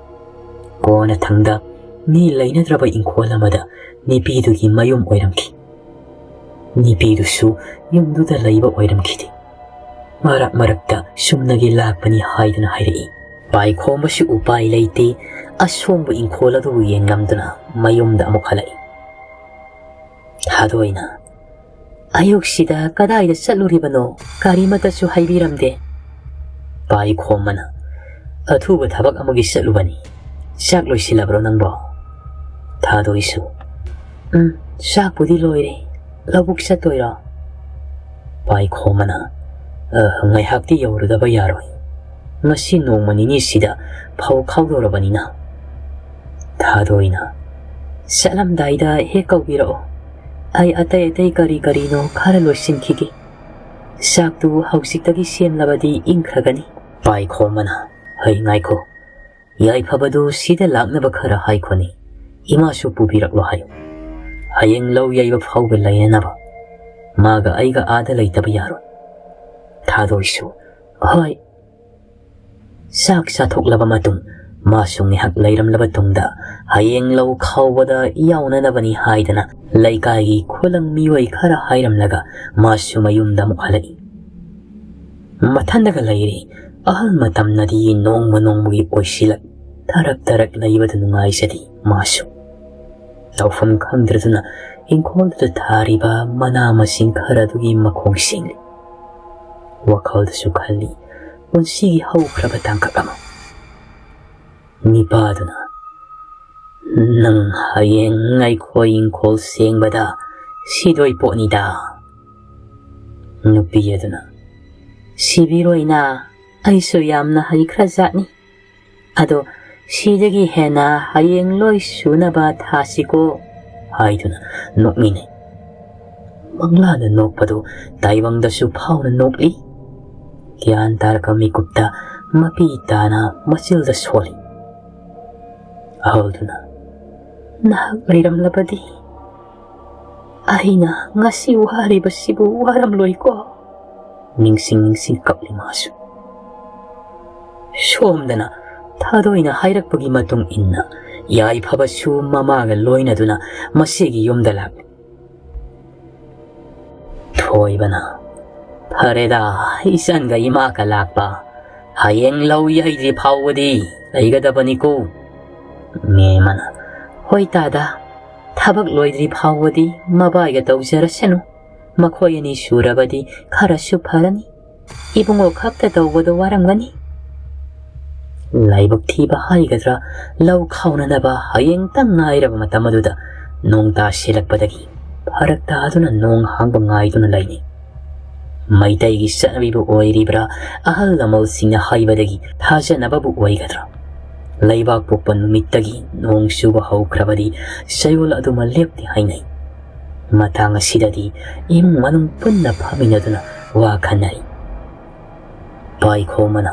ꯀꯣꯟꯅꯊꯪꯗ ꯃꯤ ꯂꯩꯅꯗ꯭ꯔꯕ ꯏꯪꯈꯣꯜ ꯑꯃꯗ ꯅꯨꯄꯤꯗꯨꯒꯤ ꯃꯌꯨꯝ ꯑꯣꯏꯔꯝꯈꯤ꯫ ꯅꯨꯄꯤꯗꯨꯁꯨ ꯌꯨꯝꯗꯨꯗ ꯂꯩꯕ ꯑꯣꯏꯔꯝꯈꯤꯗꯦ꯫ ꯃꯔꯛ ꯃꯔꯛꯇ ꯁꯨꯝꯅꯒꯤ ꯂꯥꯛꯄꯅꯤ ꯍꯥꯏꯗꯨꯅ ꯍꯥꯏꯔꯛꯏ꯫ ꯄꯥꯏꯈꯣꯝꯕꯁꯨ ꯎꯄꯥꯏ ꯂꯩꯇꯦ, ꯑꯁꯣꯡꯕ ꯏꯪꯈꯣꯜ ꯑꯗꯨꯕꯨ ꯌꯦꯡꯂꯝꯗꯨꯅ ꯃꯌꯨꯝꯗ ꯑꯃꯨꯛ ꯍꯜꯂꯛꯏ꯫ ꯊꯥꯗꯣꯏꯅ, "ꯑꯌꯨꯛꯁꯤꯗ ꯀꯗꯥꯏꯗ ꯆꯠꯂꯨꯔꯤꯕꯅꯣ? ꯀꯔꯤꯃꯠꯇꯁꯨ ꯍꯥꯏꯕꯤꯔꯝꯗꯦ꯫" ꯄꯥꯏꯈꯣꯝꯕꯅ, "ꯑꯊꯨꯕ ꯊꯕꯛ ꯑꯃꯒꯤ ꯆꯠꯂꯨꯕꯅꯤ꯫ ꯆꯥꯛ ꯂꯣꯏꯁꯤꯜꯂꯕ꯭ꯔꯣ ꯅꯪꯕꯣ?" ꯊꯥꯗꯣꯏꯁꯨ, "ꯎꯝ, ꯆꯥꯛꯄꯨꯗꯤ ꯂꯣꯏꯔꯦ꯫ ꯂꯧꯕꯨꯛ ꯆꯠꯇꯣꯏꯔꯣ?" ꯄꯥꯏꯈꯣꯝꯕꯅ, "ꯑ, ꯉꯥꯏꯍꯥꯛꯇꯤ ꯌꯧꯔꯨꯗꯕ ꯌꯥꯔꯣꯏ꯫ ꯉꯁꯤ ꯅꯣꯡꯃ ꯅꯤꯅꯤꯁꯤꯗ ꯐꯧ ꯈꯥꯎꯗꯧꯔꯕꯅꯤꯅ꯫" ꯊꯥꯗꯣꯏꯅ, "ꯆꯠꯂꯝꯗꯥꯏꯗ ꯍꯦꯛ ꯀꯧꯕꯤꯔꯛꯑꯣ꯫ ꯑꯩ ꯑꯇꯩ ꯑꯇꯩ ꯀꯔꯤ ꯀꯔꯤꯅꯣ ꯈꯔ ꯂꯣꯏꯁꯤꯟꯈꯤꯒꯦ꯫ ꯆꯥꯛꯇꯨ ꯍꯧꯖꯤꯛꯇꯒꯤ ꯁꯦꯝꯂꯕꯗꯤ ꯏꯪꯈ꯭ꯔꯒꯅꯤ꯫" ꯄꯥꯏꯈꯣꯝꯕꯅ, "ꯍꯩ, ꯉꯥꯏꯈꯣ꯫ ꯌꯥꯏꯐꯕꯗꯨ ꯁꯤꯗ ꯂꯥꯛꯅꯕ ꯈꯔ ꯍꯥꯏꯈꯣꯅꯦ꯫ ꯏꯃꯥꯁꯨ ꯄꯨꯕꯤꯔꯛꯂꯣ ꯍꯥꯏꯌꯨ꯫ ꯍꯌꯦꯡ ꯂꯧ ꯌꯩꯕ ꯐꯥꯎꯕ ꯂꯩꯅꯅꯕ꯫ ꯃꯥꯒ ꯑꯩꯒ ꯑꯥꯗ ꯂꯩꯇꯕ ꯌꯥꯔꯣꯏ꯫" ꯊꯥꯗꯣꯏꯁꯨ, "ꯍꯣꯏ꯫" ꯆꯥꯛ ꯆꯥꯊꯣꯛꯂꯕ ꯃꯇꯨꯡ, ꯃꯥꯁꯨ ꯉꯥꯏꯍꯥꯛ ꯂꯩꯔꯝꯂꯕ ꯇꯨꯡꯗ, ꯍꯌꯦꯡ ꯂꯧ ꯈꯥꯎꯕꯗ ꯌꯥꯎꯅꯅꯕꯅꯤ ꯍꯥꯏꯗꯅ ꯂꯩꯀꯥꯏꯒꯤ ꯈꯨꯂꯪ ꯃꯤꯑꯣꯏ ꯈꯔ ꯍꯥꯏꯔꯝꯂꯒ ꯃꯥꯁꯨ ꯃꯌꯨꯝꯗ ꯑꯃꯨꯛ ꯍꯜꯂꯛꯏ꯫ ꯃꯊꯟꯗꯒ ꯂꯩꯔꯤ꯫ ꯑꯍꯜ ꯃꯇꯝꯅꯗꯤ ꯅꯣꯡꯃ ꯅꯣꯡꯃꯒꯤ ꯑꯣꯏꯁꯤꯜꯂꯛ, ꯇꯔꯛ ꯇꯔꯛ ꯂꯩꯕꯗ ꯅꯨꯡꯉꯥꯏꯖꯗꯦ ꯃꯥꯁꯨ꯫ ꯇꯧꯐꯝ ꯈꯪꯗ꯭ꯔꯗꯨꯅ ꯏꯪꯈꯣꯜꯗꯨꯗ ꯊꯥꯔꯤꯕ ꯃꯅꯥ ꯃꯁꯤꯡ ꯈꯔꯗꯨꯒꯤ ꯃꯈꯣꯡ ꯁꯦꯡꯂꯤ꯫ ꯋꯥꯈꯜꯗꯁꯨ ꯈꯜꯂꯤ, ꯄꯨꯟꯁꯤꯒꯤ ꯍꯧꯈ꯭ꯔꯕ ꯇꯥꯡꯀꯛ ꯑꯃ꯫ ꯅꯤꯄꯥꯗꯨꯅ, "ꯅꯪ ꯍꯌꯦꯡ ꯑꯩꯈꯣꯏ ꯏꯪꯈꯣꯜ ꯁꯦꯡꯕꯗ ꯁꯤꯗꯣꯏ ꯄꯣꯠꯅꯤꯗ"꯫ ꯅꯨꯄꯤ ꯑꯗꯨꯅ, "ꯁꯤꯕꯤꯔꯣꯏꯅ, ꯑꯩꯁꯨ ꯌꯥꯝꯅ ꯍꯩꯈ꯭ꯔꯖꯥꯠꯅꯤ꯫ ꯑꯗꯣ ꯁꯤꯗꯒꯤ ꯍꯦꯟꯅ ꯍꯌꯦꯡ ꯂꯣꯏ ꯁꯨꯅꯕ ꯊꯥꯁꯤꯀꯣ" ꯍꯥꯏꯗꯨꯅ ꯅꯣꯛꯃꯤꯟꯅꯩ꯫ ꯃꯪꯂꯥꯗ ꯅꯣꯛꯄꯗꯨ ꯇꯥꯏꯕꯪꯗꯁꯨ ꯐꯥꯎꯅ ꯅꯣꯛꯂꯤ꯫ ꯒ꯭ꯌꯥꯟ ꯇꯥꯔꯛꯄ ꯃꯤꯀꯨꯞꯇ ꯃꯄꯤ ꯇꯥꯅ ꯃꯆꯤꯜꯗ ꯁꯣꯜꯂꯤ꯫ ꯑꯍꯜꯗꯨꯅ, "ꯅꯍꯥꯛ ꯂꯩꯔꯝꯂꯕꯗꯤ ꯑꯩꯅ ꯉꯁꯤ ꯋꯥꯔꯤꯕꯁꯤꯕꯨ ꯋꯥꯔꯝꯂꯣꯏꯀꯣ"꯫ ꯅꯤꯡꯁꯤꯡ ꯅꯤꯡꯁꯤꯡ ꯀꯞꯂꯤ ꯃꯥꯁꯨ꯫ ꯁꯣꯝꯗꯅ ꯊꯥꯗꯣꯏꯅ ꯍꯥꯏꯔꯛꯄꯒꯤ ꯃꯇꯨꯡ ꯏꯟꯅ ꯌꯥꯏꯐꯕꯁꯨ ꯃꯃꯥꯒ ꯂꯣꯏꯅꯗꯨꯅ ꯃꯁꯤꯒꯤ ꯌꯨꯝꯗ ꯂꯥꯛꯂꯤ꯫ ꯊꯣꯏꯕꯅ, "ꯐꯔꯦꯗ, ꯏꯆꯟꯒ ꯏꯃꯥꯒ ꯂꯥꯛꯄ, ꯍꯌꯦꯡ ꯂꯧ ꯌꯩꯗ꯭ꯔꯤ ꯐꯥꯎꯕꯗꯤ ꯂꯩꯒꯗꯕꯅꯤꯀꯣ"꯫ ꯃꯦꯃꯅ, "ꯍꯣꯏ ꯇꯥꯗ, ꯊꯕꯛ ꯂꯣꯏꯗ꯭ꯔꯤ ꯐꯥꯎꯕꯗꯤ ꯃꯕꯥꯏꯒ ꯇꯧꯖꯔꯁꯅꯨ꯫ ꯃꯈꯣꯏ ꯑꯅꯤ ꯁꯨꯔꯕꯗꯤ ꯈꯔꯁꯨ ꯐꯔꯅꯤ꯫ ꯏꯕꯨꯡꯉꯣ ꯈꯛꯇ ꯇꯧꯕꯗꯣ ꯋꯥꯔꯝꯒꯅꯤ"꯫ ꯂꯥꯏꯕꯛ ꯊꯤꯕ ꯍꯥꯏꯒꯗ꯭ꯔꯥ, ꯂꯧ ꯈꯥꯎꯅꯅꯕ ꯍꯌꯦꯡꯇꯪ ꯉꯥꯏꯔꯕ ꯃꯇꯝ ꯑꯗꯨꯗ ꯅꯣꯡ ꯇꯥꯁꯤꯜꯂꯛꯄꯗꯒꯤ ꯐꯔꯛ ꯇꯥꯗꯨꯅ ꯅꯣꯡ ꯍꯥꯡꯕ ꯉꯥꯏꯗꯨꯅ ꯂꯩꯅꯩ꯫ ꯃꯩꯇꯩꯒꯤ ꯆꯠꯅꯕꯤꯕꯨ ꯑꯣꯏꯔꯤꯕ꯭ꯔꯥ, ꯑꯍꯜ ꯂꯃꯟꯁꯤꯡꯅ ꯍꯥꯏꯕꯗꯒꯤ ꯊꯥꯖꯅꯕꯕꯨ ꯑꯣꯏꯒꯗ꯭ꯔꯥ, ꯂꯩꯕꯥꯛ ꯄꯣꯛꯄ ꯅꯨꯃꯤꯠꯇꯒꯤ ꯅꯣꯡ ꯆꯨꯕ ꯍꯧꯈ꯭ꯔꯕꯗꯤ ꯆꯌꯣꯜ ꯑꯗꯨꯃ ꯂꯦꯞꯇꯦ ꯍꯥꯏꯅꯩ꯫ ꯃꯇꯥꯡ ꯑꯁꯤꯗꯗꯤ ꯏꯃꯨꯡ ꯃꯅꯨꯡ ꯄꯨꯟꯅ ꯐꯝꯃꯤꯟꯅꯗꯨꯅ ꯋꯥ ꯈꯟꯅꯔꯤ꯫ ꯄꯥꯏꯈꯣꯝꯕꯅ,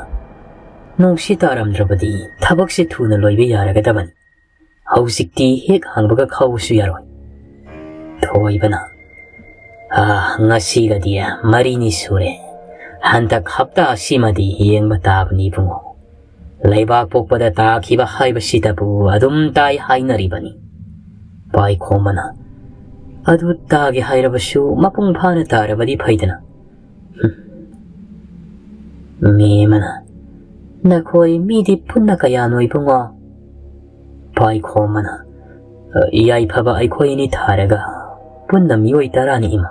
"ꯅꯣꯡꯁꯤ ꯇꯥꯔꯝꯗ꯭ꯔꯕꯗꯤ ꯊꯕꯛꯁꯤ ꯊꯨꯅ ꯂꯣꯏꯕ ꯌꯥꯔꯒꯗꯕꯅꯤ꯫ ꯍꯧꯖꯤꯛꯇꯤ ꯍꯦꯛ ꯍꯥꯡꯕꯒ ꯈꯥꯎꯕꯁꯨ ꯌꯥꯔꯣꯏ"꯫ ꯊꯣꯏꯕꯅ, "ꯑꯥ, ꯉꯁꯤꯒꯗꯤ ꯃꯔꯤꯅꯤ ꯁꯨꯔꯦ꯫ ꯍꯟꯗꯛ ꯍꯞꯇꯥ ꯑꯁꯤꯃꯗꯤ ꯌꯦꯡꯕ ꯇꯥꯕꯅꯤ ꯏꯕꯨꯡꯉꯣ꯫ ꯂꯩꯕꯥꯛ ꯄꯣꯛꯄꯗ ꯇꯥꯈꯤꯕ ꯍꯥꯏꯕꯁꯤꯗꯕꯨ ꯑꯗꯨꯝ ꯇꯥꯏ ꯍꯥꯏꯅꯔꯤꯕꯅꯤ"꯫ ꯄꯥꯏꯈꯣꯝꯕꯅ, "ꯑꯗꯨ ꯇꯥꯒꯦ ꯍꯥꯏꯔꯕꯁꯨ ꯃꯄꯨꯡ ꯐꯥꯅ ꯇꯥꯔꯕꯗꯤ ꯐꯩꯗꯅ"꯫ ꯃꯦꯃꯅ, "ꯅꯈꯣꯏ ꯃꯤꯗꯤ ꯄꯨꯟꯅ ꯀꯌꯥꯅꯣ ꯏꯕꯨꯡꯉꯣ?" ꯄꯥꯏꯈꯣꯝꯕꯅ, "ꯑ, ꯌꯥꯏꯐꯕ ꯑꯩꯈꯣꯏ ꯑꯅꯤ ꯊꯥꯔꯒ ꯄꯨꯟꯅ ꯃꯤꯑꯣꯏ ꯇꯔꯥꯅꯤ ꯏꯃꯥ꯫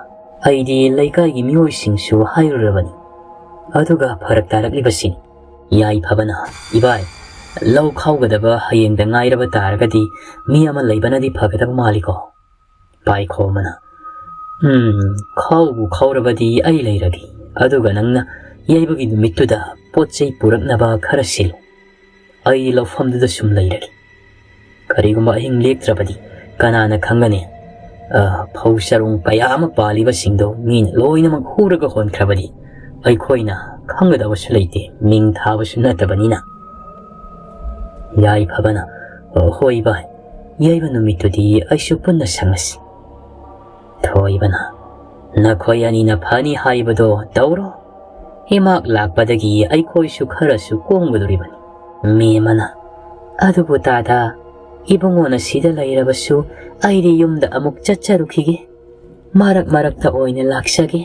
ꯑꯩꯗꯤ ꯂꯩꯀꯥꯏꯒꯤ ꯃꯤꯑꯣꯏꯁꯤꯡꯁꯨ ꯍꯥꯏꯔꯨꯔꯕꯅꯤ꯫ ꯑꯗꯨꯒ ꯐꯔꯛ ꯇꯥꯔꯛꯂꯤꯕꯁꯤꯅꯤ꯫ ꯌꯥꯏꯐꯕꯅ, ꯏꯕꯥꯏ, ꯂꯧ ꯈꯥꯎꯒꯗꯕ ꯍꯌꯦꯡꯗ ꯉꯥꯏꯔꯕ ꯇꯥꯔꯒꯗꯤ ꯃꯤ ꯑꯃ ꯂꯩꯕꯅꯗꯤ ꯐꯒꯗꯕ ꯃꯥꯜꯂꯤꯀꯣ?" ꯄꯥꯏꯈꯣꯝꯕꯅ, "ꯎꯝ, ꯈꯥꯎꯕꯨ ꯈꯥꯎꯔꯕꯗꯤ ꯑꯩ ꯂꯩꯔꯒꯦ꯫ ꯑꯗꯨꯒ ꯅꯪꯅ ꯌꯩꯕꯒꯤ ꯅꯨꯃꯤꯠꯇꯨꯗ ꯄꯣꯠ ꯆꯩ ꯄꯨꯔꯛꯅꯕ ꯈꯔ ꯁꯤꯜꯂꯨ꯫ ꯑꯩ ꯂꯧꯐꯝꯗꯨꯗ ꯁꯨꯝ ꯂꯩꯔꯒꯦ꯫ ꯀꯔꯤꯒꯨꯝꯕ ꯑꯍꯤꯡ ꯂꯦꯛꯇ꯭ꯔꯕꯗꯤ ꯀꯅꯥꯅ ꯈꯪꯒꯅꯤ? ꯑ, ꯐꯧ ꯆꯔꯣꯡ ꯀꯌꯥ ꯑꯃ ꯄꯥꯜꯂꯤꯕꯁꯤꯡꯗꯣ ꯃꯤꯅ ꯂꯣꯏꯅꯃꯛ ꯍꯨꯔꯒ ꯍꯣꯟꯈ꯭ꯔꯕꯗꯤ ꯑꯩꯈꯣꯏꯅ ꯈꯪꯒꯗꯕꯁꯨ ꯂꯩꯇꯦ, ꯃꯤꯡ ꯊꯥꯕꯁꯨ ꯅꯠꯇꯕꯅꯤꯅ꯫" ꯌꯥꯏꯐꯕꯅ, "ꯑ, ꯍꯣꯏ ꯚꯥꯏ, ꯌꯩꯕ ꯅꯨꯃꯤꯠꯇꯨꯗꯤ ꯑꯩꯁꯨ ꯄꯨꯟꯅ ꯁꯪꯉꯁꯤ꯫" ꯊꯣꯏꯕꯅ, "ꯅꯈꯣꯏ ꯑꯅꯤꯅ ꯐꯅꯤ ꯍꯥꯏꯕꯗꯣ ꯇꯧꯔꯣ꯫ ꯏꯃꯥꯛ ꯂꯥꯛꯄꯗꯒꯤ ꯑꯩꯈꯣꯏꯁꯨ ꯈꯔꯁꯨ ꯀꯣꯝꯒꯗꯧꯔꯤꯕꯅꯤ꯫" ꯃꯦꯃꯅ, "ꯑꯗꯨꯕꯨ ꯇꯥꯗ, ꯏꯕꯨꯡꯉꯣꯅ ꯁꯤꯗ ꯂꯩꯔꯕꯁꯨ ꯑꯩꯗꯤ ꯌꯨꯝꯗ ꯑꯃꯨꯛ ꯆꯠꯆꯔꯨꯈꯤꯒꯦ꯫ ꯃꯔꯛ ꯃꯔꯛꯇ ꯑꯣꯏꯅ ꯂꯥꯛꯆꯒꯦ꯫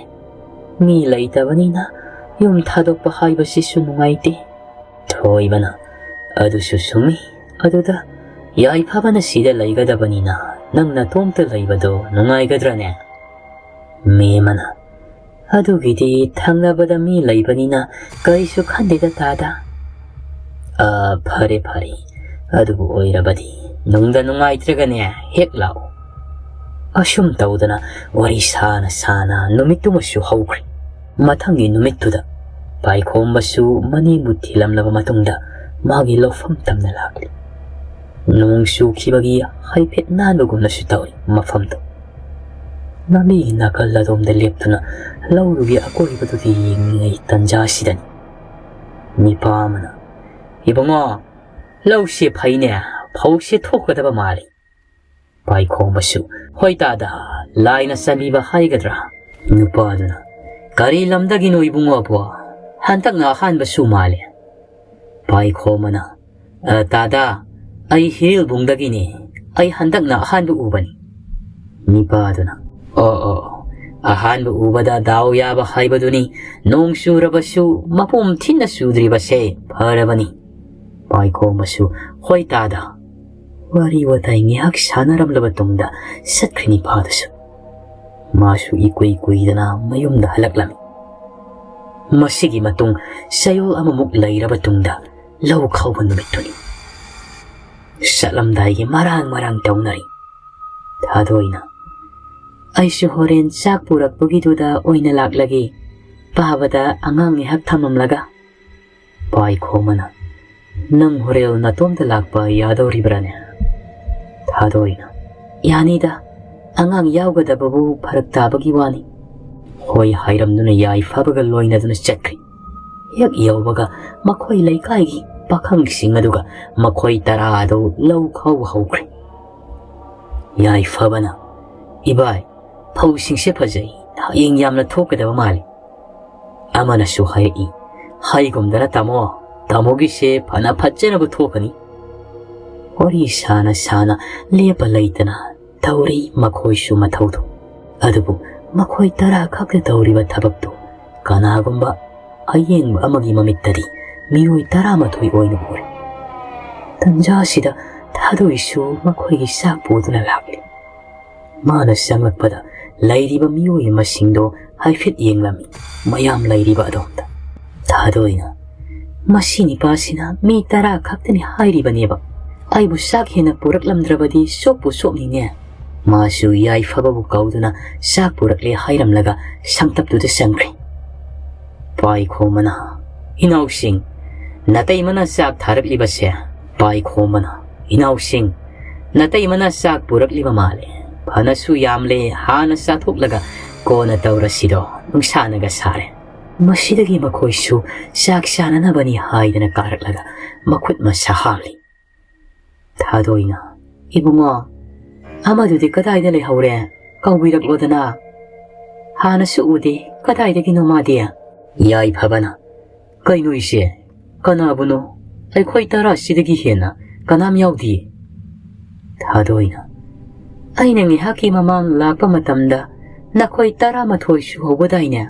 ꯃꯤ ꯂꯩꯇꯕꯅꯤꯅ ꯌꯨꯝ ꯊꯥꯗꯣꯛꯄ ꯍꯥꯏꯕꯁꯤꯁꯨ ꯅꯨꯡꯉꯥꯏꯇꯦ꯫" ꯊꯣꯏꯕꯅ, "ꯑꯗꯨꯁꯨ ꯆꯨꯝꯃꯤ꯫ ꯑꯗꯨꯗ ꯌꯥꯏꯐꯕꯅ ꯁꯤꯗ ꯂꯩꯒꯗꯕꯅꯤꯅ ꯅꯪ ꯅꯇꯣꯝꯇ ꯂꯩꯕꯗꯣ ꯅꯨꯡꯉꯥꯏꯒꯗ꯭ꯔꯅꯦ?" ꯃꯦꯃꯅ, "ꯑꯗꯨꯒꯤꯗꯤ ꯊꯪꯅꯕꯗ ꯃꯤ ꯂꯩꯕꯅꯤꯅ ꯀꯔꯤꯁꯨ ꯈꯟꯗꯦꯗ ꯇꯥꯗ꯫" "ꯑ, ꯐꯔꯦ, ꯐꯔꯦ꯫ ꯑꯗꯨꯕꯨ ꯑꯣꯏꯔꯕꯗꯤ ꯅꯨꯡꯗ ꯅꯨꯡꯉꯥꯏꯇ꯭ꯔꯒꯅꯦ ꯍꯦꯛ ꯂꯥꯛꯎ꯫" ꯑꯁꯨꯝ ꯇꯧꯗꯅ ꯋꯥꯔꯤ ꯁꯥꯅ ꯁꯥꯅ ꯅꯨꯃꯤꯠꯇꯨꯃꯁꯨ ꯍꯧꯈ꯭ꯔꯦ꯫ ꯃꯊꯪꯒꯤ ꯅꯨꯃꯤꯠꯇꯨꯗ ꯄꯥꯏꯈꯣꯝꯕꯁꯨ ꯃꯅꯦꯕꯨ ꯊꯤꯜꯂꯝꯂꯕ ꯃꯇꯨꯡꯗ ꯃꯥꯒꯤ ꯂꯧꯐꯝ ꯇꯝꯅ ꯂꯥꯛꯂꯤ꯫ ꯅꯣꯡ ꯆꯨꯈꯤꯕꯒꯤ ꯍꯥꯏꯐꯦꯠ ꯅꯥꯟꯕꯒꯨꯝꯅꯁꯨ ꯇꯧꯏ ꯃꯐꯝꯗꯨ꯫ ꯂꯝꯕꯤꯒꯤ ꯅꯥꯀꯜ ꯑꯗꯣꯝꯗ ꯂꯦꯞꯇꯨꯅ ꯂꯧꯗꯨꯒꯤ ꯑꯀꯣꯏꯕꯗꯨꯗ ꯌꯦꯡꯂꯤꯉꯩ ꯇꯟꯖꯥꯁꯤꯗꯅꯤ ꯅꯤꯄꯥ ꯑꯃꯅ, "ꯏꯕꯨꯡꯉꯣ, ꯂꯧꯁꯤ ꯐꯩꯅꯦ, ꯐꯧꯁꯤ ꯊꯣꯛꯀꯗꯕ ꯃꯥꯜꯂꯤ꯫" ꯄꯥꯏꯈꯣꯝꯕꯁꯨ, "ꯍꯣꯏ ꯇꯥꯗ, ꯂꯥꯏꯅ ꯆꯥꯟꯕꯤꯕ ꯍꯥꯏꯒꯗ꯭ꯔꯥ?" ꯅꯨꯄꯥꯗꯨꯅ, "ꯀꯔꯤ ꯂꯝꯗꯒꯤꯅꯣ ꯏꯕꯨꯡꯉꯣꯕꯣ? ꯍꯟꯗꯛꯅ ꯑꯍꯥꯟꯕꯁꯨ ꯃꯥꯜꯂꯦ꯫" ꯄꯥꯏꯈꯣꯝꯕꯅ, "ꯑ, ꯇꯥꯗ, ꯑꯩ ꯍꯤꯔꯤꯜꯕꯨꯡꯗꯒꯤꯅꯤ꯫ ꯑꯩ ꯍꯟꯗꯛꯅ ꯑꯍꯥꯟꯕ ꯎꯕꯅꯤ꯫" ꯅꯤꯄꯥꯗꯨꯅ, "ꯑꯣ, ꯑꯣ, ꯑꯍꯥꯟꯕ ꯎꯕꯗ ꯗꯥꯎ ꯌꯥꯕ ꯍꯥꯏꯕꯗꯨꯅꯤ꯫ ꯅꯣꯡ ꯆꯨꯔꯕꯁꯨ ꯃꯄꯨꯝ ꯊꯤꯟꯅ ꯆꯨꯗ꯭ꯔꯤꯕꯁꯦ ꯐꯔꯕꯅꯤ꯫" ꯄꯥꯏꯈꯣꯝꯕꯁꯨ, "ꯍꯣꯏ ꯇꯥꯗ, ꯋꯥꯔꯤ ꯋꯥꯇꯥꯏ ꯉꯥꯏꯍꯥꯛ ꯁꯥꯟꯅꯔꯝꯂꯕ ꯇꯨꯡꯗ ꯆꯠꯈ꯭ꯔꯤꯅꯤ ꯄꯥꯗꯨꯁꯨ꯫ ꯃꯥꯁꯨ ꯏꯀꯨꯏ ꯀꯨꯏꯗꯅ ꯃꯌꯨꯝꯗ ꯍꯜꯂꯛꯂꯝꯃꯤ꯫ ꯃꯁꯤꯒꯤ ꯃꯇꯨꯡ ꯆꯌꯣꯜ ꯑꯃꯃꯨꯛ ꯂꯩꯔꯕ ꯇꯨꯡꯗ ꯂꯧ ꯈꯥꯎꯕ ꯅꯨꯃꯤꯠꯇꯨꯅꯤ꯫ ꯆꯠꯂꯝꯗꯥꯏꯒꯤ ꯃꯔꯥꯡ ꯃꯔꯥꯡ ꯇꯧꯅꯔꯤ꯫ ꯊꯥꯗꯣꯏꯅ, "ꯑꯩꯁꯨ ꯍꯣꯔꯦꯟ ꯆꯥꯛ ꯄꯨꯔꯛꯄꯒꯤꯗꯨꯗ ꯑꯣꯏꯅ ꯂꯥꯛꯂꯒꯦ, ꯄꯥꯕꯗ ꯑꯉꯥꯡ ꯉꯥꯏꯍꯥꯛ ꯊꯝꯃꯝꯂꯒ"꯫ ꯄꯥꯏꯈꯣꯝꯕꯅ, "ꯅꯪ ꯍꯣꯔꯦꯟ ꯅꯇꯣꯝꯇ ꯂꯥꯛꯄ ꯌꯥꯗꯧꯔꯤꯕ꯭ꯔꯥꯅꯦ?" ꯊꯥꯗꯣꯏꯅ, "ꯌꯥꯅꯤꯗ, ꯑꯉꯥꯡ ꯌꯥꯎꯒꯗꯕꯕꯨ ꯐꯔꯛ ꯇꯥꯕꯒꯤ ꯋꯥꯅꯤ"꯫ ꯍꯣꯏ ꯍꯥꯏꯔꯝꯗꯨꯅ ꯌꯥꯏꯐꯕꯒ ꯂꯣꯏꯅꯗꯨꯅ ꯆꯠꯈ꯭ꯔꯤ꯫ ꯍꯦꯛ ꯌꯧꯕꯒ ꯃꯈꯣꯏ ꯂꯩꯀꯥꯏꯒꯤ ꯄꯥꯈꯪꯁꯤꯡ ꯑꯗꯨꯒ ꯃꯈꯣꯏ ꯇꯔꯥ ꯑꯗꯨ ꯂꯧ ꯈꯥꯎꯕ ꯍꯧꯈ꯭ꯔꯦ꯫ ꯌꯥꯏꯐꯕꯅ, "ꯏꯕꯥꯏ, ꯐꯧꯁꯤꯡꯁꯦ ꯐꯖꯩ, ꯍꯌꯦꯡ ꯌꯥꯝꯅ ꯊꯣꯛꯀꯗꯕ ꯃꯥꯜꯂꯤ"꯫ ꯑꯃꯅꯁꯨ ꯍꯥꯏꯔꯛꯏ, "ꯍꯥꯏꯒꯨꯝꯗꯅ ꯇꯥꯃꯣ, ꯇꯥꯃꯣꯒꯤꯁꯦ ꯐꯅ ꯐꯖꯅꯕꯨ ꯊꯣꯛꯀꯅꯤ"꯫ ꯋꯥꯔꯤ ꯁꯥꯅ ꯁꯥꯅ ꯂꯦꯞꯄ ꯂꯩꯇꯅ ꯇꯧꯔꯤ ꯃꯈꯣꯏꯁꯨ ꯃꯊꯧꯗꯣ꯫ ꯑꯗꯨꯕꯨ ꯃꯈꯣꯏ ꯇꯔꯥ ꯈꯛꯇ ꯇꯧꯔꯤꯕ ꯊꯕꯛꯇꯨ ꯀꯅꯥꯒꯨꯝꯕ ꯑꯌꯦꯡꯕ ꯑꯃꯒꯤ ꯃꯃꯤꯠꯇꯗꯤ ꯃꯤꯑꯣꯏ ꯇꯔꯥꯃꯥꯊꯣꯏ ꯑꯣꯏꯅ ꯎꯔꯦ꯫ ꯇꯟꯖꯥꯁꯤꯗ ꯊꯥꯗꯣꯏꯁꯨ ꯃꯈꯣꯏꯒꯤ ꯆꯥꯛ ꯄꯨꯗꯨꯅ ꯂꯥꯛꯂꯤ꯫ ꯃꯥꯅ ꯆꯪꯂꯛꯄꯗ ꯂꯩꯔꯤꯕ ꯃꯤꯑꯣꯏ ꯃꯁꯤꯡꯗꯣ ꯍꯥꯏꯐꯦꯠ ꯌꯦꯡꯂꯝꯃꯤ, ꯃꯌꯥꯝ ꯂꯩꯔꯤꯕ ꯑꯗꯣꯝꯗ꯫ ꯊꯥꯗꯣꯏꯅ, "ꯃꯁꯤ ꯅꯤꯄꯥꯁꯤꯅ ꯃꯤ ꯇꯔꯥ ꯈꯛꯇꯅꯤ ꯍꯥꯏꯔꯤꯕꯅꯦꯕ, ꯑꯩꯕꯨ ꯆꯥꯛ ꯍꯦꯟꯅ ꯄꯨꯔꯛꯂꯝꯗ꯭ꯔꯕꯗꯤ ꯆꯣꯞꯄꯨ ꯆꯣꯞꯅꯤꯅꯦ"꯫ ꯃꯥꯁꯨ ꯌꯥꯏꯐꯕꯕꯨ ꯀꯧꯗꯨꯅ ꯆꯥꯛ ꯄꯨꯔꯛꯂꯦ ꯍꯥꯏꯔꯝꯂꯒ ꯁꯪꯇꯞꯇꯨꯗ ꯆꯪꯈ꯭ꯔꯦ꯫ ꯄꯥꯏꯈꯣꯝꯕꯅ, "ꯏꯅꯥꯎꯁꯤꯡ, ꯅꯇꯩꯃꯅ ꯆꯥꯛ ꯊꯥꯔꯛꯂꯤꯕꯁꯦ"꯫ ꯄꯥꯏꯈꯣꯝꯕꯅ, "ꯏꯅꯥꯎꯁꯤꯡ, ꯅꯇꯩꯃꯅ ꯆꯥꯛ ꯄꯨꯔꯛꯂꯤꯕ ꯃꯥꯜꯂꯦ꯫ ꯐꯅꯁꯨ ꯌꯥꯝꯂꯦ, ꯍꯥꯟꯅ ꯆꯥꯊꯣꯛꯂꯒ ꯀꯣꯟꯅ ꯇꯧꯔꯁꯤꯗꯣ, ꯅꯨꯡꯁꯥꯅꯒ ꯁꯥꯔꯦ"꯫ ꯃꯁꯤꯗꯒꯤ ꯃꯈꯣꯏꯁꯨ ꯆꯥꯛ ꯆꯥꯅꯅꯕꯅꯤ ꯍꯥꯏꯗꯅ ꯀꯥꯔꯛꯂꯒ ꯃꯈꯨꯠ ꯃꯁꯥ ꯍꯥꯝꯂꯤ꯫ ꯊꯥꯗꯣꯏꯅ, "ꯏꯕꯨꯡꯉꯣ, ꯑꯃꯗꯨꯗꯤ ꯀꯗꯥꯏꯗ ꯂꯩꯍꯧꯔꯦ? ꯀꯧꯕꯤꯔꯛꯂꯣꯗꯅ꯫ ꯍꯥꯟꯅꯁꯨ ꯎꯗꯦ, ꯀꯗꯥꯏꯗꯒꯤꯅꯣ ꯃꯥꯗꯤ?" ꯌꯥꯏꯐꯕꯅ, "ꯀꯩꯅꯣ ꯏꯆꯦ, ꯀꯅꯥꯕꯨꯅꯣ? ꯑꯩꯈꯣꯏ ꯇꯔꯥꯁꯤꯗꯒꯤ ꯍꯦꯟꯅ ꯀꯅꯥꯝ ꯌꯥꯎꯗꯤꯌꯦ"꯫ ꯊꯥꯗꯣꯏꯅ, "ꯑꯩꯅ ꯉꯥꯏꯍꯥꯛꯀꯤ ꯃꯃꯥꯡ ꯂꯥꯛꯄ ꯃꯇꯝꯗ ꯅꯈꯣꯏ ꯇꯔꯥꯃꯥꯊꯣꯏ ꯁꯨꯍꯧꯕꯗꯥꯏꯅꯦ?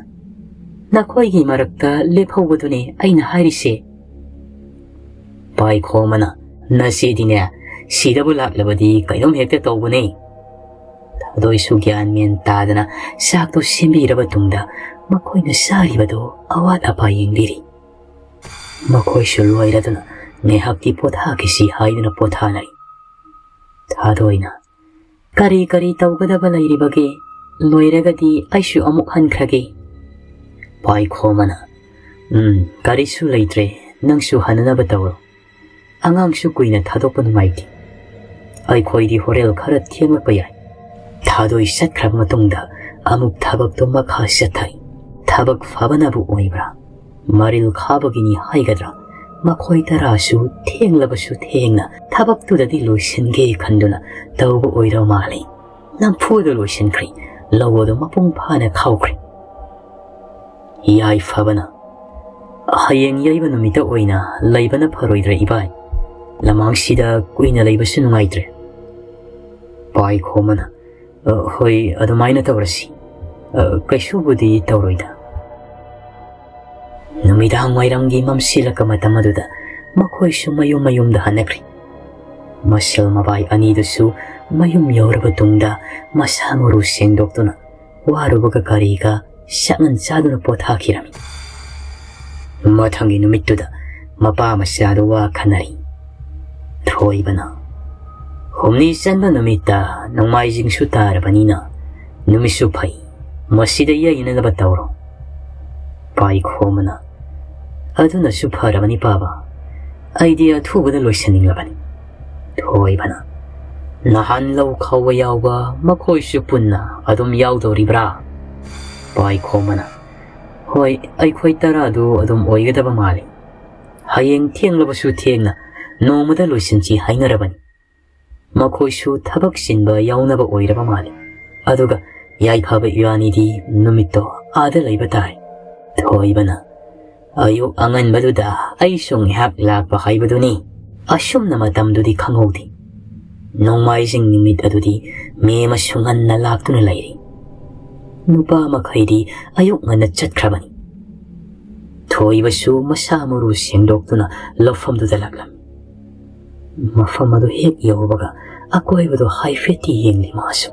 ꯅꯈꯣꯏꯒꯤ ꯃꯔꯛꯇ ꯂꯦꯞꯍꯧꯕꯗꯨꯅꯦ ꯑꯩꯅ ꯍꯥꯏꯔꯤꯁꯦ"꯫ ꯄꯥꯏꯈꯣꯝꯕꯅ, "ꯅꯆꯦꯗꯤꯅꯦ, ꯁꯤꯗꯕꯨ ꯂꯥꯛꯂꯕꯗꯤ ꯀꯩꯅꯣꯝ ꯍꯦꯛꯇ ꯇꯧꯕꯅꯦ꯫ ꯊꯥꯗꯣꯏꯁꯨ ꯒ꯭ꯌꯥꯟ ꯃꯦꯟ ꯇꯥꯗꯅ ꯆꯥꯛꯇꯣ ꯁꯦꯝꯕꯤꯔꯕ ꯇꯨꯡꯗ ꯃꯈꯣꯏꯅ ꯆꯥꯔꯤꯕꯗꯣ ꯑꯋꯥꯠ ꯑꯄꯥ ꯌꯦꯡꯕꯤꯔꯤ꯫ ꯃꯈꯣꯏꯁꯨ ꯂꯣꯏꯔꯗꯨꯅ ꯉꯥꯏꯍꯥꯛꯇꯤ ꯄꯣꯊꯥꯈꯤꯁꯤ ꯍꯥꯏꯗꯨꯅ ꯄꯣꯊꯥꯅꯔꯤ꯫ ꯊꯥꯗꯣꯏꯅ, "ꯀꯔꯤ ꯀꯔꯤ ꯇꯧꯒꯗꯕ ꯂꯩꯔꯤꯕꯒꯦ? ꯂꯣꯏꯔꯒꯗꯤ ꯑꯩꯁꯨ ꯑꯃꯨꯛ ꯍꯟꯈ꯭ꯔꯒꯦ꯫" ꯄꯥꯏꯈꯣꯝꯕꯅ, "ꯎꯝ, ꯀꯔꯤꯁꯨ ꯂꯩꯇ꯭ꯔꯦ, ꯅꯪꯁꯨ ꯍꯟꯅꯅꯕ ꯇꯧꯔꯣ꯫ ꯑꯉꯥꯡꯁꯨ ꯀꯨꯏꯅ ꯊꯥꯗꯣꯛꯄ ꯅꯨꯡꯉꯥꯏꯇꯦ꯫ ꯑꯩꯈꯣꯏꯗꯤ ꯍꯣꯔꯦꯟ ꯈꯔ ꯊꯦꯡꯂꯛꯄ ꯌꯥꯏ꯫" ꯊꯥꯗꯣꯏ ꯆꯠꯈ꯭ꯔꯕ ꯃꯇꯨꯡꯗ ꯑꯃꯨꯛ ꯊꯕꯛꯇꯣ ꯃꯈꯥ ꯆꯠꯊꯩ꯫ ꯊꯕꯛ ꯐꯕꯅꯕꯨ ꯑꯣꯏꯕ꯭ꯔꯥ, ꯃꯔꯤꯜ ꯈꯥꯕꯒꯤꯅꯤ ꯍꯥꯏꯒꯗ꯭ꯔꯥ, ꯃꯈꯣꯏ ꯇꯔꯥꯁꯨ ꯊꯦꯡꯂꯕꯁꯨ ꯊꯦꯡꯅ ꯊꯕꯛꯇꯨꯗꯗꯤ ꯂꯣꯏꯁꯤꯟꯒꯦ ꯈꯟꯗꯨꯅ ꯇꯧꯕ ꯑꯣꯏꯔ ꯃꯥꯜꯂꯦ꯫ ꯅꯝꯐꯨꯗ ꯂꯣꯏꯁꯤꯟꯈ꯭ꯔꯦ꯫ ꯂꯧ ꯑꯗꯨ ꯃꯄꯨꯡ ꯐꯥꯅ ꯈꯥꯎꯈ꯭ꯔꯦ꯫ ꯌꯥꯏꯐꯕꯅ, "ꯍꯌꯦꯡ ꯌꯩꯕ ꯅꯨꯃꯤꯠꯇ ꯑꯣꯏꯅ ꯂꯩꯕꯅ ꯐꯔꯣꯏꯗ꯭ꯔꯦ ꯏꯕꯥꯏ? ꯂꯃꯥꯡꯁꯤꯗ ꯀꯨꯏꯅ ꯂꯩꯕꯁꯨ ꯅꯨꯡꯉꯥꯏꯇ꯭ꯔꯦ꯫" ꯄꯥꯏꯈꯣꯝꯕꯅ, "ꯑ, ꯍꯣꯏ, ꯑꯗꯨꯃꯥꯏꯅ ꯇꯧꯔꯁꯤ꯫ ꯑ, ꯀꯩꯁꯨꯕꯨꯗꯤ ꯇꯧꯔꯣꯏꯗ꯫" ꯅꯨꯃꯤꯗꯥꯡ ꯋꯥꯏꯔꯝꯒꯤ ꯃꯝꯁꯤꯜꯂꯛꯄ ꯃꯇꯝ ꯑꯗꯨꯗ ꯃꯈꯣꯏꯁꯨ ꯃꯌꯨꯝ ꯃꯌꯨꯝꯗ ꯍꯟꯅꯈ꯭ꯔꯦ꯫ ꯃꯁꯜ ꯃꯕꯥꯏ ꯑꯅꯤꯗꯨꯁꯨ ꯃꯌꯨꯝ ꯌꯧꯔꯕ ꯇꯨꯡꯗ ꯃꯁꯥ ꯃꯔꯨ ꯁꯦꯡꯗꯣꯛꯇꯨꯅ ꯋꯥꯔꯨꯕꯒ ꯀꯔꯤꯒ ꯆꯥꯛꯉꯟ ꯆꯥꯗꯨꯅ ꯄꯣꯊꯥꯈꯤꯔꯝꯃꯤ꯫ ꯃꯊꯪꯒꯤ ꯅꯨꯃꯤꯠꯇꯨꯗ ꯃꯄꯥ ꯃꯆꯥꯗꯨ ꯋꯥ ꯈꯟꯅꯔꯤ꯫ ꯊꯣꯏꯕꯅ, "ꯍꯨꯝꯅꯤ ꯆꯟꯕ ꯅꯨꯃꯤꯠꯇ ꯅꯣꯡꯃꯥꯏꯖꯤꯡꯁꯨ ꯇꯥꯔꯕꯅꯤꯅ ꯅꯨꯃꯤꯠꯁꯨ ꯐꯩ, ꯃꯁꯤꯗ ꯌꯩꯅꯅꯕ ꯇꯧꯔꯣ꯫" ꯄꯥꯏꯈꯣꯝꯕꯅ, "ꯑꯗꯨꯅꯁꯨ ꯐꯔꯕꯅꯤ ꯄꯥꯕ, ꯑꯩꯗꯤ ꯑꯊꯨꯕꯗ ꯂꯣꯏꯁꯤꯟꯅꯤꯡꯂꯕꯅꯤ꯫" ꯊꯣꯏꯕꯅ, "ꯅꯍꯥꯟ ꯂꯧ ꯈꯥꯎꯕ ꯌꯥꯎꯕ ꯃꯈꯣꯏꯁꯨ ꯄꯨꯟꯅ ꯑꯗꯨꯝ ꯌꯥꯎꯗꯧꯔꯤꯕ꯭ꯔꯥ?" ꯄꯥꯏꯈꯣꯝꯕꯅ, "ꯍꯣꯏ, ꯑꯩꯈꯣꯏ ꯇꯔꯥꯗꯨ ꯑꯗꯨꯝ ꯑꯣꯏꯒꯗꯕ ꯃꯥꯜꯂꯤ꯫ ꯍꯌꯦꯡ ꯊꯦꯡꯂꯕꯁꯨ ꯊꯦꯡꯅ ꯅꯣꯡꯃꯗ ꯂꯣꯏꯁꯤꯟꯁꯤ ꯍꯥꯏꯅꯔꯕꯅꯤ꯫ ꯃꯈꯣꯏꯁꯨ ꯊꯕꯛ ꯆꯤꯟꯕ ꯌꯥꯎꯅꯕ ꯑꯣꯏꯔꯕ ꯃꯥꯜꯂꯤ꯫ ꯑꯗꯨꯒ ꯌꯥꯏꯐꯕ ꯏꯕꯥꯅꯤꯗꯤ ꯅꯨꯃꯤꯠꯇꯣ ꯑꯥꯗ ꯂꯩꯕ ꯇꯥꯔꯦ꯫" ꯊꯣꯏꯕꯅ, "ꯑꯌꯨꯛ ꯑꯉꯟꯕꯗꯨꯗ ꯑꯩꯁꯨ ꯉꯥꯏꯍꯥꯛ ꯂꯥꯛꯄ ꯍꯥꯏꯕꯗꯨꯅꯤ꯫ ꯑꯁꯨꯝꯅ ꯃꯇꯝꯗꯨꯗꯤ ꯈꯪꯍꯧꯗꯦ꯫ ꯅꯣꯡꯃꯥꯏꯖꯤꯡ ꯅꯨꯃꯤꯠ ꯑꯗꯨꯗꯤ ꯃꯤ ꯑꯃꯁꯨ ꯉꯟꯅ ꯂꯥꯛꯇꯨꯅ ꯂꯩꯔꯤ꯫ ꯅꯨꯄꯥ ꯃꯈꯩꯗꯤ ꯑꯌꯨꯛ ꯉꯟꯅ ꯆꯠꯈ꯭ꯔꯕꯅꯤ꯫" ꯊꯣꯏꯕꯁꯨ ꯃꯁꯥ ꯃꯔꯨ ꯁꯦꯡꯗꯣꯛꯇꯨꯅ ꯂꯧꯐꯝꯗꯨꯗ ꯂꯥꯛꯂꯝꯃꯤ꯫ ꯃꯐꯝ ꯑꯗꯨ ꯍꯦꯛ ꯌꯧꯕꯒ ꯑꯀꯣꯏꯕꯗꯨ ꯍꯥꯏꯐꯦꯠꯇꯤ ꯌꯦꯡꯂꯤ ꯃꯥꯁꯨ꯫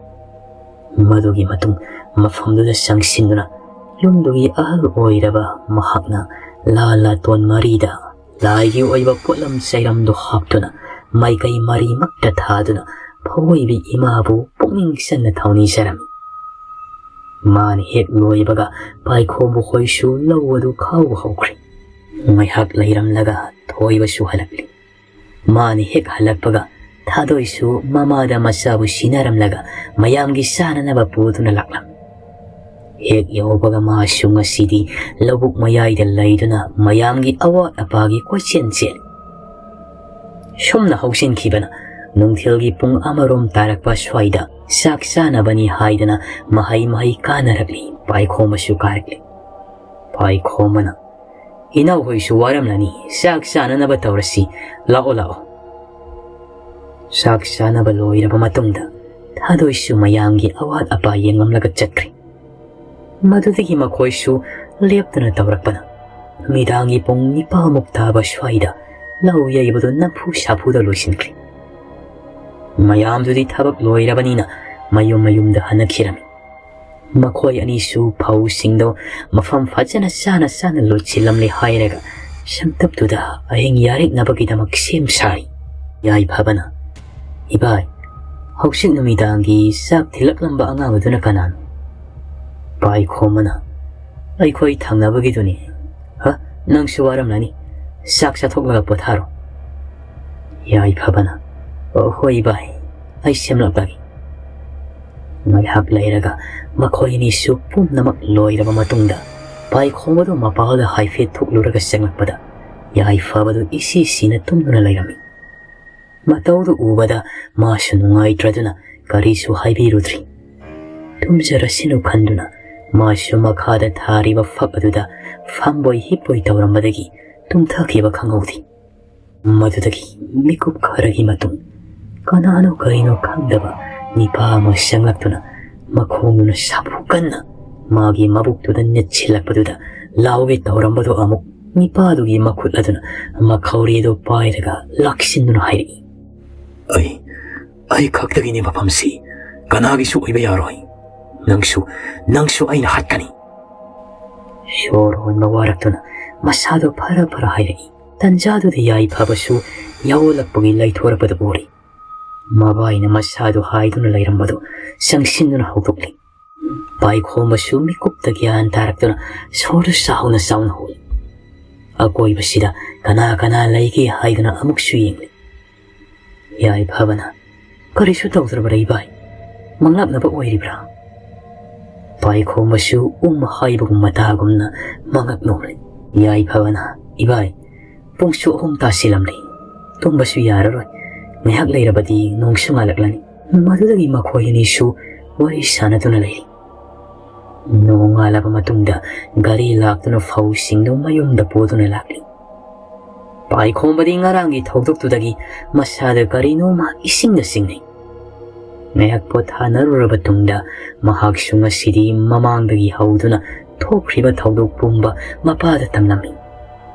ꯃꯗꯨꯒꯤ ꯃꯇꯨꯡ ꯃꯐꯝꯗꯨꯗ ꯆꯪꯁꯤꯟꯗꯨꯅ ꯌꯨꯝꯗꯨꯒꯤ ꯑꯍꯜ ꯑꯣꯏꯔꯕ ꯃꯍꯥꯛꯅ ꯂꯥ ꯂꯥꯇꯣꯟ ꯃꯔꯤꯗ ꯂꯥꯏꯒꯤ ꯑꯣꯏꯕ ꯄꯣꯠꯂꯝ ꯆꯩꯔꯝꯗꯨ ꯍꯥꯞꯇꯨꯅ ꯃꯥꯏꯀꯩ ꯃꯔꯤꯃꯛꯇ ꯊꯥꯗꯨꯅ ꯐꯧꯑꯣꯏꯕꯤ ꯏꯃꯥꯕꯨ ꯄꯨꯛꯅꯤꯡ ꯆꯟꯅ ꯊꯧꯅꯤꯖꯔꯝꯃꯤ꯫ ꯃꯥꯅ ꯍꯦꯛ ꯂꯣꯏꯕꯒ ꯄꯥꯏꯈꯣꯝꯕ ꯈꯣꯏꯁꯨ ꯂꯧ ꯑꯗꯨ ꯈꯥꯎꯕ ꯍꯧꯈ꯭ꯔꯦ꯫ ꯉꯥꯏꯍꯥꯛ ꯂꯩꯔꯝꯂꯒ ꯊꯣꯏꯕꯁꯨ ꯍꯜꯂꯛꯂꯤ꯫ ꯃꯥꯅ ꯍꯦꯛ ꯍꯜꯂꯛꯄꯒ ꯊꯥꯗꯣꯏꯁꯨ ꯃꯃꯥꯗ ꯃꯆꯥꯕꯨ ꯁꯤꯟꯅꯔꯝꯂꯒ ꯃꯌꯥꯝꯒꯤ ꯆꯥꯅꯅꯕ ꯄꯨꯗꯨꯅ ꯂꯥꯛꯂꯝꯃꯤ꯫ ꯍꯦꯛ ꯌꯧꯕꯒ ꯃꯥꯁꯨ ꯉꯁꯤꯗꯤ ꯂꯧꯕꯨꯛ ꯃꯌꯥꯏꯗ ꯂꯩꯗꯨꯅ ꯃꯌꯥꯝꯒꯤ ꯑꯋꯥꯠ ꯑꯄꯥꯒꯤ ꯀꯣꯏꯆꯦꯟ ꯆꯦꯜꯂꯤ꯫ ꯁꯨꯝꯅ ꯍꯧꯖꯤꯟꯈꯤꯕꯅ ꯅꯨꯡꯊꯤꯜꯒꯤ ꯄꯨꯡ ꯑꯃꯔꯣꯝ ꯇꯥꯔꯛꯄ ꯁ꯭ꯋꯥꯏꯗ ꯆꯥꯛ ꯆꯥꯅꯕꯅꯤ ꯍꯥꯏꯗꯅ ꯃꯍꯩ ꯃꯍꯩ ꯀꯥꯅꯔꯛꯂꯤ꯫ ꯄꯥꯏꯈꯣꯝꯕꯁꯨ ꯀꯥꯔꯛꯂꯤ꯫ ꯄꯥꯏꯈꯣꯝꯕꯅ, "ꯏꯅꯥꯎꯍꯣꯏꯁꯨ ꯋꯥꯔꯝꯂꯅꯤ, ꯆꯥꯛ ꯆꯥꯅꯅꯕ ꯇꯧꯔꯁꯤ, ꯂꯥꯛꯑꯣ ꯂꯥꯛꯑꯣ꯫" ꯆꯥꯛ ꯆꯥꯅꯕ ꯂꯣꯏꯔꯕ ꯃꯇꯨꯡꯗ ꯊꯥꯗꯣꯏꯁꯨ ꯃꯌꯥꯝꯒꯤ ꯑꯋꯥꯠ ꯑꯄꯥ ꯌꯦꯡꯂꯝꯂꯒ ꯆꯠꯈ꯭ꯔꯦ꯫ ꯃꯗꯨꯗꯒꯤ ꯃꯈꯣꯏꯁꯨ ꯂꯦꯞꯇꯅ ꯇꯧꯔꯛꯄꯅ ꯅꯨꯃꯤꯗꯥꯡꯒꯤ ꯄꯨꯡ ꯅꯤꯄꯥꯟꯃꯨꯛ ꯇꯥꯕ ꯁ꯭ꯋꯥꯏꯗ ꯂꯧ ꯌꯩꯕꯗꯨ ꯅꯝꯐꯨ ꯁꯥꯐꯨꯗ ꯂꯣꯏꯁꯤꯟꯈ꯭ꯔꯦ꯫ ꯃꯌꯥꯝꯗꯨꯗꯤ ꯊꯕꯛ ꯂꯣꯏꯔꯕꯅꯤꯅ ꯃꯌꯨꯝ ꯃꯌꯨꯝꯗ ꯍꯟꯅꯈꯤꯔꯝꯃꯤ꯫ ꯃꯈꯣꯏ ꯑꯅꯤꯁꯨ ꯐꯧꯁꯤꯡꯗꯣ ꯃꯐꯝ ꯐꯖꯅ ꯆꯥꯅ ꯆꯥꯅ ꯂꯣꯠꯁꯤꯜꯂꯝꯂꯦ ꯍꯥꯏꯔꯒ ꯁꯪꯇꯞꯇꯨꯗ ꯑꯍꯤꯡ ꯌꯥꯔꯦꯛꯅꯕꯒꯤꯗꯃꯛ ꯁꯦꯝ ꯁꯥꯔꯤ꯫ ꯌꯥꯏꯐꯕꯅ, "ꯏꯕꯥꯏ, ꯍꯧꯖꯤꯛ ꯅꯨꯃꯤꯗꯥꯡꯒꯤ ꯆꯥꯛ ꯊꯤꯜꯂꯛꯂꯝꯕ ꯑꯉꯥꯡ ꯑꯗꯨꯅ ꯀꯅꯥꯅꯣ?" ꯄꯥꯏꯈꯣꯝꯕꯅ, "ꯑꯩꯈꯣꯏ ꯊꯪꯅꯕꯒꯤꯗꯨꯅꯤ꯫ ꯍ, ꯅꯪꯁꯨ ꯋꯥꯔꯝꯂꯅꯤ, ꯆꯥꯛ ꯆꯥꯊꯣꯛꯂꯒ ꯄꯣꯊꯥꯔꯣ꯫" ꯌꯥꯏꯐꯕꯅ, "ꯑꯣ, ꯍꯣꯏ ꯏꯕꯥꯏ, ꯑꯩ ꯁꯦꯝꯂꯛꯂꯒꯦ꯫" ꯉꯥꯏꯍꯥꯛ ꯂꯩꯔꯒ ꯃꯈꯣꯏ ꯑꯅꯤꯁꯨ ꯄꯨꯝꯅꯃꯛ ꯂꯣꯏꯔꯕ ꯃꯇꯨꯡꯗ ꯄꯥꯏꯈꯣꯝꯕꯗꯨ ꯃꯄꯥꯜꯗ ꯍꯥꯏꯐꯦꯠ ꯊꯣꯛꯂꯨꯔꯒ ꯆꯪꯂꯛꯄꯗ ꯌꯥꯏꯐꯕꯗꯨ ꯏꯁꯤ ꯁꯤꯅ ꯇꯨꯝꯗꯨꯅ ꯂꯩꯔꯝꯃꯤ꯫ ꯃꯇꯧꯗꯨ ꯎꯕꯗ ꯃꯥꯁꯨ ꯅꯨꯡꯉꯥꯏꯇ꯭ꯔꯗꯨꯅ ꯀꯔꯤꯁꯨ ꯍꯥꯏꯕꯤꯔꯨꯗ꯭ꯔꯤ꯫ ꯇꯨꯝꯖꯔꯁꯤꯅꯨ ꯈꯟꯗꯨꯅ ꯃꯥꯁꯨ ꯃꯈꯥꯗ ꯊꯥꯔꯤꯕ ꯐꯛ ꯑꯗꯨꯗ ꯐꯝꯕꯣꯏ ꯍꯤꯞꯄꯣꯏ ꯇꯧꯔꯝꯕꯗꯒꯤ ꯇꯨꯝꯊꯈꯤꯕ ꯈꯪꯍꯧꯗꯦ꯫ ꯃꯗꯨꯗꯒꯤ ꯃꯤꯀꯨꯞ ꯈꯔꯒꯤ ꯃꯇꯨꯡ ꯀꯅꯥꯅꯣ ꯀꯔꯤꯅꯣ ꯈꯪꯗꯕ ꯅꯤꯄꯥ ꯑꯃ ꯆꯪꯂꯛꯇꯨꯅ ꯃꯈꯣꯡꯗꯨꯅ ꯁꯥꯐꯨ ꯀꯟꯅ ꯃꯥꯒꯤ ꯃꯕꯨꯛꯇꯨꯗ ꯅꯦꯠꯁꯤꯜꯂꯛꯄꯗꯨꯗ ꯂꯥꯎꯒꯦ ꯇꯧꯔꯝꯕꯗꯨ ꯑꯃꯨꯛ ꯅꯤꯄꯥꯗꯨꯒꯤ ꯃꯈꯨꯠ ꯑꯗꯨꯅ ꯃꯈꯧꯔꯤ ꯑꯗꯨ ꯄꯥꯏꯔꯒ ꯂꯥꯛꯁꯤꯟꯗꯨꯅ ꯍꯥꯏꯔꯛꯏ꯫ "ꯑꯩ, ꯑꯩ ꯈꯛꯇꯒꯤꯅꯦ ꯃꯐꯝꯁꯤ꯫ ꯀꯅꯥꯒꯤꯁꯨ ꯑꯣꯏꯕ ꯌꯥꯔꯣꯏ꯫ ꯅꯪꯁꯨ, ꯅꯪꯁꯨ ꯑꯩꯅ ꯍꯥꯠꯀꯅꯤ꯫" ꯁꯣꯔ ꯍꯣꯟꯕ ꯋꯥꯔꯛꯇꯨꯅ ꯃꯁꯥꯗꯣ ꯐꯔ ꯐꯔ ꯍꯥꯏꯔꯛꯏ꯫ ꯇꯟꯖꯥꯗꯨꯗ ꯌꯥꯏꯐꯕꯁꯨ ꯌꯥꯑꯣꯜꯂꯛꯄꯒꯤ ꯂꯩꯊꯣꯔꯛꯄꯗꯨ ꯎꯔꯤ꯫ ꯃꯕꯥꯏꯅ ꯃꯁꯥꯗꯨ ꯍꯥꯏꯗꯨꯅ ꯂꯩꯔꯝꯕꯗꯨ ꯆꯪꯁꯤꯟꯗꯨꯅ ꯍꯧꯗꯣꯛꯂꯤ꯫ ꯄꯥꯏꯈꯣꯝꯕꯁꯨ ꯃꯤꯀꯨꯞꯇ ꯒ꯭ꯌꯥꯟ ꯇꯥꯔꯛꯇꯨꯅ ꯁꯣꯔꯗꯨ ꯆꯥꯎꯅ ꯆꯥꯎꯅ ꯍꯣꯜꯂꯤ꯫ ꯑꯀꯣꯏꯕꯁꯤꯗ ꯀꯅꯥ ꯀꯅꯥ ꯂꯩꯒꯦ ꯍꯥꯏꯗꯨꯅ ꯑꯃꯨꯛꯁꯨ ꯌꯦꯡꯂꯤ꯫ ꯌꯥꯏꯐꯕꯅ, "ꯀꯔꯤꯁꯨ ꯇꯧꯗ꯭ꯔꯕꯔꯥ ꯏꯕꯥꯏ? ꯃꯪꯂꯥꯞꯅꯕ ꯑꯣꯏꯔꯤꯕ꯭ꯔꯥ?" ꯄꯥꯏꯈꯣꯝꯕꯁꯨ ꯎꯝ ꯍꯥꯏꯕꯒꯨꯝ ꯃꯇꯥꯒꯨꯝꯅ ꯃꯉꯛ ꯅꯣꯝꯂꯤ꯫ ꯌꯥꯏꯐꯕꯅ, "ꯏꯕꯥꯏ, ꯄꯨꯡꯁꯨ ꯑꯍꯨꯝ ꯇꯥꯁꯤꯜꯂꯝꯂꯤ꯫ ꯇꯨꯝꯕꯁꯨ ꯌꯥꯔꯔꯣꯏ꯫ ꯉꯥꯏꯍꯥꯛ ꯂꯩꯔꯕꯗꯤ ꯅꯣꯡꯁꯨ ꯉꯥꯜꯂꯛꯂꯅꯤ꯫" ꯃꯗꯨꯗꯒꯤ ꯃꯈꯣꯏ ꯑꯅꯤꯁꯨ ꯋꯥꯔꯤ ꯁꯥꯟꯅꯗꯨꯅ ꯂꯩꯔꯤ꯫ ꯅꯣꯡꯉꯥꯜꯂꯕ ꯃꯇꯨꯡꯗ ꯒꯥꯔꯤ ꯂꯥꯛꯇꯨꯅ ꯐꯧꯁꯤꯡꯗꯨ ꯃꯌꯨꯝꯗ ꯄꯨꯗꯨꯅ ꯂꯥꯛꯂꯤ꯫ ꯄꯥꯏꯈꯣꯝꯕꯗꯤ ꯉꯔꯥꯡꯒꯤ ꯊꯧꯗꯣꯛꯇꯨꯗꯒꯤ ꯃꯁꯥꯗ ꯀꯔꯤꯅꯣꯃ ꯏꯁꯤꯡꯗ ꯆꯤꯡꯅꯩ꯫ ꯉꯥꯏꯍꯥꯛ ꯄꯣꯊꯥꯅꯔꯨꯔꯕ ꯇꯨꯡꯗ ꯃꯍꯥꯛꯁꯨ ꯉꯁꯤꯗꯤ ꯃꯃꯥꯡꯗꯒꯤ ꯍꯧꯗꯨꯅ ꯊꯣꯛꯈ꯭ꯔꯤꯕ ꯊꯧꯗꯣꯛ ꯄꯨꯝꯕ ꯃꯄꯥꯗ ꯇꯝꯂꯝꯃꯤ꯫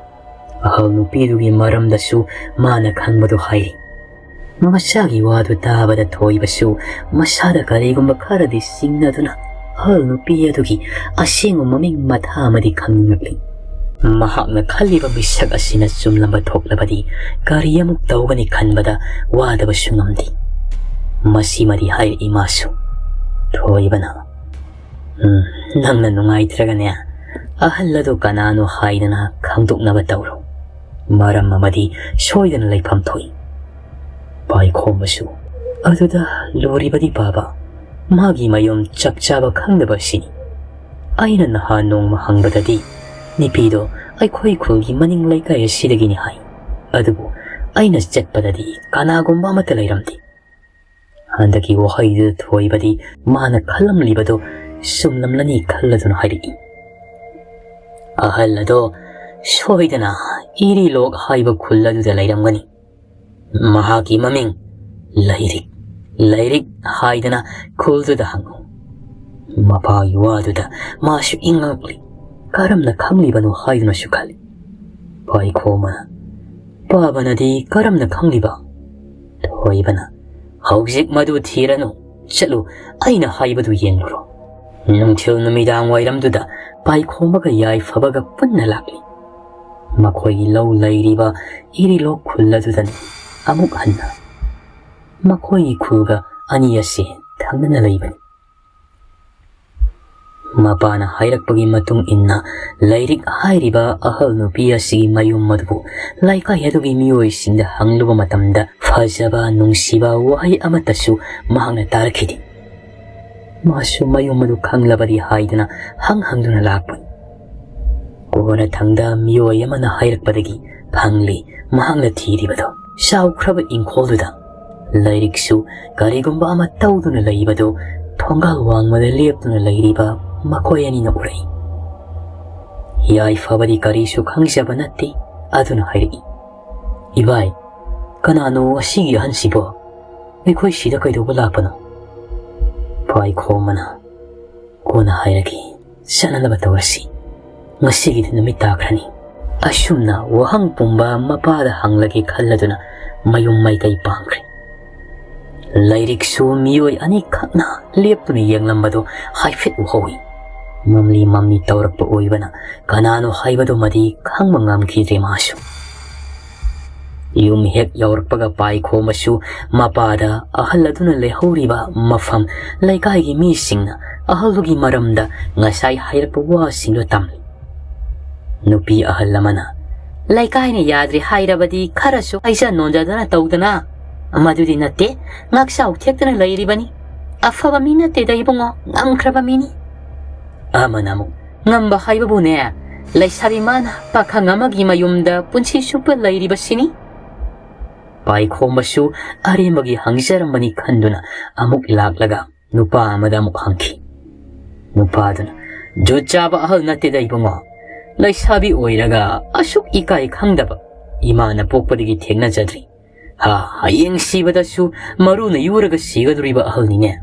ꯑꯍꯜ ꯅꯨꯄꯤꯗꯨꯒꯤ ꯃꯔꯝꯗꯁꯨ ꯃꯥꯅ ꯈꯪꯕꯗꯨ ꯍꯥꯏꯔꯤ꯫ ꯃꯆꯥꯒꯤ ꯋꯥꯗꯨ ꯇꯥꯕꯗ ꯊꯣꯏꯕꯁꯨ ꯃꯁꯥꯗ ꯀꯔꯤꯒꯨꯝꯕ ꯈꯔꯗꯤ ꯆꯤꯡꯅꯗꯨꯅ ꯑꯍꯜ ꯅꯨꯄꯤ ꯑꯗꯨꯒꯤ ꯑꯁꯦꯡꯕ ꯃꯃꯤꯡ ꯃꯊꯥ ꯑꯃꯗꯤ ꯈꯪꯅꯤꯡꯂꯛꯂꯤ꯫ ꯃꯍꯥꯛꯅ ꯈꯜꯂꯤꯕ ꯃꯤꯁꯛ ꯑꯁꯤꯅ ꯆꯨꯝꯂꯝꯕ ꯊꯣꯛꯂꯕꯗꯤ ꯀꯔꯤ ꯑꯃꯨꯛ ꯇꯧꯒꯅꯤ ꯈꯟꯕꯗ ꯋꯥꯗꯕꯁꯨ ꯉꯝꯗꯦ꯫ ꯃꯁꯤꯃꯗꯤ ꯍꯥꯏꯔꯛꯏ ꯃꯥꯁꯨ꯫ ꯊꯣꯏꯕꯅ, "ꯎꯝ, ꯅꯪꯅ ꯅꯨꯡꯉꯥꯏꯇ꯭ꯔꯒꯅꯦ, ꯑꯍꯜ ꯑꯗꯨ ꯀꯅꯥꯅꯣ ꯍꯥꯏꯗꯅ ꯈꯪꯗꯣꯛꯅꯕ ꯇꯧꯔꯣ꯫ ꯃꯔꯝ ꯑꯃꯗꯤ ꯁꯣꯏꯗꯅ ꯂꯩꯐꯝ ꯊꯣꯛꯏ꯫" ꯄꯥꯏꯈꯣꯝꯕꯁꯨ, "ꯑꯗꯨꯗ ꯂꯨꯔꯤꯕꯗꯤ ꯄꯥꯕ, ꯃꯥꯒꯤ ꯃꯌꯨꯝ ꯆꯞ ꯆꯥꯕ ꯈꯪꯗꯕ ꯑꯁꯤꯅꯤ꯫ ꯑꯩꯅ ꯅꯍꯥꯟ ꯅꯣꯡꯃ ꯍꯪꯕꯗꯗꯤ ꯅꯨꯄꯤꯗꯣ ꯑꯩꯈꯣꯏ ꯈꯨꯜꯒꯤ ꯃꯅꯤꯡ ꯂꯩꯀꯥꯏ ꯑꯁꯤꯗꯒꯤꯅꯤ ꯍꯥꯏ꯫ ꯑꯗꯨꯕꯨ ꯑꯩꯅ ꯆꯠꯄꯗꯗꯤ ꯀꯅꯥꯒꯨꯝꯕ ꯑꯃꯠꯇ ꯂꯩꯔꯝꯗꯦ꯫" ꯍꯟꯗꯛꯀꯤ ꯋꯥꯍꯩꯗꯨꯗ ꯊꯣꯏꯕꯗꯤ ꯃꯥꯅ ꯈꯜꯂꯝꯂꯤꯕꯗꯨ ꯆꯨꯝꯂꯝꯂꯅꯤ ꯈꯜꯂꯗꯨꯅ ꯍꯥꯏꯔꯛꯏ꯫ "ꯑꯍꯜ ꯑꯗꯣ ꯁꯣꯏꯗꯅ ꯏꯔꯤꯂꯣꯛ ꯍꯥꯏꯕ ꯈꯨꯜ ꯑꯗꯨꯗ ꯂꯩꯔꯝꯒꯅꯤ꯫ ꯃꯍꯥꯛꯀꯤ ꯃꯃꯤꯡ ꯂꯩꯔꯤꯛ, ꯂꯩꯔꯤꯛ ꯍꯥꯏꯗꯅ ꯈꯨꯜꯗꯨꯗ ꯍꯪꯉꯨ꯫" ꯃꯄꯥꯒꯤ ꯋꯥꯗꯨꯗ ꯃꯥꯁꯨ ꯏꯪꯉꯛꯂꯤ꯫ ꯀꯔꯝꯅ ꯈꯪꯂꯤꯕꯅꯣ ꯍꯥꯏꯗꯨꯅꯁꯨ ꯈꯜꯂꯤ꯫ ꯄꯥꯏꯈꯣꯝꯕꯅ, "ꯄꯥꯕꯅꯗꯤ ꯀꯔꯝꯅ ꯈꯪꯂꯤꯕ?" ꯊꯣꯏꯕꯅ, "ꯍꯧꯖꯤꯛ ꯃꯗꯨ ꯊꯤꯔꯅꯨ, ꯆꯠꯂꯨ, ꯑꯩꯅ ꯍꯥꯏꯕꯗꯨ ꯌꯦꯡꯂꯨꯔꯣ"꯫ ꯅꯨꯡꯊꯤꯜ ꯅꯨꯃꯤꯗꯥꯡ ꯋꯥꯏꯔꯝꯗꯨꯗ ꯄꯥꯏꯈꯣꯝꯕꯒ ꯌꯥꯏꯐꯕꯒ ꯄꯨꯟꯅ ꯂꯥꯛꯂꯤ꯫ ꯃꯈꯣꯏꯒꯤ ꯂꯧ ꯂꯩꯔꯤꯕ ꯏꯔꯤꯂꯣꯛ ꯈꯨꯜ ꯑꯗꯨꯗꯅꯤ ꯑꯃꯨꯛ ꯍꯟꯅ ꯃꯈꯣꯏꯒꯤ ꯈꯨꯜꯒ ꯑꯅꯤ ꯑꯁꯤ ꯊꯪꯅꯅ ꯂꯩꯕꯅꯤ꯫ ꯃꯄꯥꯅ ꯍꯥꯏꯔꯛꯄꯒꯤ ꯃꯇꯨꯡ ꯏꯟꯅ, ꯂꯥꯏꯔꯤꯛ ꯍꯥꯏꯔꯤꯕ ꯑꯍꯜ ꯅꯨꯄꯤ ꯑꯁꯤꯒꯤ ꯃꯌꯨꯝ ꯑꯗꯨꯕꯨ ꯂꯩꯀꯥꯏ ꯑꯗꯨꯒꯤ ꯃꯤꯑꯣꯏꯁꯤꯡꯗ ꯍꯪꯂꯨꯕ ꯃꯇꯝꯗ, ꯐꯖꯕ, ꯅꯨꯡꯁꯤꯕ ꯋꯥꯍꯩ ꯑꯃꯠꯇꯁꯨ ꯃꯍꯥꯛꯅ ꯇꯥꯔꯛꯈꯤꯗꯦ꯫ ꯃꯥꯁꯨ ꯃꯌꯨꯝ ꯑꯗꯨ ꯈꯪꯂꯕꯗꯤ ꯍꯥꯏꯗꯨꯅ ꯍꯪ ꯍꯪꯗꯨꯅ ꯂꯥꯛꯄꯅꯤ꯫ ꯀꯣꯟꯅꯊꯪꯗ ꯃꯤꯑꯣꯏ ꯑꯃꯅ ꯍꯥꯏꯔꯛꯄꯗꯒꯤ ꯐꯪꯂꯤ ꯃꯍꯥꯛꯅ ꯊꯤꯔꯤꯕꯗꯣ꯫ ꯆꯥꯎꯈ꯭ꯔꯕ ꯏꯪꯈꯣꯜꯗꯨꯗ ꯂꯥꯏꯔꯤꯛꯁꯨ ꯀꯔꯤꯒꯨꯝꯕ ꯑꯃ ꯇꯧꯗꯨꯅ ꯂꯩꯕꯗꯨ ꯊꯣꯡꯒꯥꯜ ꯋꯥꯡꯃꯗ ꯂꯦꯞꯇꯨꯅ ꯂꯩꯔꯤꯕ ꯃꯈꯣꯏ ꯑꯅꯤꯅ ꯎꯔꯛꯏ꯫ ꯌꯥꯏꯐꯕꯗꯤ ꯀꯔꯤꯁꯨ ꯈꯪꯖꯕ ꯅꯠꯇꯦ꯫ ꯑꯗꯨꯅ ꯍꯥꯏꯔꯛꯏ, "ꯏꯕꯥꯏ, ꯀꯅꯥꯅꯣ ꯑꯁꯤꯒꯤ ꯑꯍꯟꯁꯤꯕꯣ? ꯑꯩꯈꯣꯏ ꯁꯤꯗ ꯀꯩꯗꯧꯕ ꯂꯥꯛꯄꯅꯣ?" ꯄꯥꯏꯈꯣꯝꯕꯅ ꯀꯣꯟꯅ ꯍꯥꯏꯔꯛꯈꯤ, "ꯆꯠꯅꯅꯕ ꯇꯧꯔꯁꯤ꯫ ꯉꯁꯤꯒꯤꯗꯤ ꯅꯨꯃꯤꯠ ꯇꯥꯈ꯭ꯔꯅꯤ"꯫ ꯑꯁꯨꯝꯅ ꯋꯥꯍꯪ ꯄꯨꯝꯕ ꯃꯄꯥꯗ ꯍꯪꯂꯒꯦ ꯈꯜꯂꯗꯨꯅ ꯃꯌꯨꯝ ꯃꯥꯏꯀꯩ ꯄꯥꯡꯈ꯭ꯔꯦ꯫ ꯂꯥꯏꯔꯤꯛꯁꯨ ꯃꯤꯑꯣꯏ ꯑꯅꯤꯈꯛꯅ ꯂꯦꯞꯇꯨꯅ ꯌꯦꯡꯂꯝꯕꯗꯨ ꯍꯥꯏꯐꯦꯠ ꯎꯍꯧꯏ꯫ ꯃꯝꯂꯤ ꯃꯝꯂꯤ ꯇꯧꯔꯛꯄ ꯑꯣꯏꯕꯅ ꯀꯅꯥꯅꯣ ꯍꯥꯏꯕꯗꯨꯃꯗꯤ ꯈꯪꯕ ꯉꯝꯈꯤꯗ꯭ꯔꯦ ꯃꯥꯁꯨ꯫ ꯌꯨꯝ ꯍꯦꯛ ꯌꯧꯔꯛꯄꯒ ꯄꯥꯏꯈꯣꯝꯕꯁꯨ ꯃꯄꯥꯗ ꯑꯍꯜ ꯑꯗꯨꯅ ꯂꯩꯍꯧꯔꯤꯕ ꯃꯐꯝ, ꯂꯩꯀꯥꯏꯒꯤ ꯃꯤꯁꯤꯡꯅ ꯑꯍꯜꯗꯨꯒꯤ ꯃꯔꯝꯗ ꯉꯁꯥꯏ ꯍꯥꯏꯔꯛꯄ ꯋꯥꯁꯤꯡꯗꯨ ꯇꯝꯂꯤ꯫ ꯅꯨꯄꯤ ꯑꯍꯜ ꯑꯃꯅ, "ꯂꯩꯀꯥꯏꯅ ꯌꯥꯗ꯭ꯔꯦ ꯍꯥꯏꯔꯕꯗꯤ ꯈꯔꯁꯨ ꯍꯥꯏꯖ ꯅꯣꯟꯖꯗꯅ ꯇꯧꯗꯅ, ꯃꯗꯨꯗꯤ ꯅꯠꯇꯦ, ꯉꯥꯛꯆꯥꯎ ꯊꯦꯛꯇꯅ ꯂꯩꯔꯤꯕꯅꯤ꯫ ꯑꯐꯕ ꯃꯤ ꯅꯠꯇꯦꯗ ꯏꯕꯨꯡꯉꯣ, ꯉꯝꯈ꯭ꯔꯕ ꯃꯤꯅꯤ"꯫ ꯑꯃꯅ ꯑꯃꯨꯛ, "ꯉꯝꯕ ꯍꯥꯏꯕꯕꯨꯅꯦ, ꯂꯩꯁꯥꯕꯤ ꯃꯥꯅ ꯄꯥꯈꯪ ꯑꯃꯒꯤ ꯃꯌꯨꯝꯗ ꯄꯨꯟꯁꯤ ꯆꯨꯞꯄ ꯂꯩꯔꯤꯕꯁꯤꯅꯤ"꯫ ꯄꯥꯏꯈꯣꯝꯕꯁꯨ ꯑꯔꯦꯝꯕꯒꯤ ꯍꯪꯖꯔꯝꯕꯅꯤ ꯈꯟꯗꯨꯅ ꯑꯃꯨꯛ ꯂꯥꯛꯂꯒ ꯅꯨꯄꯥ ꯑꯃꯗ ꯑꯃꯨꯛ ꯍꯪꯈꯤ꯫ ꯅꯨꯄꯥꯗꯨꯅ, "ꯖꯨꯠ ꯆꯥꯕ ꯑꯍꯜ ꯅꯠꯇꯦꯗ ꯏꯕꯨꯡꯉꯣ꯫ ꯂꯩꯁꯥꯕꯤ ꯑꯣꯏꯔꯒ ꯑꯁꯨꯛ ꯏꯀꯥꯏ ꯈꯪꯗꯕ ꯏꯃꯥꯅ ꯄꯣꯛꯄꯗꯒꯤ ꯊꯦꯡꯅꯖꯗ꯭ꯔꯤ꯫ ꯍꯥ, ꯍꯌꯦꯡ ꯁꯤꯕꯗꯁꯨ ꯃꯔꯨꯅ ꯌꯨꯔꯒ ꯁꯤꯒꯗꯧꯔꯤꯕ ꯑꯍꯜꯅꯤꯅꯦ"꯫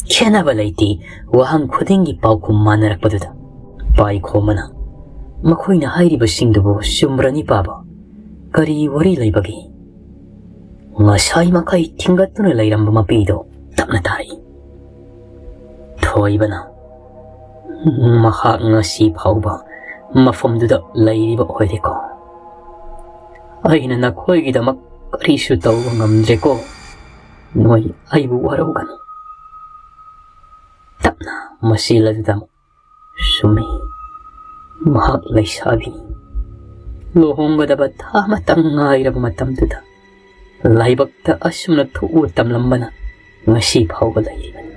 ꯈꯦꯠꯅꯕ ꯂꯩꯇꯦ, ꯋꯥꯍꯪ ꯈꯨꯗꯤꯡꯒꯤ ꯄꯥꯎꯈꯨꯝ ꯃꯥꯟꯅꯔꯛꯄꯗꯨꯗ꯫ ꯄꯥꯏꯈꯣꯝꯕꯅ, ꯃꯈꯣꯏꯅ ꯍꯥꯏꯔꯤꯕꯁꯤꯡꯗꯨꯕꯨ ꯆꯨꯝꯕ꯭ꯔꯅꯤ ꯄꯥꯕ? ꯀꯔꯤ ꯋꯥꯔꯤ ꯂꯩꯕꯒꯦ? ꯉꯁꯥꯏ ꯃꯈꯩ ꯊꯤꯡꯒꯠꯇꯨꯅ ꯂꯩꯔꯝꯕ ꯃꯄꯤꯗꯣ ꯇꯞꯅ ꯇꯥꯔꯛꯏ꯫ ꯊꯣꯏꯕꯅ, "ꯃꯍꯥꯛ ꯉꯁꯤ ꯐꯥꯎꯕ ꯃꯐꯝꯗꯨꯗ ꯂꯩꯔꯤꯕ ꯑꯣꯏꯔꯦꯀꯣ? ꯑꯩꯅ ꯅꯈꯣꯏꯒꯤꯗꯃꯛ ꯀꯔꯤꯁꯨ ꯇꯧꯕ ꯉꯝꯗ꯭ꯔꯦꯀꯣ꯫ ꯅꯣꯏ ꯑꯩꯕꯨ ꯋꯥꯔꯧꯒꯅꯨ꯫" ꯇꯞꯅ ꯃꯆꯦꯜ ꯑꯗꯨꯗ ꯑꯃꯨꯛ, "ꯆꯨꯝꯃꯤ, ꯃꯍꯥꯛ ꯂꯩꯁꯥꯕꯤꯅꯤ꯫ ꯂꯨꯍꯣꯡꯒꯗꯕ ꯊꯥ ꯑꯃꯇꯪ ꯉꯥꯏꯔꯕ ꯃꯇꯝꯗꯨꯗ ꯂꯥꯏꯕꯛꯇ ꯑꯁꯨꯝꯅ ꯊꯣꯛꯎ ꯇꯝꯂꯝꯕꯅ ꯉꯁꯤ ꯐꯥꯎꯕ ꯂꯩꯔꯤꯕꯅꯤ꯫"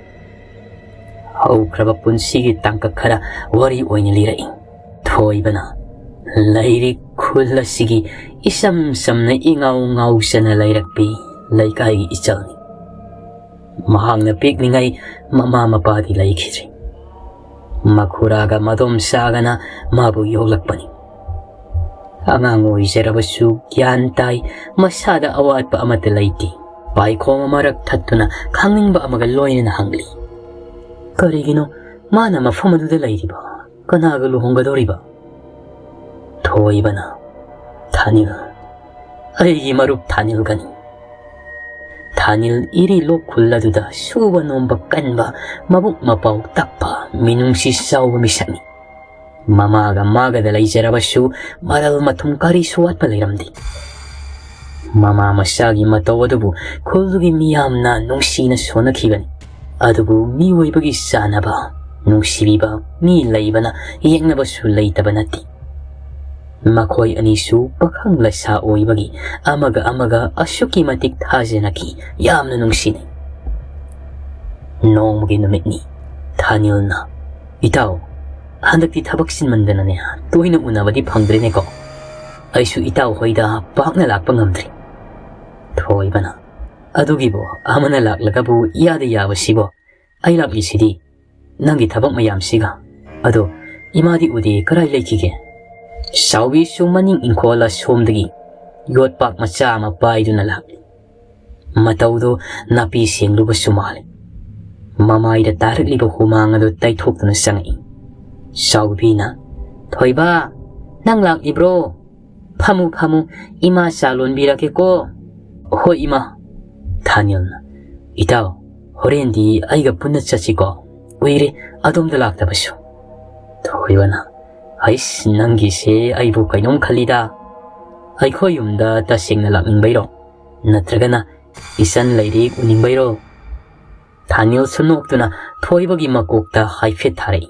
ꯍꯧꯈ꯭ꯔꯕ ꯄꯨꯟꯁꯤꯒꯤ ꯇꯥꯡꯀꯛ ꯈꯔ ꯋꯥꯔꯤ ꯑꯣꯏꯅ ꯂꯤꯔꯛꯏ꯫ ꯊꯣꯏꯕꯅ ꯂꯩꯔꯤꯛ ꯈꯨꯜ ꯑꯁꯤꯒꯤ ꯏꯆꯝ ꯆꯝꯅ ꯏꯉꯥꯎ ꯉꯥꯎꯖꯅ ꯂꯩꯔꯛꯄꯤ ꯂꯩꯀꯥꯏꯒꯤ ꯏꯆꯜꯅꯤ꯫ ꯃꯍꯥꯛꯅ ꯄꯤꯛꯂꯤꯉꯩ ꯃꯃꯥ ꯃꯄꯥꯗꯤ ꯂꯩꯈꯤꯗ꯭ꯔꯤ꯫ ꯃꯈꯨꯔꯥꯒ ꯃꯗꯣꯝꯆꯥꯒꯅ ꯃꯥꯕꯨ ꯌꯣꯛꯂꯛꯄꯅꯤ꯫ ꯑꯉꯥꯡ ꯑꯣꯏꯖꯔꯕꯁꯨ ꯒ꯭ꯌꯥꯟ ꯇꯥꯏ, ꯃꯁꯥꯗ ꯑꯋꯥꯠꯄ ꯑꯃꯠꯇ ꯂꯩꯇꯦ꯫ ꯄꯥꯏꯈꯣꯝ ꯑꯃꯔꯛ ꯊꯠꯇꯨꯅ ꯈꯪꯅꯤꯡꯕ ꯑꯃꯒ ꯂꯣꯏꯅꯅ ꯍꯪꯂꯤ, "ꯀꯔꯤꯒꯤꯅꯣ ꯃꯥꯅ ꯃꯐꯝ ꯑꯗꯨꯗ ꯂꯩꯔꯤꯕ? ꯀꯅꯥꯒ ꯂꯨꯍꯣꯡꯒꯗꯧꯔꯤꯕ?" ꯊꯣꯏꯕꯅ, "ꯊꯥꯅꯤꯜ, ꯑꯩꯒꯤ ꯃꯔꯨꯞ ꯊꯥꯅꯤꯜꯒꯅꯤ꯫" ꯊꯥꯅꯤꯜ ꯏꯔꯤ ꯂꯣꯛ ꯈꯨꯜ ꯑꯗꯨꯗ ꯁꯨꯕ ꯅꯣꯝꯕ ꯀꯟꯕ, ꯃꯕꯨꯛ ꯃꯄꯥꯎ ꯇꯞꯄ, ꯃꯤꯅꯨꯡꯁꯤ ꯆꯥꯎꯕ ꯃꯤꯁꯛꯅꯤ꯫ ꯃꯃꯥꯒ ꯃꯥꯒꯗ ꯂꯩꯖꯔꯕꯁꯨ ꯃꯔꯜ ꯃꯊꯨꯝ ꯀꯔꯤꯁꯨ ꯋꯥꯠꯄ ꯂꯩꯔꯝꯗꯦ꯫ ꯃꯃꯥ ꯃꯆꯥꯒꯤ ꯃꯇꯧ ꯑꯗꯨꯕꯨ ꯈꯨꯜꯗꯨꯒꯤ ꯃꯤꯌꯥꯝꯅ ꯅꯨꯡꯁꯤꯅ ꯁꯣꯟꯅꯈꯤꯕꯅꯤ꯫ ꯑꯗꯨꯕꯨ ꯃꯤꯑꯣꯏꯕꯒꯤ ꯆꯥꯟꯅꯕ, ꯅꯨꯡꯁꯤꯕꯤꯕ ꯃꯤ ꯂꯩꯕꯅ ꯌꯦꯛꯅꯕꯁꯨ ꯂꯩꯇꯕ ꯅꯠꯇꯦ꯫ ꯃꯈꯣꯏ ꯑꯅꯤꯁꯨ ꯄꯥꯈꯪ ꯂꯩꯁꯥ ꯑꯣꯏꯕꯒꯤ ꯑꯃꯒ ꯑꯃꯒ ꯑꯁꯨꯛꯀꯤ ꯃꯇꯤꯛ ꯊꯥꯖꯅꯈꯤ, ꯌꯥꯝꯅ ꯅꯨꯡꯁꯤꯅꯩ꯫ ꯅꯣꯡꯃꯒꯤ ꯅꯨꯃꯤꯠꯅꯤ꯫ ꯊꯥꯅꯤꯜꯅ, "ꯏꯇꯥꯎ, ꯍꯟꯗꯛꯇꯤ ꯊꯕꯛ ꯆꯤꯟꯃꯟꯗꯅꯅꯦ ꯇꯣꯏꯅ ꯎꯅꯕꯗꯤ ꯐꯪꯗ꯭ꯔꯦꯅꯦꯀꯣ꯫ ꯑꯩꯁꯨ ꯏꯇꯥꯎ ꯍꯣꯏꯗ ꯄꯥꯛꯅ ꯂꯥꯛꯄ ꯉꯝꯗ꯭ꯔꯤ꯫" ꯊꯣꯏꯕꯅ, "ꯑꯗꯨꯒꯤꯕꯨ ꯑꯃꯅ ꯂꯥꯛꯂꯒꯕꯨ ꯏꯌꯥꯗ ꯌꯥꯕꯁꯤꯕꯣ꯫ ꯑꯩ ꯂꯥꯛꯂꯤꯁꯤꯗꯤ ꯅꯪꯒꯤ ꯊꯕꯛ ꯃꯌꯥꯝꯁꯤꯒ꯫ ꯑꯗꯣ ꯏꯃꯥꯗꯤ ꯎꯗꯦ, ꯀꯔꯥꯏ ꯂꯩꯈꯤꯒꯦ?" ꯆꯥꯎꯕꯤꯁꯨ ꯃꯅꯤꯡ ꯏꯪꯈꯣꯜ ꯑꯁꯣꯝꯗꯒꯤ ꯌꯣꯠꯄꯥꯛ ꯃꯆꯥ ꯑꯃ ꯄꯥꯏꯗꯨꯅ ꯂꯥꯛꯂꯤ꯫ ꯃꯇꯧꯗꯨ ꯅꯥꯄꯤ ꯁꯦꯡꯂꯨꯕꯁꯨ ꯃꯥꯜꯂꯤ꯫ ꯃꯃꯥꯏꯗ ꯇꯥꯔꯛꯂꯤꯕ ꯍꯨꯃꯥꯡ ꯑꯗꯨ ꯇꯩꯊꯣꯛꯇꯨꯅ ꯆꯪꯉꯛꯏ꯫ ꯆꯥꯎꯕꯤꯅ, "ꯊꯣꯏꯕ, ꯅꯪ ꯂꯥꯛꯂꯤꯕ꯭ꯔꯣ? ꯐꯝꯃꯨ, ꯐꯝꯃꯨ, ꯏꯃꯥ ꯆꯥ ꯂꯣꯟꯕꯤꯔꯒꯦꯀꯣ꯫" "ꯍꯣꯏ, ꯏꯃꯥ꯫" ꯊꯥꯅꯤꯜꯅ, "ꯏꯇꯥꯎ, ꯍꯣꯔꯦꯟꯗꯤ ꯑꯩꯒ ꯄꯨꯟꯅ ꯆꯠꯁꯤꯀꯣ꯫ ꯀꯨꯏꯔꯦ ꯑꯗꯣꯝꯗ ꯂꯥꯛꯇꯕꯁꯨ꯫" ꯊꯣꯏꯕꯅ, "ꯍꯩꯁ, ꯅꯪꯒꯤꯁꯦ ꯑꯩꯕꯨ ꯀꯩꯅꯣꯝ ꯈꯜꯂꯤꯗ꯫ ꯑꯩꯈꯣꯏ ꯌꯨꯝꯗ ꯇꯁꯦꯡꯅ ꯂꯥꯛꯅꯤꯡꯕꯩꯔꯣ? ꯅꯠꯇ꯭ꯔꯒꯅ ꯏꯆꯟ ꯂꯩꯔꯤꯛ ꯎꯅꯤꯡꯕꯩꯔꯣ?" ꯊꯥꯅꯤꯜꯁꯨ ꯅꯣꯛꯇꯨꯅ ꯊꯣꯏꯕꯒꯤ ꯃꯀꯣꯛꯇ ꯍꯥꯏꯐꯦꯠ ꯊꯥꯔꯛꯏ꯫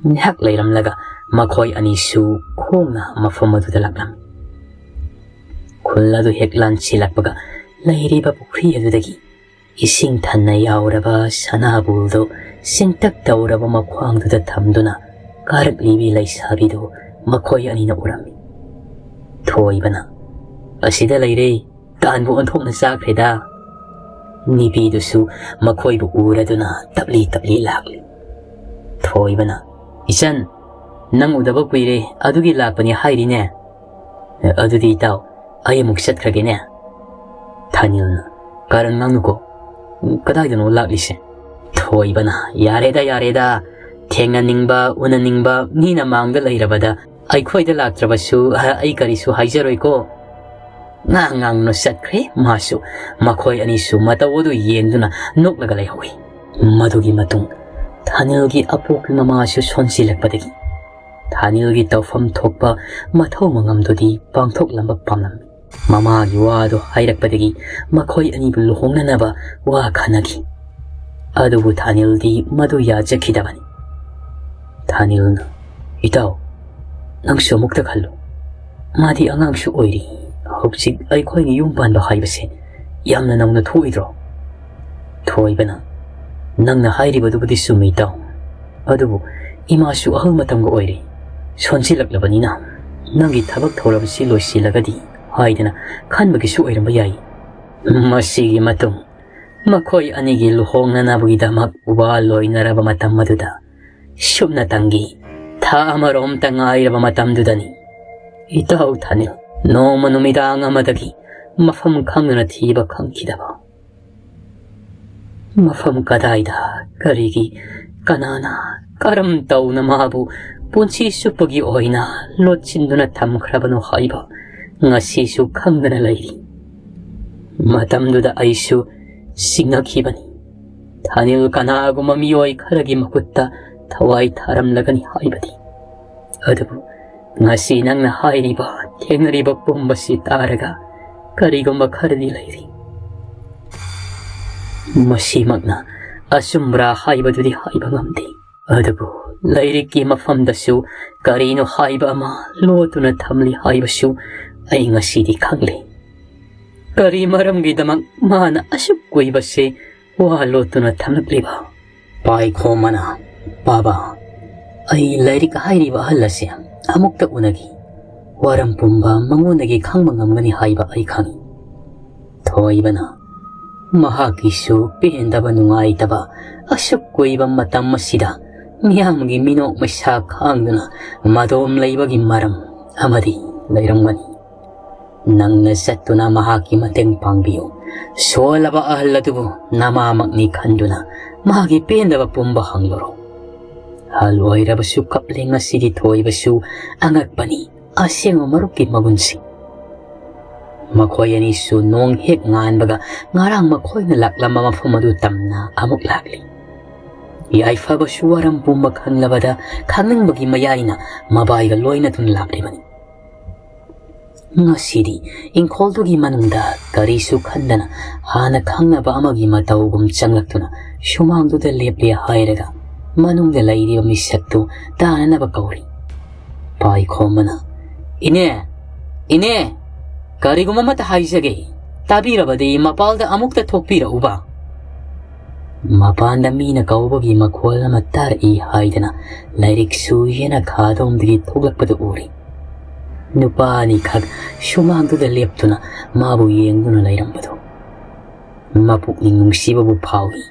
ꯉꯥꯏꯍꯥꯛ ꯂꯩꯔꯝꯂꯒ ꯃꯈꯣꯏ ꯑꯅꯤꯁꯨ ꯈꯣꯡꯅ ꯃꯐꯝ ꯑꯗꯨꯗ ꯂꯥꯛꯂꯝꯃꯤ꯫ ꯈꯨꯜ ꯑꯗꯨ ꯍꯦꯛ ꯂꯥꯟꯁꯤꯜꯂꯛꯄꯒ ꯂꯩꯔꯤꯕ ꯄꯨꯈ꯭ꯔꯤ ꯑꯗꯨꯗꯒꯤ ꯏꯁꯤꯡ ꯊꯟꯅ ꯌꯥꯎꯔꯕ ꯁꯅꯥꯕꯨꯜꯗꯨ ꯆꯤꯡꯇꯛ ꯇꯧꯔꯕ ꯃꯈ꯭ꯋꯥꯡꯗꯨꯗ ꯊꯝꯗꯨꯅ ꯀꯥꯔꯛꯂꯤꯕꯤ ꯂꯩꯁꯥꯕꯤꯗꯨ ꯃꯈꯣꯏ ꯑꯅꯤꯅ ꯎꯔꯝꯃꯤ꯫ ꯊꯣꯏꯕꯅ, "ꯑꯁꯤꯗ ꯂꯩꯔꯦ, ꯇꯥꯟꯕꯨ ꯑꯣꯟꯊꯣꯛꯅ ꯆꯥꯈ꯭ꯔꯦꯗ꯫" ꯅꯨꯄꯤꯗꯨꯁꯨ ꯃꯈꯣꯏꯕꯨ ꯎꯔꯗꯨꯅ ꯇꯞꯂꯤ ꯇꯞꯂꯤ ꯂꯥꯛꯂꯤ꯫ ꯊꯣꯏꯕꯅ, "ꯏꯆꯟ, ꯅꯪ ꯎꯗꯕ ꯀꯨꯏꯔꯦ, ꯑꯗꯨꯒꯤ ꯂꯥꯛꯄꯅꯤ ꯍꯥꯏꯔꯤꯅꯦ꯫ ꯑꯗꯨꯗꯤ ꯏꯇꯥꯎ, ꯑꯩ ꯑꯃꯨꯛ ꯆꯠꯈ꯭ꯔꯒꯦꯅꯦ꯫" ꯊꯥꯅꯤꯜꯅ, "ꯀꯥꯔꯟ ꯉꯥꯡꯅꯨꯀꯣ, ꯀꯗꯥꯏꯗꯅꯣ ꯂꯥꯛꯂꯤꯁꯦ?" ꯊꯣꯏꯕꯅ, "ꯌꯥꯔꯦꯗ, ꯌꯥꯔꯦꯗ, ꯊꯦꯡꯅꯅꯤꯡꯕ, ꯎꯅꯅꯤꯡꯕ ꯃꯤꯅ ꯃꯥꯡꯗ ꯂꯩꯔꯕꯗ ꯑꯩꯈꯣꯏꯗ ꯂꯥꯛꯇ꯭ꯔꯕꯁꯨ ꯑꯩ ꯀꯔꯤꯁꯨ ꯍꯥꯏꯖꯔꯣꯏꯀꯣ꯫" ꯉꯥꯡ ꯉꯥꯡꯗꯨꯅ ꯆꯠꯈ꯭ꯔꯦ ꯃꯥꯁꯨ꯫ ꯃꯈꯣꯏ ꯑꯅꯤꯁꯨ ꯃꯇꯧ ꯑꯗꯨ ꯌꯦꯡꯗꯨꯅ ꯅꯣꯛꯂꯒ ꯂꯩꯍꯧꯏ꯫ ꯃꯗꯨꯒꯤ ꯃꯇꯨꯡ ꯊꯥꯅꯤꯜꯒꯤ ꯑꯄꯣꯛꯄꯤ ꯃꯃꯥꯁꯨ ꯁꯣꯟꯁꯤꯜꯂꯛꯄꯗꯒꯤ ꯊꯥꯅꯤꯜꯒꯤ ꯇꯧꯐꯝ ꯊꯣꯛꯄ ꯃꯊꯧ ꯃꯉꯝꯗꯨꯗꯤ ꯄꯥꯡꯊꯣꯛꯂꯝꯕ ꯄꯥꯝꯂꯝꯃꯤ꯫ ꯃꯃꯥꯒꯤ ꯋꯥꯗꯨ ꯍꯥꯏꯔꯛꯄꯗꯒꯤ ꯃꯈꯣꯏ ꯑꯅꯤꯕꯨ ꯂꯨꯍꯣꯡꯅꯅꯕ ꯋꯥ ꯈꯟꯅꯈꯤ꯫ ꯑꯗꯨꯕꯨ ꯊꯥꯅꯤꯜꯗꯤ ꯃꯗꯨ ꯌꯥꯖꯈꯤꯗꯕꯅꯤ꯫ ꯊꯥꯅꯤꯜꯅ, "ꯏꯇꯥꯎ, ꯅꯪꯁꯨ ꯑꯃꯨꯛꯇ ꯈꯜꯂꯨ꯫ ꯃꯥꯗꯤ ꯑꯉꯥꯡꯁꯨ ꯑꯣꯏꯔꯤ꯫ ꯍꯧꯖꯤꯛ ꯑꯩꯈꯣꯏꯅ ꯌꯨꯝ ꯄꯥꯟꯕ ꯍꯥꯏꯕꯁꯦ ꯌꯥꯝꯅ ꯅꯧꯅ ꯊꯣꯛꯏꯗ꯭ꯔꯣ?" ꯊꯣꯏꯕꯅ, "ꯅꯪꯅ ꯍꯥꯏꯔꯤꯕꯗꯨꯕꯨꯗꯤ ꯆꯨꯝꯃꯤ, ꯏꯇꯥꯎ꯫ ꯑꯗꯨꯕꯨ ꯏꯃꯥꯁꯨ ꯑꯍꯜ ꯃꯇꯝꯒ ꯑꯣꯏꯔꯦ꯫ ꯁꯣꯟꯖꯤꯜꯂꯛꯂꯕꯅꯤꯅ ꯅꯪꯒꯤ ꯊꯕꯛ ꯊꯧꯔꯝꯁꯤ ꯂꯣꯏꯁꯤꯜꯂꯒꯗꯤ ꯍꯥꯏꯗꯅ ꯈꯟꯕꯒꯤꯁꯨ ꯑꯣꯏꯔꯝꯕ ꯌꯥꯏ꯫" ꯃꯁꯤꯒꯤ ꯃꯇꯨꯡ ꯃꯈꯣꯏ ꯑꯅꯤꯒꯤ ꯂꯨꯍꯣꯡꯅꯅꯕꯒꯤꯗꯃꯛ ꯋꯥ ꯂꯣꯏꯅꯔꯕ ꯃꯇꯝ ꯑꯗꯨꯗ ꯁꯨꯞꯅꯇꯪꯒꯤ ꯊꯥ ꯑꯃꯔꯣꯝꯇ ꯉꯥꯏꯔꯕ ꯃꯇꯝꯗꯨꯗꯅꯤ ꯏꯇꯥꯎ ꯊꯥꯅꯤꯜ ꯅꯣꯡꯃ ꯅꯨꯃꯤꯗꯥꯡ ꯑꯃꯗꯒꯤ ꯃꯐꯝ ꯈꯪꯗꯅ ꯊꯤꯕ ꯈꯪꯈꯤꯗꯕ꯫ ꯃꯐꯝ ꯀꯗꯥꯏꯗ, ꯀꯔꯤꯒꯤ, ꯀꯅꯥꯅ, ꯀꯔꯝ ꯇꯧꯅ ꯃꯥꯕꯨ ꯄꯨꯟꯁꯤ ꯆꯨꯞꯄꯒꯤ ꯑꯣꯏꯅ ꯂꯣꯠꯁꯤꯟꯗꯨꯅ ꯊꯝꯈ꯭ꯔꯕꯅꯣ ꯍꯥꯏꯕ ꯉꯁꯤꯁꯨ ꯈꯪꯗꯅ ꯂꯩꯔꯤ꯫ ꯃꯇꯝꯗꯨꯗ ꯑꯩꯁꯨ ꯆꯤꯡꯅꯈꯤꯕꯅꯤ꯫ ꯊꯥꯅꯤꯜ ꯀꯅꯥꯒꯨꯝꯕ ꯃꯤꯑꯣꯏ ꯈꯔꯒꯤ ꯃꯈꯨꯠꯇ ꯊꯋꯥꯏ ꯊꯥꯔꯝꯂꯒꯅꯤ ꯍꯥꯏꯕꯗꯤ꯫ ꯑꯗꯨꯕꯨ ꯉꯁꯤ ꯅꯪꯅ ꯍꯥꯏꯔꯤꯕ, ꯊꯦꯡꯅꯔꯤꯕ ꯄꯨꯝꯕꯁꯤ ꯇꯥꯔꯒ ꯀꯔꯤꯒꯨꯝꯕ ꯈꯔꯗꯤ ꯂꯩꯔꯤ꯫ ꯃꯁꯤꯃꯛꯅ ꯑꯆꯨꯝꯕ꯭ꯔꯥ ꯍꯥꯏꯕꯗꯨꯗꯤ ꯍꯥꯏꯕ ꯉꯝꯗꯦ꯫ ꯑꯗꯨꯕꯨ ꯂꯥꯏꯔꯤꯛꯀꯤ ꯃꯐꯝꯗꯁꯨ ꯀꯔꯤꯅꯣ ꯍꯥꯏꯕ ꯑꯃ ꯂꯣꯠꯇꯨꯅ ꯊꯝꯂꯤ ꯍꯥꯏꯕꯁꯨ ꯑꯩ ꯉꯁꯤꯗꯤ ꯈꯪꯂꯦ꯫ ꯀꯔꯤ ꯃꯔꯝꯒꯤꯗꯃꯛ ꯃꯥꯅ ꯑꯁꯨꯛ ꯀꯨꯏꯕꯁꯦ ꯋꯥ ꯂꯣꯠꯇꯨꯅ ꯊꯝꯂꯛꯂꯤꯕ? ꯄꯥꯏꯈꯣꯝꯕꯅ, "ꯕꯥꯕꯥ, ꯑꯩ ꯂꯥꯏꯔꯤꯛ ꯍꯥꯏꯔꯤꯕ ꯑꯍꯜ ꯑꯁꯦ ꯑꯃꯨꯛꯇ ꯎꯅꯈꯤ꯫ ꯋꯥꯔꯝ ꯄꯨꯝꯕ ꯃꯉꯣꯟꯗꯒꯤ ꯈꯪꯕ ꯉꯝꯒꯅꯤ ꯍꯥꯏꯕ ꯑꯩ ꯈꯪꯏ꯫" ꯊꯣꯏꯕꯅ, "ꯃꯍꯥꯛꯀꯤꯁꯨ ꯄꯦꯟꯗꯕ ꯅꯨꯡꯉꯥꯏꯇꯕ ꯑꯁꯨꯛ ꯀꯨꯏꯕ ꯃꯇꯝ ꯑꯁꯤꯗ ꯃꯤꯌꯥꯝꯒꯤ ꯃꯤꯅꯣꯛ ꯃꯩꯁꯥ ꯈꯥꯡꯗꯨꯅ ꯃꯗꯣꯝ ꯂꯩꯕꯒꯤ ꯃꯔꯝ ꯑꯃꯗꯤ ꯂꯩꯔꯝꯒꯅꯤ꯫ ꯅꯪꯅ ꯆꯠꯇꯨꯅ ꯃꯍꯥꯛꯀꯤ ꯃꯇꯦꯡ ꯄꯥꯡꯕꯤꯌꯨ꯫ ꯁꯣꯜꯂꯕ ꯑꯍꯜ ꯑꯗꯨꯕꯨ ꯅꯃꯥꯃꯛꯅꯤ ꯈꯟꯗꯨꯅ ꯃꯥꯒꯤ ꯄꯦꯟꯗꯕ ꯄꯨꯝꯕ ꯍꯪꯂꯨꯔꯣ꯫" ꯑꯍꯜ ꯑꯣꯏꯔꯕꯁꯨ ꯀꯞꯂꯦ ꯉꯁꯤꯗꯤ ꯊꯣꯏꯕꯁꯨ꯫ ꯑꯉꯛꯄꯅꯤ ꯑꯁꯦꯡꯕ ꯃꯔꯨꯞꯀꯤ ꯃꯒꯨꯟꯁꯤ꯫ ꯃꯈꯣꯏ ꯑꯅꯤꯁꯨ ꯅꯣꯡ ꯍꯦꯛ ꯉꯥꯟꯕꯒ ꯉꯔꯥꯡ ꯃꯈꯣꯏꯅ ꯂꯥꯛꯂꯝꯕ ꯃꯐꯝ ꯑꯗꯨ ꯇꯝꯅ ꯑꯃꯨꯛ ꯂꯥꯛꯂꯤ꯫ ꯌꯥꯏꯐꯕꯁꯨ ꯋꯥꯔꯝ ꯄꯨꯝꯕ ꯈꯪꯂꯕꯗ ꯈꯪꯅꯤꯡꯕꯒꯤ ꯃꯌꯥꯏꯅ ꯃꯕꯥꯏꯒ ꯂꯣꯏꯅꯗꯨꯅ ꯂꯥꯛꯂꯤꯕꯅꯤ꯫ ꯉꯁꯤꯗꯤ ꯏꯪꯈꯣꯜꯗꯨꯒꯤ ꯃꯅꯨꯡꯗ ꯀꯔꯤꯁꯨ ꯈꯟꯗꯅ ꯍꯥꯟꯅ ꯈꯪꯅꯕ ꯑꯃꯒꯤ ꯃꯇꯧꯒꯨꯝ ꯆꯪꯂꯛꯇꯨꯅ ꯁꯨꯃꯥꯡꯗꯨꯗ ꯂꯦꯞꯂꯦ ꯍꯥꯏꯔꯒ ꯃꯅꯨꯡꯗ ꯂꯩꯔꯤꯕ ꯃꯤꯁꯛꯇꯨ ꯇꯥꯅꯅꯕ ꯀꯧꯔꯤ꯫ ꯄꯥꯏꯈꯣꯝꯕꯅ, "ꯏꯅꯦ, ꯏꯅꯦ, ꯀꯔꯤꯒꯨꯝꯕ ꯑꯃꯠꯇ ꯍꯥꯏꯖꯒꯦ, ꯇꯥꯕꯤꯔꯕꯗꯤ ꯃꯄꯥꯜꯗ ꯑꯃꯨꯛꯇ ꯊꯣꯛꯄꯤꯔꯛꯎꯕ꯫" ꯃꯄꯥꯟꯗ ꯃꯤꯅ ꯀꯧꯕꯒꯤ ꯃꯈꯣꯜ ꯑꯃ ꯇꯥꯔꯛꯏ ꯍꯥꯏꯗꯅ ꯂꯥꯏꯔꯤꯛꯁꯨ ꯌꯦꯅꯈꯥꯗꯣꯝꯗꯒꯤ ꯊꯣꯛꯂꯛꯄꯗꯨ ꯎꯔꯤ꯫ ꯅꯨꯄꯥ ꯑꯅꯤꯈꯛ ꯁꯨꯃꯥꯡꯗꯨꯗ ꯂꯦꯞꯇꯨꯅ ꯃꯥꯕꯨ ꯌꯦꯡꯗꯨꯅ ꯂꯩꯔꯝꯕꯗꯨ ꯃꯄꯨꯛꯅꯤꯡ ꯅꯨꯡꯁꯤꯕꯕꯨ ꯐꯥꯎꯏ꯫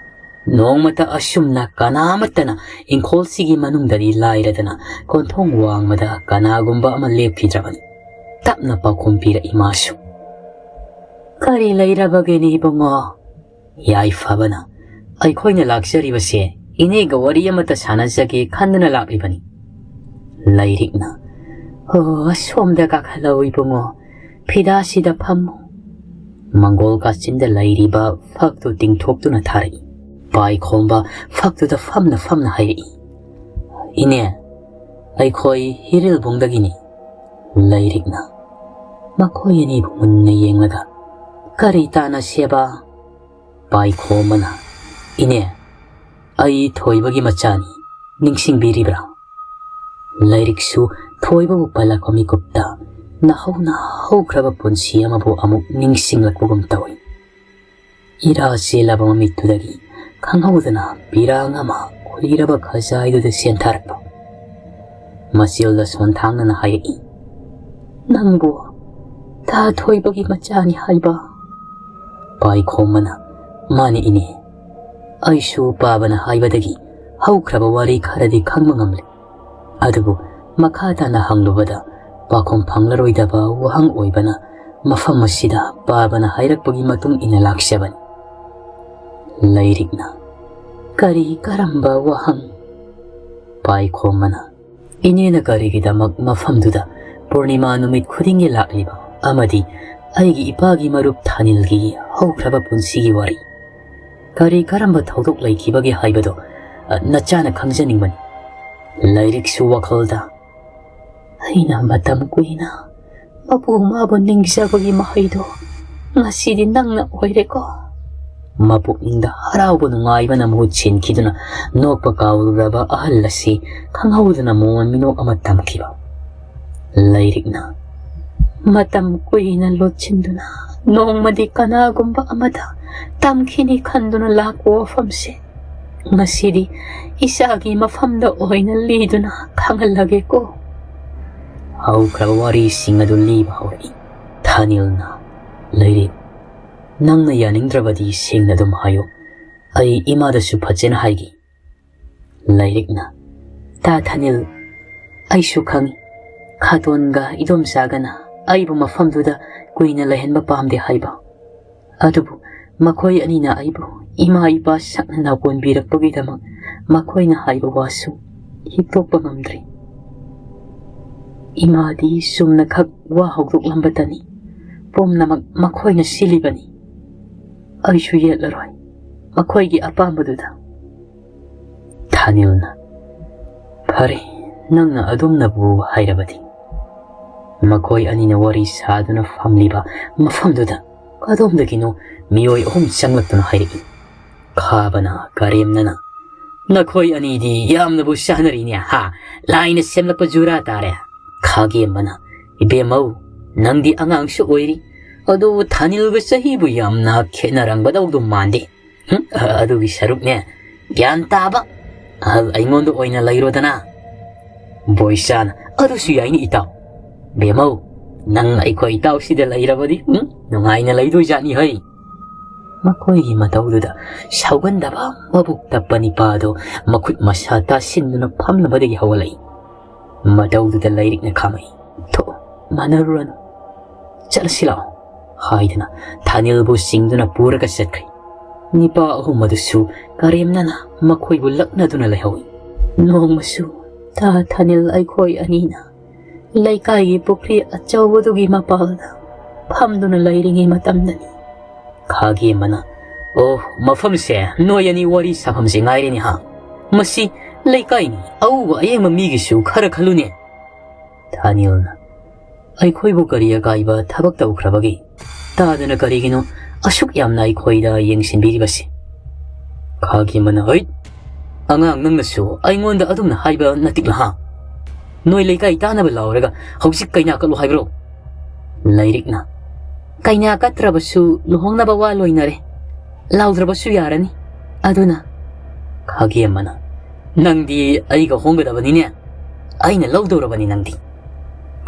ꯅꯣꯡꯃꯇ ꯑꯁꯨꯝꯅ ꯀꯅꯥ ꯑꯃꯠꯇꯅ ꯏꯪꯈꯣꯜꯁꯤꯒꯤ ꯃꯅꯨꯡꯗꯗꯤ ꯂꯥꯏꯔꯗꯅ ꯀꯣꯟꯊꯣꯡ ꯋꯥꯡꯃꯗ ꯀꯅꯥꯒꯨꯝꯕ ꯑꯃ ꯂꯦꯞꯈꯤꯗ꯭ꯔꯕꯅꯤ꯫ ꯇꯞꯅ ꯄꯥꯎꯈꯨꯝ ꯄꯤꯔꯛꯏ ꯃꯥꯁꯨ꯫ "ꯀꯔꯤ ꯂꯩꯔꯕꯒꯦꯅꯦ ꯏꯕꯨꯡꯉꯣ?" ꯌꯥꯏꯐꯕꯅ, "ꯑꯩꯈꯣꯏꯅ ꯂꯥꯛꯆꯔꯤꯕꯁꯦ ꯏꯅꯦꯒ ꯋꯥꯔꯤ ꯑꯃꯠꯇ ꯁꯥꯟꯅꯖꯒꯦ ꯈꯟꯗꯨꯅ ꯂꯥꯛꯂꯤꯕꯅꯤ꯫" ꯂꯥꯏꯔꯤꯛꯅ, "ꯑꯣ, ꯑꯁꯣꯝꯗ ꯀꯥꯈꯠꯂꯛꯎ ꯏꯕꯨꯡꯉꯣ, ꯐꯤꯗꯥꯁꯤꯗ ꯐꯝꯃꯨ꯫" ꯃꯪꯒꯣꯜ ꯀꯥꯆꯤꯟꯗ ꯂꯩꯔꯤꯕ ꯐꯛꯇꯨ ꯇꯤꯡꯊꯣꯛꯇꯨꯅ ꯊꯥꯔꯛꯏ꯫ ꯄꯥꯏꯈꯣꯝꯕ ꯐꯛꯇꯨꯗ ꯐꯝꯅ ꯐꯝꯅ ꯍꯥꯏꯔꯛꯏ, "ꯏꯅꯦ, ꯑꯩꯈꯣꯏ ꯍꯤꯔꯤꯜꯕꯨꯡꯗꯒꯤꯅꯤ꯫" ꯂꯥꯏꯔꯤꯛꯅ ꯃꯈꯣꯏ ꯑꯅꯤꯕꯨ ꯃꯨꯟꯅ ꯌꯦꯡꯂꯒ, "ꯀꯔꯤ ꯇꯥꯟꯅꯁꯦꯕ?" ꯄꯥꯏꯈꯣꯝꯕꯅ, "ꯏꯅꯦ, ꯑꯩ ꯊꯣꯏꯕꯒꯤ ꯃꯆꯥꯅꯤ, ꯅꯤꯡꯁꯤꯡꯕꯤꯔꯤꯕ꯭ꯔꯥ?" ꯂꯥꯏꯔꯤꯛꯁꯨ ꯊꯣꯏꯕꯕꯨ ꯄꯜꯂꯛꯄ ꯃꯤꯀꯨꯞꯇ ꯅꯍꯧꯅ ꯍꯧꯈ꯭ꯔꯕ ꯄꯨꯟꯁꯤ ꯑꯃꯕꯨ ꯑꯃꯨꯛ ꯅꯤꯡꯁꯤꯡꯂꯛꯄꯒꯨꯝ ꯇꯧꯏ꯫ ꯏꯔꯥ ꯆꯦꯜꯂꯕ ꯃꯃꯤꯠꯇꯨꯗꯒꯤ ꯈꯪꯍꯧꯗꯅ ꯄꯤꯔꯥꯡ ꯑꯃ ꯈꯨꯏꯔꯕ ꯈꯖꯥꯏꯗꯨꯗ ꯆꯦꯟꯊꯔꯛꯄ꯫ ꯃꯆꯤꯜꯗ ꯁꯣꯟꯊꯥꯡꯅꯅ ꯍꯥꯏꯔꯛꯏ, "ꯅꯪꯕꯨ ꯇꯥ ꯊꯣꯏꯕꯒꯤ ꯃꯆꯥꯅꯤ ꯍꯥꯏꯕ?" ꯄꯥꯏꯈꯣꯝꯕꯅ, "ꯃꯥꯅꯤ ꯏꯅꯦ, ꯑꯩꯁꯨ ꯄꯥꯕꯅ ꯍꯥꯏꯕꯗꯒꯤ ꯍꯧꯈ꯭ꯔꯕ ꯋꯥꯔꯤ ꯈꯔꯗꯤ ꯈꯪꯕ ꯉꯝꯂꯦ꯫ ꯑꯗꯨꯕꯨ ꯃꯈꯥ ꯇꯥꯅ ꯍꯪꯂꯨꯕꯗ ꯄꯥꯎꯈꯨꯝ ꯐꯪꯂꯔꯣꯏꯗꯕ ꯋꯥꯍꯪ ꯑꯣꯏꯕꯅ ꯃꯐꯝ ꯑꯁꯤꯗ ꯄꯥꯕꯅ ꯍꯥꯏꯔꯛꯄꯒꯤ ꯃꯇꯨꯡ ꯏꯟꯅ ꯂꯥꯛꯆꯕꯅꯤ꯫" ꯂꯥꯏꯔꯤꯛꯅ, "ꯀꯔꯤ ꯀꯔꯝꯕ ꯋꯥꯍꯪ?" ꯄꯥꯏꯈꯣꯝꯕꯅ, "ꯏꯅꯦꯅ ꯀꯔꯤꯒꯤꯗꯃꯛ ꯃꯐꯝꯗꯨꯗ ꯄꯨꯔꯅꯤꯃꯥ ꯅꯨꯃꯤꯠ ꯈꯨꯗꯤꯡꯒꯤ ꯂꯥꯛꯂꯤꯕ ꯑꯃꯗꯤ ꯑꯩꯒꯤ ꯏꯄꯥꯒꯤ ꯃꯔꯨꯞ ꯊꯥꯅꯤꯜꯒꯤ ꯍꯧꯈ꯭ꯔꯕ ꯄꯨꯟꯁꯤꯒꯤ ꯋꯥꯔꯤ, ꯀꯔꯤ ꯀꯔꯝꯕ ꯊꯧꯗꯣꯛ ꯂꯩꯈꯤꯕꯒꯦ ꯍꯥꯏꯕꯗꯣ, ꯑ, ꯅꯆꯥꯅ ꯈꯪꯖꯅꯤꯡꯕꯅꯤ꯫" ꯂꯥꯏꯔꯤꯛꯁꯨ ꯋꯥꯈꯜꯗ, "ꯑꯩꯅ ꯃꯇꯝ ꯀꯨꯏꯅ ꯃꯄꯨ ꯃꯥꯕꯨ ꯅꯤꯡꯖꯕꯒꯤ ꯃꯍꯩꯗꯣ ꯉꯁꯤꯗꯤ ꯅꯪꯅ ꯑꯣꯏꯔꯦꯀꯣ꯫" ꯃꯄꯨꯛꯅꯤꯡꯗ ꯍꯔꯥꯎꯕ ꯅꯨꯡꯉꯥꯏꯕꯅ ꯃꯍꯨꯠ ꯁꯤꯟꯈꯤꯗꯨꯅ ꯅꯣꯛꯄ ꯀꯥꯎꯔꯨꯔꯕ ꯑꯍꯜ ꯑꯁꯤ ꯈꯪꯍꯧꯗꯅ ꯃꯣꯃꯣꯟ ꯃꯤꯅꯣꯛ ꯑꯃ ꯇꯝꯈꯤꯕ꯫ ꯂꯥꯏꯔꯤꯛꯅ, "ꯃꯇꯝ ꯀꯨꯏꯅ ꯂꯣꯠꯁꯤꯟꯗꯨꯅ ꯅꯣꯡꯃꯗꯤ ꯀꯅꯥꯒꯨꯝꯕ ꯑꯃꯗ ꯇꯝꯈꯤꯅꯤ ꯈꯟꯗꯨꯅ ꯂꯥꯛꯄ ꯋꯥꯐꯝꯁꯦ ꯉꯁꯤꯗꯤ ꯏꯆꯥꯒꯤ ꯃꯐꯝꯗ ꯑꯣꯏꯅ ꯂꯤꯗꯨꯅ ꯈꯪꯍꯜꯂꯒꯦꯀꯣ꯫" ꯍꯧꯈ꯭ꯔꯕ ꯋꯥꯔꯤꯁꯤꯡ ꯑꯗꯨ ꯂꯤꯕ ꯍꯧꯔꯛꯏ꯫ ꯊꯥꯅꯤꯜꯅ, "ꯂꯥꯏꯔꯤꯛ, ꯅꯪꯅ ꯌꯥꯅꯤꯡꯗ꯭ꯔꯕꯗꯤ ꯁꯦꯡꯅ ꯑꯗꯨꯝ ꯍꯥꯏꯌꯨ꯫ ꯑꯩ ꯏꯃꯥꯗꯁꯨ ꯐꯖꯅ ꯍꯥꯏꯒꯦ꯫" ꯂꯥꯏꯔꯤꯛꯅ, "ꯇꯥ ꯊꯥꯅꯤꯜ, ꯑꯩꯁꯨ ꯈꯪꯏ, ꯈꯥꯇꯣꯟꯒ ꯏꯗꯣꯝꯆꯥꯒꯅ ꯑꯩꯕꯨ ꯃꯐꯝꯗꯨꯗ ꯀꯨꯏꯅ ꯂꯩꯍꯟꯕ ꯄꯥꯝꯗꯦ ꯍꯥꯏꯕ꯫ ꯑꯗꯨꯕꯨ ꯃꯈꯣꯏ ꯑꯅꯤꯅ ꯑꯩꯕꯨ ꯏꯃꯥ ꯏꯄꯥ ꯁꯛꯅ ꯅꯥꯎꯀꯣꯟꯕꯤꯔꯛꯄꯒꯤꯗꯃꯛ ꯃꯈꯣꯏꯅ ꯍꯥꯏꯕ ꯋꯥꯁꯨ ꯍꯤꯛꯇꯣꯛꯄ ꯉꯝꯗ꯭ꯔꯤ꯫" ꯏꯃꯥꯗꯤ ꯆꯨꯝꯅꯈꯛ ꯋꯥ ꯍꯧꯗꯣꯛꯂꯝꯕꯇꯅꯤ꯫ ꯄꯨꯝꯅꯃꯛ ꯃꯈꯣꯏꯅ ꯁꯤꯜꯂꯤꯕꯅꯤ꯫ ꯑꯩꯁꯨ ꯌꯦꯠꯂꯔꯣꯏ ꯃꯈꯣꯏꯒꯤ ꯑꯄꯥꯝꯕꯗꯨꯗ꯫ ꯊꯥꯅꯤꯜꯅ, "ꯐꯔꯦ, ꯅꯪꯅ ꯑꯗꯨꯝꯅꯕꯨ ꯍꯥꯏꯔꯕꯗꯤ꯫" ꯃꯈꯣꯏ ꯑꯅꯤꯅ ꯋꯥꯔꯤ ꯁꯥꯗꯨꯅ ꯐꯝꯂꯤꯕ ꯃꯐꯝꯗꯨꯗ ꯀꯗꯣꯝꯗꯒꯤꯅꯣ ꯃꯤꯑꯣꯏ ꯑꯍꯨꯝ ꯆꯪꯂꯛꯇꯨꯅ ꯍꯥꯏꯔꯛꯏ꯫ ꯈꯥꯕꯅ ꯀꯔꯦꯝꯅꯅ, "ꯅꯈꯣꯏ ꯑꯅꯤꯗꯤ ꯌꯥꯝꯅꯕꯨ ꯆꯥꯅꯔꯤꯅꯦ ꯍꯥ? ꯂꯥꯏꯅ ꯁꯦꯝꯂꯛꯄ ꯖꯨꯔꯥ ꯇꯥꯔꯦ꯫" ꯈꯥꯒꯦꯝꯕꯅ, "ꯏꯕꯦꯝꯃꯧ, ꯅꯪꯗꯤ ꯑꯉꯥꯡꯁꯨ ꯑꯣꯏꯔꯤ, ꯑꯗꯨꯕꯨ ꯊꯥꯅꯤꯜꯒ ꯆꯍꯤꯕꯨ ꯌꯥꯝꯅ ꯈꯦꯠꯅꯔꯝꯒꯗꯧꯗꯨ ꯃꯥꯟꯗꯦ꯫ ꯍꯨꯝ, ꯑꯗꯨꯒꯤ ꯁꯔꯨꯛꯅꯦ, ꯒ꯭ꯌꯥꯟ ꯇꯥꯕ ꯑꯍꯜ ꯑꯩꯉꯣꯟꯗ ꯑꯣꯏꯅ ꯂꯩꯔꯣꯗꯅ꯫" ꯕꯣꯏꯆꯥꯅ, "ꯑꯗꯨꯁꯨ ꯌꯥꯏꯅꯤ ꯏꯇꯥꯎ꯫ ꯕꯦꯝꯃꯧ, ꯅꯪ ꯑꯩꯈꯣꯏ ꯏꯇꯥꯎꯁꯤꯗ ꯂꯩꯔꯕꯗꯤ, ꯎꯝ, ꯅꯨꯡꯉꯥꯏꯅ ꯂꯩꯗꯣꯏꯖꯥꯠꯅꯤ ꯍꯩ꯫" ꯃꯈꯣꯏꯒꯤ ꯃꯇꯧꯗꯨꯗ ꯁꯥꯎꯒꯟꯗꯕ ꯃꯕꯨꯛ ꯇꯞꯄ ꯅꯤꯄꯥꯗꯨ ꯃꯈꯨꯠ ꯃꯁꯥ ꯇꯥꯁꯤꯟꯗꯨꯅ ꯐꯝꯂꯕꯗꯒꯤ ꯍꯧꯒꯠꯂꯛꯏ꯫ ꯃꯇꯧꯗꯨꯗ ꯂꯥꯏꯔꯤꯛꯅ ꯈꯥꯝꯃꯛꯏ꯫ "ꯊꯣꯛ, ꯃꯥꯟꯅꯔꯨꯔꯅꯨ, ꯆꯠꯂꯁꯤ ꯂꯥꯛꯑꯣ" ꯍꯥꯏꯗꯨꯅ ꯊꯥꯅꯤꯜꯕꯨ ꯆꯤꯡꯗꯨꯅ ꯄꯨꯔꯒ ꯆꯠꯈ꯭ꯔꯦ꯫ ꯅꯤꯄꯥ ꯑꯍꯨꯝ ꯑꯗꯨꯁꯨ ꯀꯔꯦꯝꯅꯅ ꯃꯈꯣꯏꯕꯨ ꯂꯛꯅꯗꯨꯅ ꯂꯩꯍꯧꯏ꯫ ꯅꯣꯡꯃꯁꯨ ꯇꯥ ꯊꯥꯅꯤꯜ ꯑꯩꯈꯣꯏ ꯑꯅꯤꯅ ꯂꯩꯀꯥꯏꯒꯤ ꯄꯨꯈ꯭ꯔꯤ ꯑꯆꯧꯕꯗꯨꯒꯤ ꯃꯄꯥꯜꯗ ꯐꯝꯗꯨꯅ ꯂꯩꯔꯤꯉꯩ ꯃꯇꯝꯗꯅꯤ꯫ ꯈꯥꯒꯦꯝꯕꯅ, "ꯑꯣ, ꯃꯐꯝꯁꯦ ꯅꯣꯏ ꯑꯅꯤ ꯋꯥꯔꯤ ꯁꯥꯐꯝꯁꯦ ꯉꯥꯏꯔꯦꯅꯦ ꯍꯥ? ꯃꯁꯤ ꯂꯩꯀꯥꯏꯅꯤ, ꯑꯎꯕ ꯑꯌꯦꯡꯕ ꯃꯤꯒꯤꯁꯨ ꯈꯔ ꯈꯜꯂꯨꯅꯦ꯫" ꯊꯥꯅꯤꯜꯅ, "ꯑꯩꯈꯣꯏꯕꯨ ꯀꯔꯤ ꯑꯀꯥꯏꯕ ꯊꯕꯛ ꯇꯧꯈ꯭ꯔꯕꯒꯦ? ꯇꯥꯗꯅ ꯀꯔꯤꯒꯤꯅꯣ ꯑꯁꯨꯛ ꯌꯥꯝꯅ ꯑꯩꯈꯣꯏꯗ ꯌꯦꯡꯁꯤꯟꯕꯤꯔꯤꯕꯁꯦ?" ꯈꯥꯒꯦꯝꯕꯅ, "ꯍꯩꯠ! ꯑꯉꯥꯡ ꯅꯪꯅꯁꯨ ꯑꯩꯉꯣꯟꯗ ꯑꯗꯨꯝꯅ ꯍꯥꯏꯕ ꯅꯠꯇꯤꯛꯂ ꯍꯥ? ꯅꯣꯏ ꯂꯩꯀꯥꯏ ꯇꯥꯅꯕ ꯂꯥꯎꯔꯒ ꯍꯧꯖꯤꯛ ꯀꯩꯅꯥ ꯀꯠꯂꯨ ꯍꯥꯏꯕ꯭ꯔꯣ?" ꯂꯥꯏꯔꯤꯛꯅ, "ꯀꯩꯅꯥ ꯀꯠꯇ꯭ꯔꯕꯁꯨ ꯂꯨꯍꯣꯡꯅꯕ ꯋꯥ ꯂꯣꯏꯅꯔꯦ, ꯂꯥꯎꯗ꯭ꯔꯕꯁꯨ ꯌꯥꯔꯅꯤ꯫ ꯑꯗꯨꯅ" ꯈꯥꯒꯦꯝꯕꯅ, "ꯅꯪꯗꯤ ꯑꯩꯒ ꯍꯣꯡꯒꯗꯕꯅꯤꯅꯦ, ꯑꯩꯅ ꯂꯧꯗꯧꯔꯕꯅꯤ ꯅꯪꯗꯤ꯫"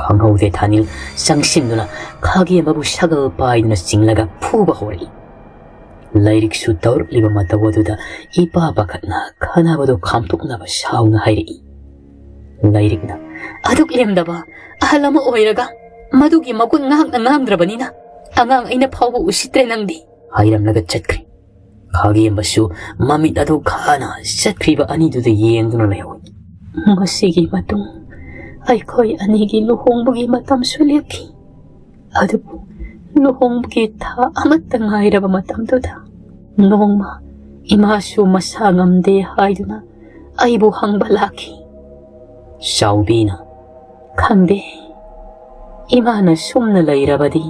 ꯈꯪꯍꯧꯗꯦ ꯊꯥꯅꯤꯜ ꯆꯪꯁꯤꯟꯗꯨꯅ ꯈꯥꯒꯦꯝꯕꯕꯨ ꯁꯒꯜ ꯄꯥꯏꯗꯨꯅ ꯆꯤꯡꯂꯒ ꯐꯨꯕ ꯍꯧꯔꯛꯏ꯫ ꯂꯥꯏꯔꯤꯛꯁꯨ ꯇꯧꯔꯛꯂꯤꯕ ꯃꯇꯧ ꯑꯗꯨꯗ ꯏꯄꯥ ꯄꯥꯈꯠꯅ ꯈꯟꯅꯕꯗꯨ ꯈꯥꯝꯇꯣꯛꯅꯕ ꯁꯥꯎꯅ ꯍꯥꯏꯔꯛꯏ꯫ ꯂꯥꯏꯔꯤꯛꯅ, "ꯑꯗꯨꯛ ꯂꯦꯝꯗꯕ ꯑꯍꯜ ꯑꯃ ꯑꯣꯏꯔꯒ ꯃꯗꯨꯒꯤ ꯃꯒꯨꯟ ꯉꯥꯛꯅ ꯉꯥꯡꯗ꯭ꯔꯕꯅꯤꯅ ꯑꯉꯥꯡ ꯑꯩꯅ ꯐꯥꯎꯕ ꯎꯁꯤꯠꯇ꯭ꯔꯦ ꯅꯪꯗꯤ" ꯍꯥꯏꯔꯝꯂꯒ ꯆꯠꯈ꯭ꯔꯦ꯫ ꯈꯥꯒꯦꯝꯕꯁꯨ ꯃꯃꯤꯠ ꯑꯗꯨ ꯈꯥꯅ ꯆꯠꯈ꯭ꯔꯤꯕ ꯑꯅꯤꯗꯨꯗ ꯌꯦꯡꯗꯨꯅ ꯂꯩꯍꯧꯏ꯫ ꯃꯁꯤꯒꯤ ꯃꯇꯨꯡ ꯑꯩꯈꯣꯏ ꯑꯅꯤꯒꯤ ꯂꯨꯍꯣꯡꯕꯒꯤ ꯃꯇꯝꯁꯨ ꯂꯦꯞꯈꯤ꯫ ꯑꯗꯨꯕꯨ ꯂꯨꯍꯣꯡꯕꯒꯤ ꯊꯥ ꯑꯃꯠꯇ ꯉꯥꯏꯔꯕ ꯃꯇꯝꯗꯨꯗ ꯅꯣꯡꯃ ꯏꯃꯥꯁꯨ ꯃꯁꯥ ꯉꯝꯗꯦ ꯍꯥꯏꯗꯨꯅ ꯑꯩꯕꯨ ꯍꯪꯕ ꯂꯥꯛꯈꯤ꯫ ꯆꯥꯎꯕꯤꯅ, "ꯈꯪꯗꯦ, ꯏꯃꯥꯅ ꯁꯨꯝꯅ ꯂꯩꯔꯕꯗꯤ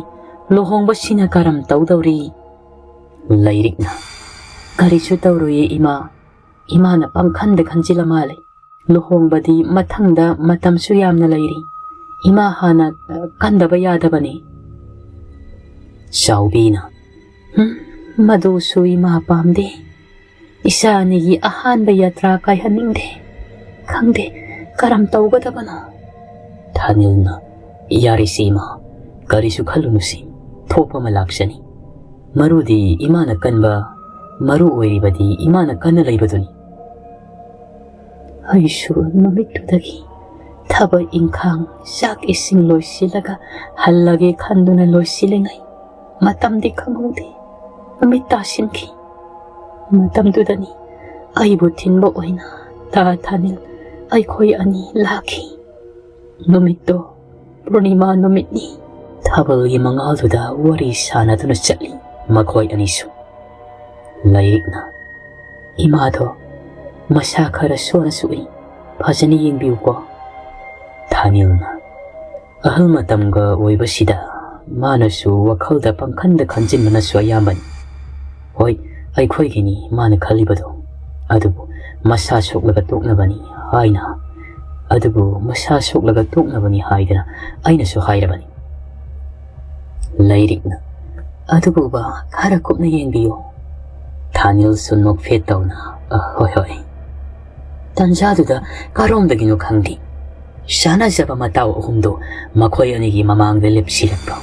ꯂꯨꯍꯣꯡꯕꯁꯤꯅ ꯀꯔꯝ ꯇꯧꯗꯧꯔꯤ?" ꯂꯩꯔꯤꯛꯅ, "ꯀꯔꯤꯁꯨ ꯇꯧꯔꯣꯏꯌꯦ ꯏꯃꯥ, ꯏꯃꯥꯅ ꯄꯪꯈꯟꯗ ꯈꯟꯖꯤꯜꯂ ꯃꯥꯜꯂꯦ꯫ ꯂꯨꯍꯣꯡꯕꯗꯤ ꯃꯊꯪꯗ ꯃꯇꯝꯁꯨ ꯌꯥꯝꯅ ꯂꯩꯔꯤ꯫ ꯏꯃꯥ ꯍꯥꯟꯅ, ꯑ, ꯀꯟꯗꯕ ꯌꯥꯗꯕꯅꯤ꯫" ꯆꯥꯎꯕꯤꯅ, "ꯍꯨꯝ, ꯃꯗꯨꯁꯨ ꯏꯃꯥ ꯄꯥꯝꯗꯦ꯫ ꯏꯆꯥ ꯑꯅꯤꯒꯤ ꯑꯍꯥꯟꯕ ꯌꯥꯇ꯭ꯔꯥ ꯀꯥꯏꯍꯟꯅꯤꯡꯗꯦ꯫ ꯈꯪꯗꯦ, ꯀꯔꯝ ꯇꯧꯒꯗꯕꯅꯣ?" ꯊꯥꯅꯤꯜꯅ, "ꯌꯥꯔꯦꯁꯦ ꯏꯃꯥ, ꯀꯔꯤꯁꯨ ꯈꯜꯂꯨꯅꯨꯁꯤ, ꯊꯣꯛꯄ ꯑꯃ ꯂꯥꯛꯆꯅꯤ꯫ ꯃꯔꯨꯗꯤ ꯏꯃꯥꯅ ꯀꯟꯕ, ꯃꯔꯨ ꯑꯣꯏꯔꯤꯕꯗꯤ ꯏꯃꯥꯅ ꯀꯟꯅ ꯂꯩꯕꯗꯨꯅꯤ꯫" ꯑꯩꯁꯨ ꯅꯨꯃꯤꯠꯇꯨꯗꯒꯤ ꯊꯕꯛ ꯏꯪꯈꯥꯡ, ꯆꯥꯛ ꯏꯁꯤꯡ ꯂꯣꯏꯁꯤꯜꯂꯒ ꯍꯜꯂꯒꯦ ꯈꯟꯗꯨꯅ ꯂꯣꯏꯁꯤꯜꯂꯤꯉꯩ ꯃꯇꯝꯗꯤ ꯈꯪꯍꯧꯗꯦ꯫ ꯅꯨꯃꯤꯠ ꯇꯥꯁꯤꯟꯈꯤ꯫ ꯃꯇꯝꯗꯨꯗꯅꯤ ꯑꯩꯕꯨ ꯊꯤꯟꯕ ꯑꯣꯏꯅ ꯇꯥ ꯊꯥꯅꯤꯜ ꯑꯩꯈꯣꯏ ꯑꯅꯤ ꯂꯥꯛꯈꯤ꯫ ꯅꯨꯃꯤꯠꯇꯣ ꯄꯨꯔꯅꯤꯃꯥ ꯅꯨꯃꯤꯠꯅꯤ꯫ ꯊꯥꯕꯜꯒꯤ ꯃꯉꯥꯜꯗꯨꯗ ꯋꯥꯔꯤ ꯁꯥꯟꯅꯗꯨꯅ ꯆꯠꯂꯤ ꯃꯈꯣꯏ ꯑꯅꯤꯁꯨ꯫ ꯂꯥꯏꯔꯤꯛꯅ, "ꯏꯃꯥꯗꯣ ꯃꯁꯥ ꯈꯔ ꯁꯣꯟꯅꯁꯨ ꯎꯏ, ꯐꯖꯅ ꯌꯦꯡꯕꯤꯌꯨꯀꯣ꯫" ꯊꯥꯅꯤꯜꯅ, "ꯑꯍꯜ ꯃꯇꯝꯒ ꯑꯣꯏꯕꯁꯤꯗ ꯃꯥꯅꯁꯨ ꯋꯥꯈꯜꯗ ꯄꯪꯈꯟꯗ ꯈꯟꯖꯤꯟꯕꯅꯁꯨ ꯑꯌꯥꯝꯕꯅꯤ꯫ ꯍꯣꯏ, ꯑꯩꯈꯣꯏꯒꯤꯅꯤ ꯃꯥꯅ ꯈꯜꯂꯤꯕꯗꯣ, ꯑꯗꯨꯕꯨ ꯃꯁꯥ ꯁꯣꯛꯂꯒ ꯇꯣꯛꯅꯕꯅꯤ ꯍꯥꯏꯅ, ꯑꯗꯨꯕꯨ ꯃꯁꯥ ꯁꯣꯛꯂꯒ ꯇꯣꯛꯅꯕꯅꯤ ꯍꯥꯏꯗꯅ ꯑꯩꯅꯁꯨ ꯍꯥꯏꯔꯕꯅꯤ꯫" ꯂꯥꯏꯔꯤꯛꯅ, "ꯑꯗꯨꯕꯨꯕ ꯈꯔ ꯀꯨꯞꯅ ꯌꯦꯡꯕꯤꯌꯨ꯫" ꯊꯥꯅꯤꯜꯁꯨ ꯅꯣꯛꯐꯦꯠ ꯇꯧꯅ, "ꯑ, ꯍꯣꯏ, ꯍꯣꯏ꯫" ꯇꯟꯖꯥꯗꯨꯗ ꯀꯔꯣꯝꯗꯒꯤꯅꯣ ꯈꯪꯗꯦ, ꯆꯥꯅꯖꯕ ꯃꯇꯥꯎ ꯑꯍꯨꯝꯗꯨ ꯃꯈꯣꯏ ꯑꯅꯤꯒꯤ ꯃꯃꯥꯡꯗ ꯂꯦꯞꯁꯤꯜꯂꯛꯄ꯫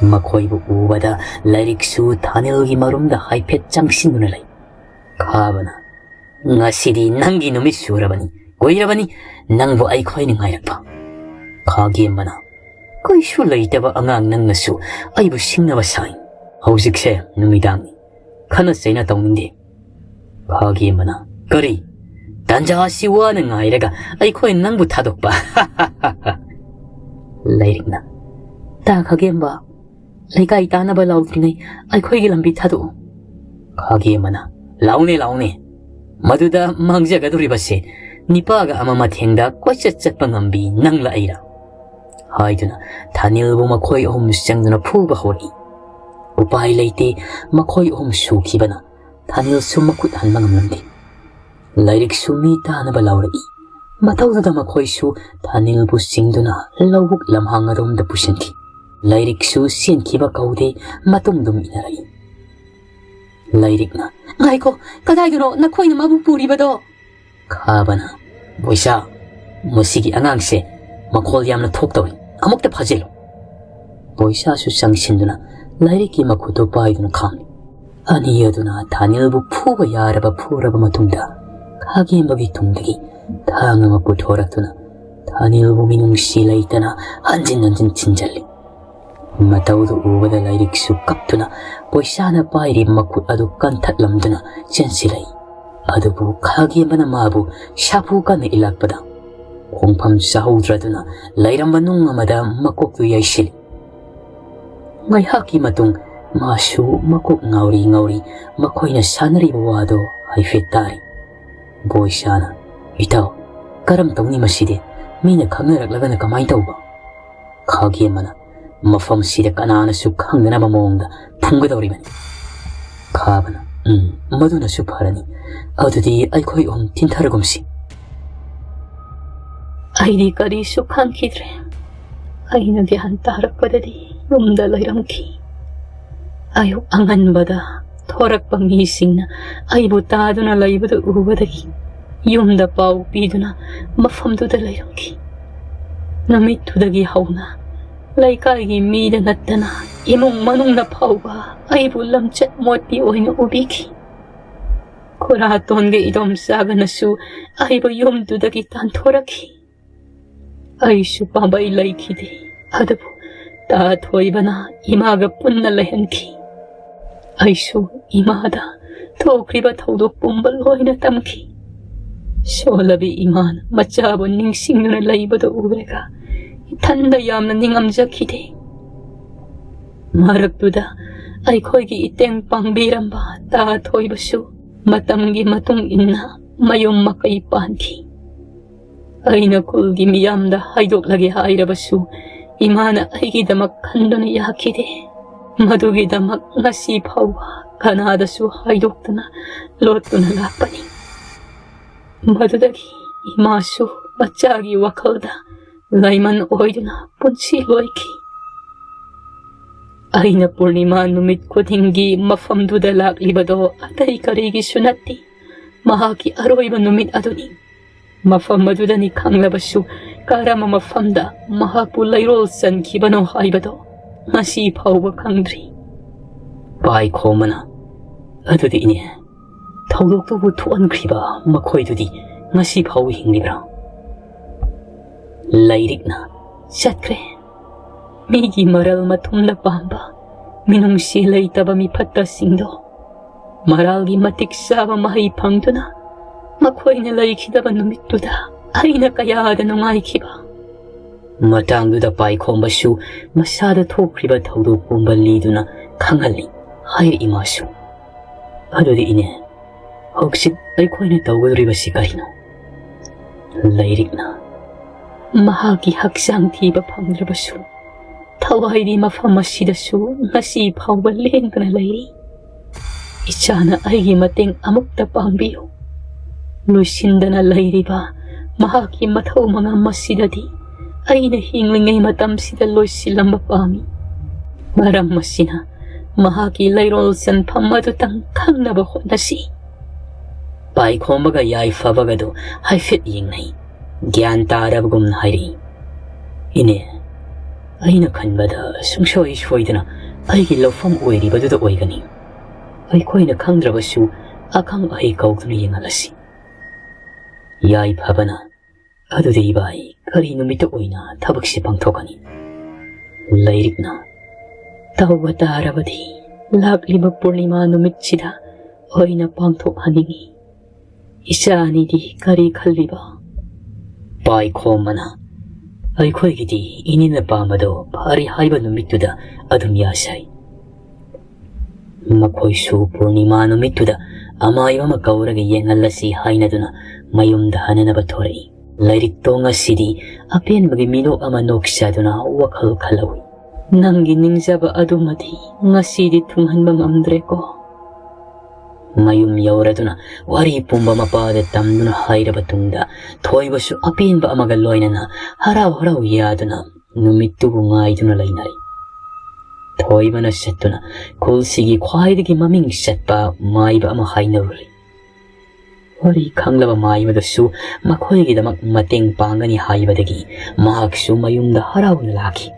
ꯃꯈꯣꯏꯕꯨ ꯎꯕꯗ ꯂꯥꯏꯔꯤꯛꯁꯨ ꯊꯥꯅꯤꯜꯒꯤ ꯃꯔꯨꯝꯗ ꯍꯥꯏꯐꯦꯠ ꯆꯪꯁꯤꯟꯗꯨꯅ ꯂꯩ꯫ ꯈꯥꯕꯅ, "ꯉꯁꯤꯗꯤ ꯅꯪꯒꯤ ꯅꯨꯃꯤꯠ ꯁꯨꯔꯕꯅꯤ, ꯀꯨꯏꯔꯕꯅꯤ ꯅꯪꯕꯨ ꯑꯩꯈꯣꯏꯅ ꯉꯥꯏꯔꯛꯄ꯫" ꯈꯥꯒꯦꯝꯕꯅ, "ꯀꯩꯁꯨ ꯂꯩꯇꯕ ꯑꯉꯥꯡ ꯅꯪꯅꯁꯨ ꯑꯩꯕꯨ ꯁꯤꯡꯅꯕ ꯁꯥꯏ꯫ ꯍꯧꯖꯤꯛꯁꯦ ꯅꯨꯃꯤꯗꯥꯡꯅꯤ, ꯈꯠꯅ ꯆꯩꯅ ꯇꯧꯅꯤꯡꯗꯦ꯫" ꯈꯥꯒꯦꯝꯕꯅ, "ꯀꯔꯤ? "ꯇꯥꯟꯖꯥ ꯑꯁꯤ ꯋꯥꯅ ꯉꯥꯏꯔꯒ ꯑꯩꯈꯣꯏ ꯅꯪꯕꯨ ꯊꯥꯗꯣꯛꯄ?" ꯂꯥꯏꯔꯤꯛꯅ, "ꯇꯥ ꯈꯥꯒꯦꯝꯕ, ꯂꯩꯀꯥꯏ ꯇꯥꯅꯕ ꯂꯥꯎꯗ꯭ꯔꯤꯉꯩ ꯑꯩꯈꯣꯏꯒꯤ ꯂꯝꯕꯤ ꯊꯥꯗꯣꯛꯎ꯫" ꯈꯥꯒꯦꯝꯕꯅ, "ꯂꯥꯎꯅꯦ, ꯂꯥꯎꯅꯦ꯫ ꯃꯗꯨꯗ ꯃꯥꯡꯖꯒꯗꯧꯔꯤꯕꯁꯦ ꯅꯤꯄꯥꯒ ꯑꯃ ꯃꯊꯦꯡꯗ ꯀꯣꯏꯆꯠ ꯆꯠꯄ ꯉꯝꯕꯤ ꯅꯪꯂ ꯑꯩꯔ?" ꯍꯥꯏꯗꯨꯅ ꯊꯥꯅꯤꯜꯕꯨ ꯃꯈꯣꯏ ꯑꯍꯨꯝ ꯆꯪꯗꯨꯅ ꯐꯨꯕ ꯍꯧꯔꯛꯏ꯫ ꯎꯄꯥꯏ ꯂꯩꯇꯦ, ꯃꯈꯣꯏ ꯑꯍꯨꯝ ꯁꯨꯈꯤꯕꯅ ꯊꯥꯅꯤꯜꯁꯨ ꯃꯈꯨꯠ ꯍꯟꯕ ꯉꯝꯂꯝꯗꯦ꯫ ꯂꯥꯏꯔꯤꯛꯁꯨ ꯃꯤ ꯇꯥꯅꯕ ꯂꯥꯎꯔꯛꯏ꯫ ꯃꯇꯧꯗꯨꯗ ꯃꯈꯣꯏꯁꯨ ꯊꯥꯅꯤꯜꯕꯨ ꯆꯤꯡꯗꯨꯅ ꯂꯧꯕꯨꯛ ꯂꯝꯍꯥꯡ ꯑꯗꯣꯝꯗ ꯄꯨꯁꯤꯟꯈꯤ꯫ ꯂꯥꯏꯔꯤꯛꯁꯨ ꯆꯦꯟꯈꯤꯕ ꯀꯧꯗꯦ, ꯃꯇꯨꯡꯗꯨꯝ ꯏꯟꯅꯔꯛꯏ꯫ ꯂꯥꯏꯔꯤꯛꯅ, "ꯉꯥꯏꯈꯣ, ꯀꯗꯥꯏꯗꯅꯣ ꯅꯈꯣꯏꯅ ꯃꯥꯕꯨ ꯄꯨꯔꯤꯕꯗꯣ?" ꯈꯥꯕꯅ, "ꯕꯣꯏꯁꯥ, ꯃꯁꯤꯒꯤ ꯑꯉꯥꯡꯁꯦ ꯃꯈꯣꯜ ꯌꯥꯝꯅ ꯊꯣꯛꯇꯧꯏ, ꯑꯃꯨꯛꯇ ꯐꯥꯖꯤꯜꯂꯨ꯫" ꯕꯣꯏꯁꯥꯁꯨ ꯆꯪꯁꯤꯟꯗꯨꯅ ꯂꯥꯏꯔꯤꯛꯀꯤ ꯃꯈꯨꯠꯇꯨ ꯄꯥꯏꯗꯨꯅ ꯈꯥꯝꯃꯤ꯫ ꯑꯅꯤ ꯑꯗꯨꯅ ꯊꯥꯅꯤꯜꯕꯨ ꯐꯨꯕ ꯌꯥꯔꯕ ꯐꯨꯔꯕ ꯃꯇꯨꯡꯗ, ꯈꯥꯒꯦꯝꯕꯒꯤ ꯇꯨꯡꯗꯒꯤ ꯊꯥꯡ ꯑꯃ ꯄꯨꯊꯣꯔꯛꯇꯨꯅ ꯊꯥꯅꯤꯜꯕꯨ ꯃꯤꯅꯨꯡꯁꯤ ꯂꯩꯇꯅ ꯍꯟꯖꯤꯟ ꯍꯟꯖꯤꯟ ꯊꯤꯟꯖꯜꯂꯤ꯫ ꯃꯇꯧꯗꯨ ꯎꯕꯗ ꯂꯥꯏꯔꯤꯛꯁꯨ ꯀꯞꯇꯨꯅ ꯕꯣꯏꯁꯥꯅ ꯄꯥꯏꯔꯤꯕ ꯃꯈꯨꯠ ꯑꯗꯨ ꯀꯟꯊꯠꯂꯝꯗꯨꯅ ꯆꯦꯟꯁꯤꯜꯂꯛꯏ꯫ ꯑꯗꯨꯕꯨ ꯈꯥꯒꯦꯝꯕꯅ ꯃꯥꯕꯨ ꯁꯥꯐꯨ ꯀꯟꯅ ꯏꯜꯂꯛꯄꯗ, ꯈꯣꯡꯐꯝ ꯆꯥꯍꯧꯗ꯭ꯔꯗꯨꯅ ꯂꯩꯔꯝꯕ ꯅꯨꯡ ꯑꯃꯗ ꯃꯀꯣꯛꯇꯨ ꯌꯩꯁꯤꯜꯂꯤ꯫ ꯉꯥꯏꯍꯥꯛꯀꯤ ꯃꯇꯨꯡ ꯃꯥꯁꯨ ꯃꯀꯣꯛ ꯉꯥꯎꯔꯤ ꯉꯥꯎꯔꯤ ꯃꯈꯣꯏꯅ ꯁꯥꯟꯅꯔꯤꯕ ꯋꯥꯗꯣ ꯍꯥꯏꯐꯦꯠ ꯇꯥꯔꯤ꯫ ꯕꯣꯏꯁꯥꯅ, "ꯏꯇꯥꯎ, ꯀꯔꯝ ꯇꯧꯅꯤ ꯃꯁꯤꯗꯤ? ꯃꯤꯅ ꯈꯪꯅꯔꯛꯂꯒꯅ ꯀꯃꯥꯏ ꯇꯧꯕ?" ꯈꯥꯒꯦꯝꯕꯅ, "ꯃꯐꯝꯁꯤꯗ ꯀꯅꯥꯅꯁꯨ ꯈꯪꯗꯅꯕ ꯃꯑꯣꯡꯗ ꯐꯨꯝꯒꯗꯧꯔꯤꯕꯅꯤ꯫" ꯈꯥꯕꯅ, "ꯎꯝ, ꯃꯗꯨꯅꯁꯨ ꯐꯔꯅꯤ꯫ ꯑꯗꯨꯗꯤ ꯑꯩꯈꯣꯏ ꯑꯍꯨꯝ ꯊꯤꯟꯊꯔꯒꯨꯝꯁꯤ꯫" ꯑꯩꯗꯤ ꯀꯔꯤꯁꯨ ꯈꯪꯈꯤꯗ꯭ꯔꯦ꯫ ꯑꯩꯅ ꯒ꯭ꯌꯥꯟ ꯇꯥꯔꯛꯄꯗꯗꯤ ꯌꯨꯝꯗ ꯂꯩꯔꯝꯈꯤ꯫ ꯑꯌꯨꯛ ꯑꯉꯟꯕꯗ ꯊꯣꯔꯛꯄ ꯃꯤꯁꯤꯡꯅ ꯑꯩꯕꯨ ꯇꯥꯗꯨꯅ ꯂꯩꯕꯗꯨ ꯎꯕꯗꯒꯤ ꯌꯨꯝꯗ ꯄꯥꯎ ꯄꯤꯗꯨꯅ ꯃꯐꯝꯗꯨꯗ ꯂꯩꯔꯝꯈꯤ꯫ ꯅꯨꯃꯤꯠꯇꯨꯗꯒꯤ ꯍꯧꯅ ꯂꯩꯀꯥꯏꯒꯤ ꯃꯤꯗ ꯅꯠꯇꯅ ꯏꯃꯨꯡ ꯃꯅꯨꯡꯅ ꯐꯥꯎꯕ ꯑꯩꯕꯨ ꯂꯝꯆꯠ ꯃꯣꯠꯄꯤ ꯑꯣꯏꯅ ꯎꯕꯤꯈꯤ꯫ ꯈꯨꯔꯥꯇꯣꯟꯒ ꯏꯗꯣꯝꯆꯥꯒꯅꯁꯨ ꯑꯩꯕꯨ ꯌꯨꯝꯗꯨꯗꯒꯤ ꯇꯥꯟꯊꯣꯔꯛꯈꯤ꯫ ꯑꯩꯁꯨ ꯄꯥꯝꯕꯩ ꯂꯩꯈꯤꯗꯦ꯫ ꯑꯗꯨꯕꯨ ꯇꯥ ꯊꯣꯏꯕꯅ ꯏꯃꯥꯒ ꯄꯨꯟꯅ ꯂꯩꯍꯟꯈꯤ꯫ ꯑꯩꯁꯨ ꯏꯃꯥꯗ ꯊꯣꯛꯈ꯭ꯔꯤꯕ ꯊꯧꯗꯣꯛ ꯄꯨꯝꯕ ꯂꯣꯏꯅ ꯇꯝꯈꯤ꯫ ꯁꯣꯜꯂꯕꯤ ꯏꯃꯥꯅ ꯃꯆꯥꯕꯨ ꯅꯤꯡꯁꯤꯡꯗꯨꯅ ꯂꯩꯕꯗꯨ ꯎꯔꯒ ꯏꯊꯟꯗ ꯌꯥꯝꯅ ꯅꯤꯡꯉꯝꯖꯈꯤꯗꯦ꯫ ꯃꯔꯛꯇꯨꯗ ꯑꯩꯈꯣꯏꯒꯤ ꯏꯇꯦꯡ ꯄꯥꯡꯕꯤꯔꯝꯕ ꯇꯥ ꯊꯣꯏꯕꯁꯨ ꯃꯇꯝꯒꯤ ꯃꯇꯨꯡ ꯏꯟꯅ ꯃꯌꯨꯝ ꯃꯀꯩ ꯄꯥꯟꯈꯤ꯫ ꯑꯩꯅ ꯈꯨꯜꯒꯤ ꯃꯤꯌꯥꯝꯗ ꯍꯥꯏꯗꯣꯛꯂꯒꯦ ꯍꯥꯏꯔꯕꯁꯨ ꯏꯃꯥꯅ ꯑꯩꯒꯤꯗꯃꯛ ꯈꯟꯗꯨꯅ ꯌꯥꯈꯤꯗꯦ꯫ ꯃꯗꯨꯒꯤꯗꯃꯛ ꯉꯁꯤ ꯐꯥꯎꯕ ꯀꯅꯥꯗꯁꯨ ꯍꯥꯏꯗꯣꯛꯇꯅ ꯂꯣꯠꯇꯨꯅ ꯂꯥꯛꯄꯅꯤ꯫ ꯃꯗꯨꯗꯒꯤ ꯏꯃꯥꯁꯨ ꯃꯆꯥꯒꯤ ꯋꯥꯈꯜꯗ ꯂꯥꯏꯃꯟ ꯑꯣꯏꯗꯨꯅ ꯄꯨꯟꯁꯤ ꯂꯣꯏꯈꯤ꯫ ꯑꯩꯅ ꯄꯨꯔꯅꯤꯃꯥ ꯅꯨꯃꯤꯠ ꯈꯨꯗꯤꯡꯒꯤ ꯃꯐꯝꯗꯨꯗ ꯂꯥꯛꯂꯤꯕꯗꯣ ꯑꯇꯩ ꯀꯔꯤꯒꯤꯁꯨ ꯅꯠꯇꯦ, ꯃꯍꯥꯛꯀꯤ ꯑꯔꯣꯏꯕ ꯅꯨꯃꯤꯠ ꯑꯗꯨꯅꯤ꯫ ꯃꯐꯝ ꯑꯗꯨꯗꯅꯤ ꯈꯪꯂꯕꯁꯨ ꯀꯔꯝꯕ ꯃꯐꯝꯗ ꯃꯍꯥꯛꯄꯨ ꯂꯩꯔꯣꯜ ꯆꯟꯈꯤꯕꯅꯣ ꯍꯥꯏꯕꯗꯣ ꯉꯁꯤ ꯐꯥꯎꯕ ꯈꯪꯗ꯭ꯔꯤ꯫ ꯄꯥꯏꯈꯣꯝꯕꯅ, ꯑꯗꯨꯗꯤ ꯏꯅꯦ, ꯊꯧꯗꯣꯛꯇꯨꯕꯨ ꯊꯣꯛꯍꯟꯈ꯭ꯔꯤꯕ ꯃꯈꯣꯏꯗꯨꯗꯤ ꯉꯁꯤ ꯐꯥꯎꯕ ꯍꯤꯡꯂꯤꯕ꯭ꯔꯥ? ꯂꯥꯏꯔꯤꯛꯅ, ꯆꯠꯈ꯭ꯔꯦ꯫ ꯃꯤꯒꯤ ꯃꯔꯜ ꯃꯊꯨꯝꯗ ꯄꯥꯝꯕ, ꯃꯤꯅꯨꯡꯁꯤ ꯂꯩꯇꯕ ꯃꯤꯐꯠꯇꯁꯤꯡꯗꯣ ꯃꯔꯥꯜꯒꯤ ꯃꯇꯤꯛ ꯆꯥꯕ ꯃꯍꯩ ꯐꯪꯗꯨꯅ ꯃꯈꯣꯏꯅ ꯂꯩꯈꯤꯗꯕ ꯅꯨꯃꯤꯠꯇꯨꯗ ꯑꯩꯅ ꯀꯌꯥꯗ ꯅꯨꯡꯉꯥꯏꯈꯤꯕ꯫ ꯃꯇꯥꯡꯗꯨꯗ ꯄꯥꯏꯈꯣꯝꯕꯁꯨ ꯃꯁꯥꯗ ꯊꯣꯛꯈ꯭ꯔꯤꯕ ꯊꯧꯗꯣꯛ ꯄꯨꯝꯕ ꯂꯤꯗꯨꯅ ꯈꯪꯍꯜꯂꯤ ꯍꯥꯏꯔꯛꯏ ꯃꯥꯁꯨ꯫ ꯑꯗꯨꯗꯤ ꯏꯅꯦ, ꯍꯧꯖꯤꯛ ꯑꯩꯈꯣꯏꯅ ꯇꯧꯒꯗꯧꯔꯤꯕꯁꯤ ꯀꯔꯤꯅꯣ? ꯂꯥꯏꯔꯤꯛꯅ, ꯃꯍꯥꯛꯀꯤ ꯍꯛꯆꯥꯡ ꯊꯤꯕ ꯐꯪꯗ꯭ꯔꯕꯁꯨ ꯊꯋꯥꯏꯗꯤ ꯃꯐꯝ ꯑꯁꯤꯗꯁꯨ ꯉꯁꯤ ꯐꯥꯎꯕ ꯂꯦꯡꯗꯅ ꯂꯩꯔꯤ꯫ ꯏꯆꯥꯅ ꯑꯩꯒꯤ ꯃꯇꯦꯡ ꯑꯃꯨꯛꯇ ꯄꯥꯡꯕꯤꯌꯨ꯫ ꯂꯣꯏꯁꯤꯟꯗꯅ ꯂꯩꯔꯤꯕ ꯃꯍꯥꯛꯀꯤ ꯃꯊꯧ ꯃꯉꯝ ꯑꯁꯤꯗꯗꯤ ꯑꯩꯅ ꯍꯤꯡꯂꯤꯉꯩ ꯃꯇꯝꯁꯤꯗ ꯂꯣꯏꯁꯤꯜꯂꯝꯕ ꯄꯥꯝꯃꯤ꯫ ꯃꯔꯝ ꯑꯁꯤꯅ ꯃꯍꯥꯛꯀꯤ ꯂꯩꯔꯣꯜ ꯆꯟꯐꯝ ꯑꯗꯨꯇꯪ ꯈꯪꯅꯕ ꯍꯣꯠꯅꯁꯤ꯫ ꯄꯥꯏꯈꯣꯝꯕꯒ ꯌꯥꯏꯐꯕꯒꯗꯨ ꯍꯥꯏꯐꯦꯠ ꯌꯦꯡꯅꯩ꯫ ꯒ꯭ꯌꯥꯟ ꯇꯥꯔꯕꯒꯨꯝꯅ ꯍꯥꯏꯔꯛꯏ, ꯏꯅꯦ, ꯑꯩꯅ ꯈꯟꯕꯗ ꯁꯨꯡꯁꯣꯏ ꯁꯣꯏꯗꯅ ꯑꯩꯒꯤ ꯂꯧꯐꯝ ꯑꯣꯏꯔꯤꯕꯗꯨꯗ ꯑꯣꯏꯒꯅꯤ꯫ ꯑꯩꯈꯣꯏꯅ ꯈꯪꯗ꯭ꯔꯕꯁꯨ ꯑꯈꯪ ꯑꯍꯩ ꯀꯧꯗꯨꯅ ꯌꯦꯡꯍꯜꯂꯁꯤ꯫ ꯌꯥꯏꯐꯕꯅ, ꯑꯗꯨꯗꯤ ꯏꯕꯥꯏ, ꯀꯔꯤ ꯅꯨꯃꯤꯠꯇ ꯑꯣꯏꯅ ꯊꯕꯛꯁꯤ ꯄꯥꯡꯊꯣꯛꯀꯅꯤ? ꯂꯥꯏꯔꯤꯛꯅ, ꯇꯧꯕ ꯇꯥꯔꯕꯗꯤ ꯂꯥꯛꯂꯤꯕ ꯄꯨꯔꯅꯤꯃꯥ ꯅꯨꯃꯤꯠꯁꯤꯗ ꯑꯣꯏꯅ ꯄꯥꯡꯊꯣꯛꯍꯟꯅꯤꯡꯏ꯫ "ꯏꯆꯥ ꯑꯅꯤꯗꯤ ꯀꯔꯤ ꯈꯜꯂꯤꯕ?" ꯄꯥꯏꯈꯣꯝꯕꯅ, "ꯑꯩꯈꯣꯏꯒꯤꯗꯤ ꯏꯅꯦꯅ ꯄꯥꯝꯕꯗꯣ ꯐꯔꯦ ꯍꯥꯏꯕ ꯅꯨꯃꯤꯠꯇꯨꯗ ꯑꯗꯨꯝ ꯌꯥꯁꯤ꯫ ꯃꯈꯣꯏꯁꯨ ꯄꯨꯔꯅꯤꯃꯥ ꯅꯨꯃꯤꯠꯇꯨꯗ ꯑꯃꯥꯏꯕ ꯑꯃ ꯀꯧꯔꯒ ꯌꯦꯡꯍꯜꯂꯁꯤ" ꯍꯥꯏꯅꯗꯨꯅ ꯃꯌꯨꯝꯗ ꯍꯟꯅꯅꯕ ꯊꯣꯔꯛꯏ꯫ ꯂꯥꯏꯔꯤꯛꯇꯣ ꯉꯁꯤꯗꯤ ꯑꯄꯦꯟꯕꯒꯤ ꯃꯤꯅꯣꯛ ꯑꯃ ꯅꯣꯛꯆꯗꯨꯅ ꯋꯥꯈꯜ ꯈꯜꯍꯧꯏ꯫ "ꯅꯪꯒꯤ ꯅꯤꯡꯖꯕ ꯑꯗꯨꯃꯗꯤ ꯉꯁꯤꯗꯤ ꯊꯨꯡꯍꯟꯕ ꯉꯝꯗ꯭ꯔꯦꯀꯣ?" ꯃꯌꯨꯝ ꯌꯧꯔꯗꯨꯅ ꯋꯥꯔꯤ ꯄꯨꯝꯕ ꯃꯄꯥꯗ ꯇꯝꯗꯨꯅ ꯍꯥꯏꯔꯕ ꯇꯨꯡꯗ, ꯊꯣꯏꯕꯁꯨ ꯑꯄꯦꯟꯕ ꯑꯃꯒ ꯂꯣꯏꯅꯅ ꯍꯔꯥꯎ ꯍꯔꯥꯎ ꯌꯥꯗꯨꯅ ꯅꯨꯃꯤꯠꯇꯨꯕꯨ ꯉꯥꯏꯗꯨꯅ ꯂꯩꯅꯔꯤ꯫ ꯊꯣꯏꯕꯅ ꯆꯠꯇꯨꯅ ꯈꯨꯜꯁꯤꯒꯤ ꯈ꯭ꯋꯥꯏꯗꯒꯤ ꯃꯃꯤꯡ ꯆꯠꯄ ꯃꯥꯏꯕ ꯑꯃ ꯍꯥꯏꯅꯔꯨꯔꯦ꯫ ꯋꯥꯔꯤ ꯈꯪꯂꯕ ꯃꯥꯏꯕꯗꯨꯁꯨ ꯃꯈꯣꯏꯒꯤꯗꯃꯛ ꯃꯇꯦꯡ ꯄꯥꯡꯒꯅꯤ ꯍꯥꯏꯕꯗꯒꯤ ꯃꯍꯥꯛꯁꯨ ꯃꯌꯨꯝꯗ ꯍꯔꯥꯎꯅ ꯂꯥꯛꯈꯤ꯫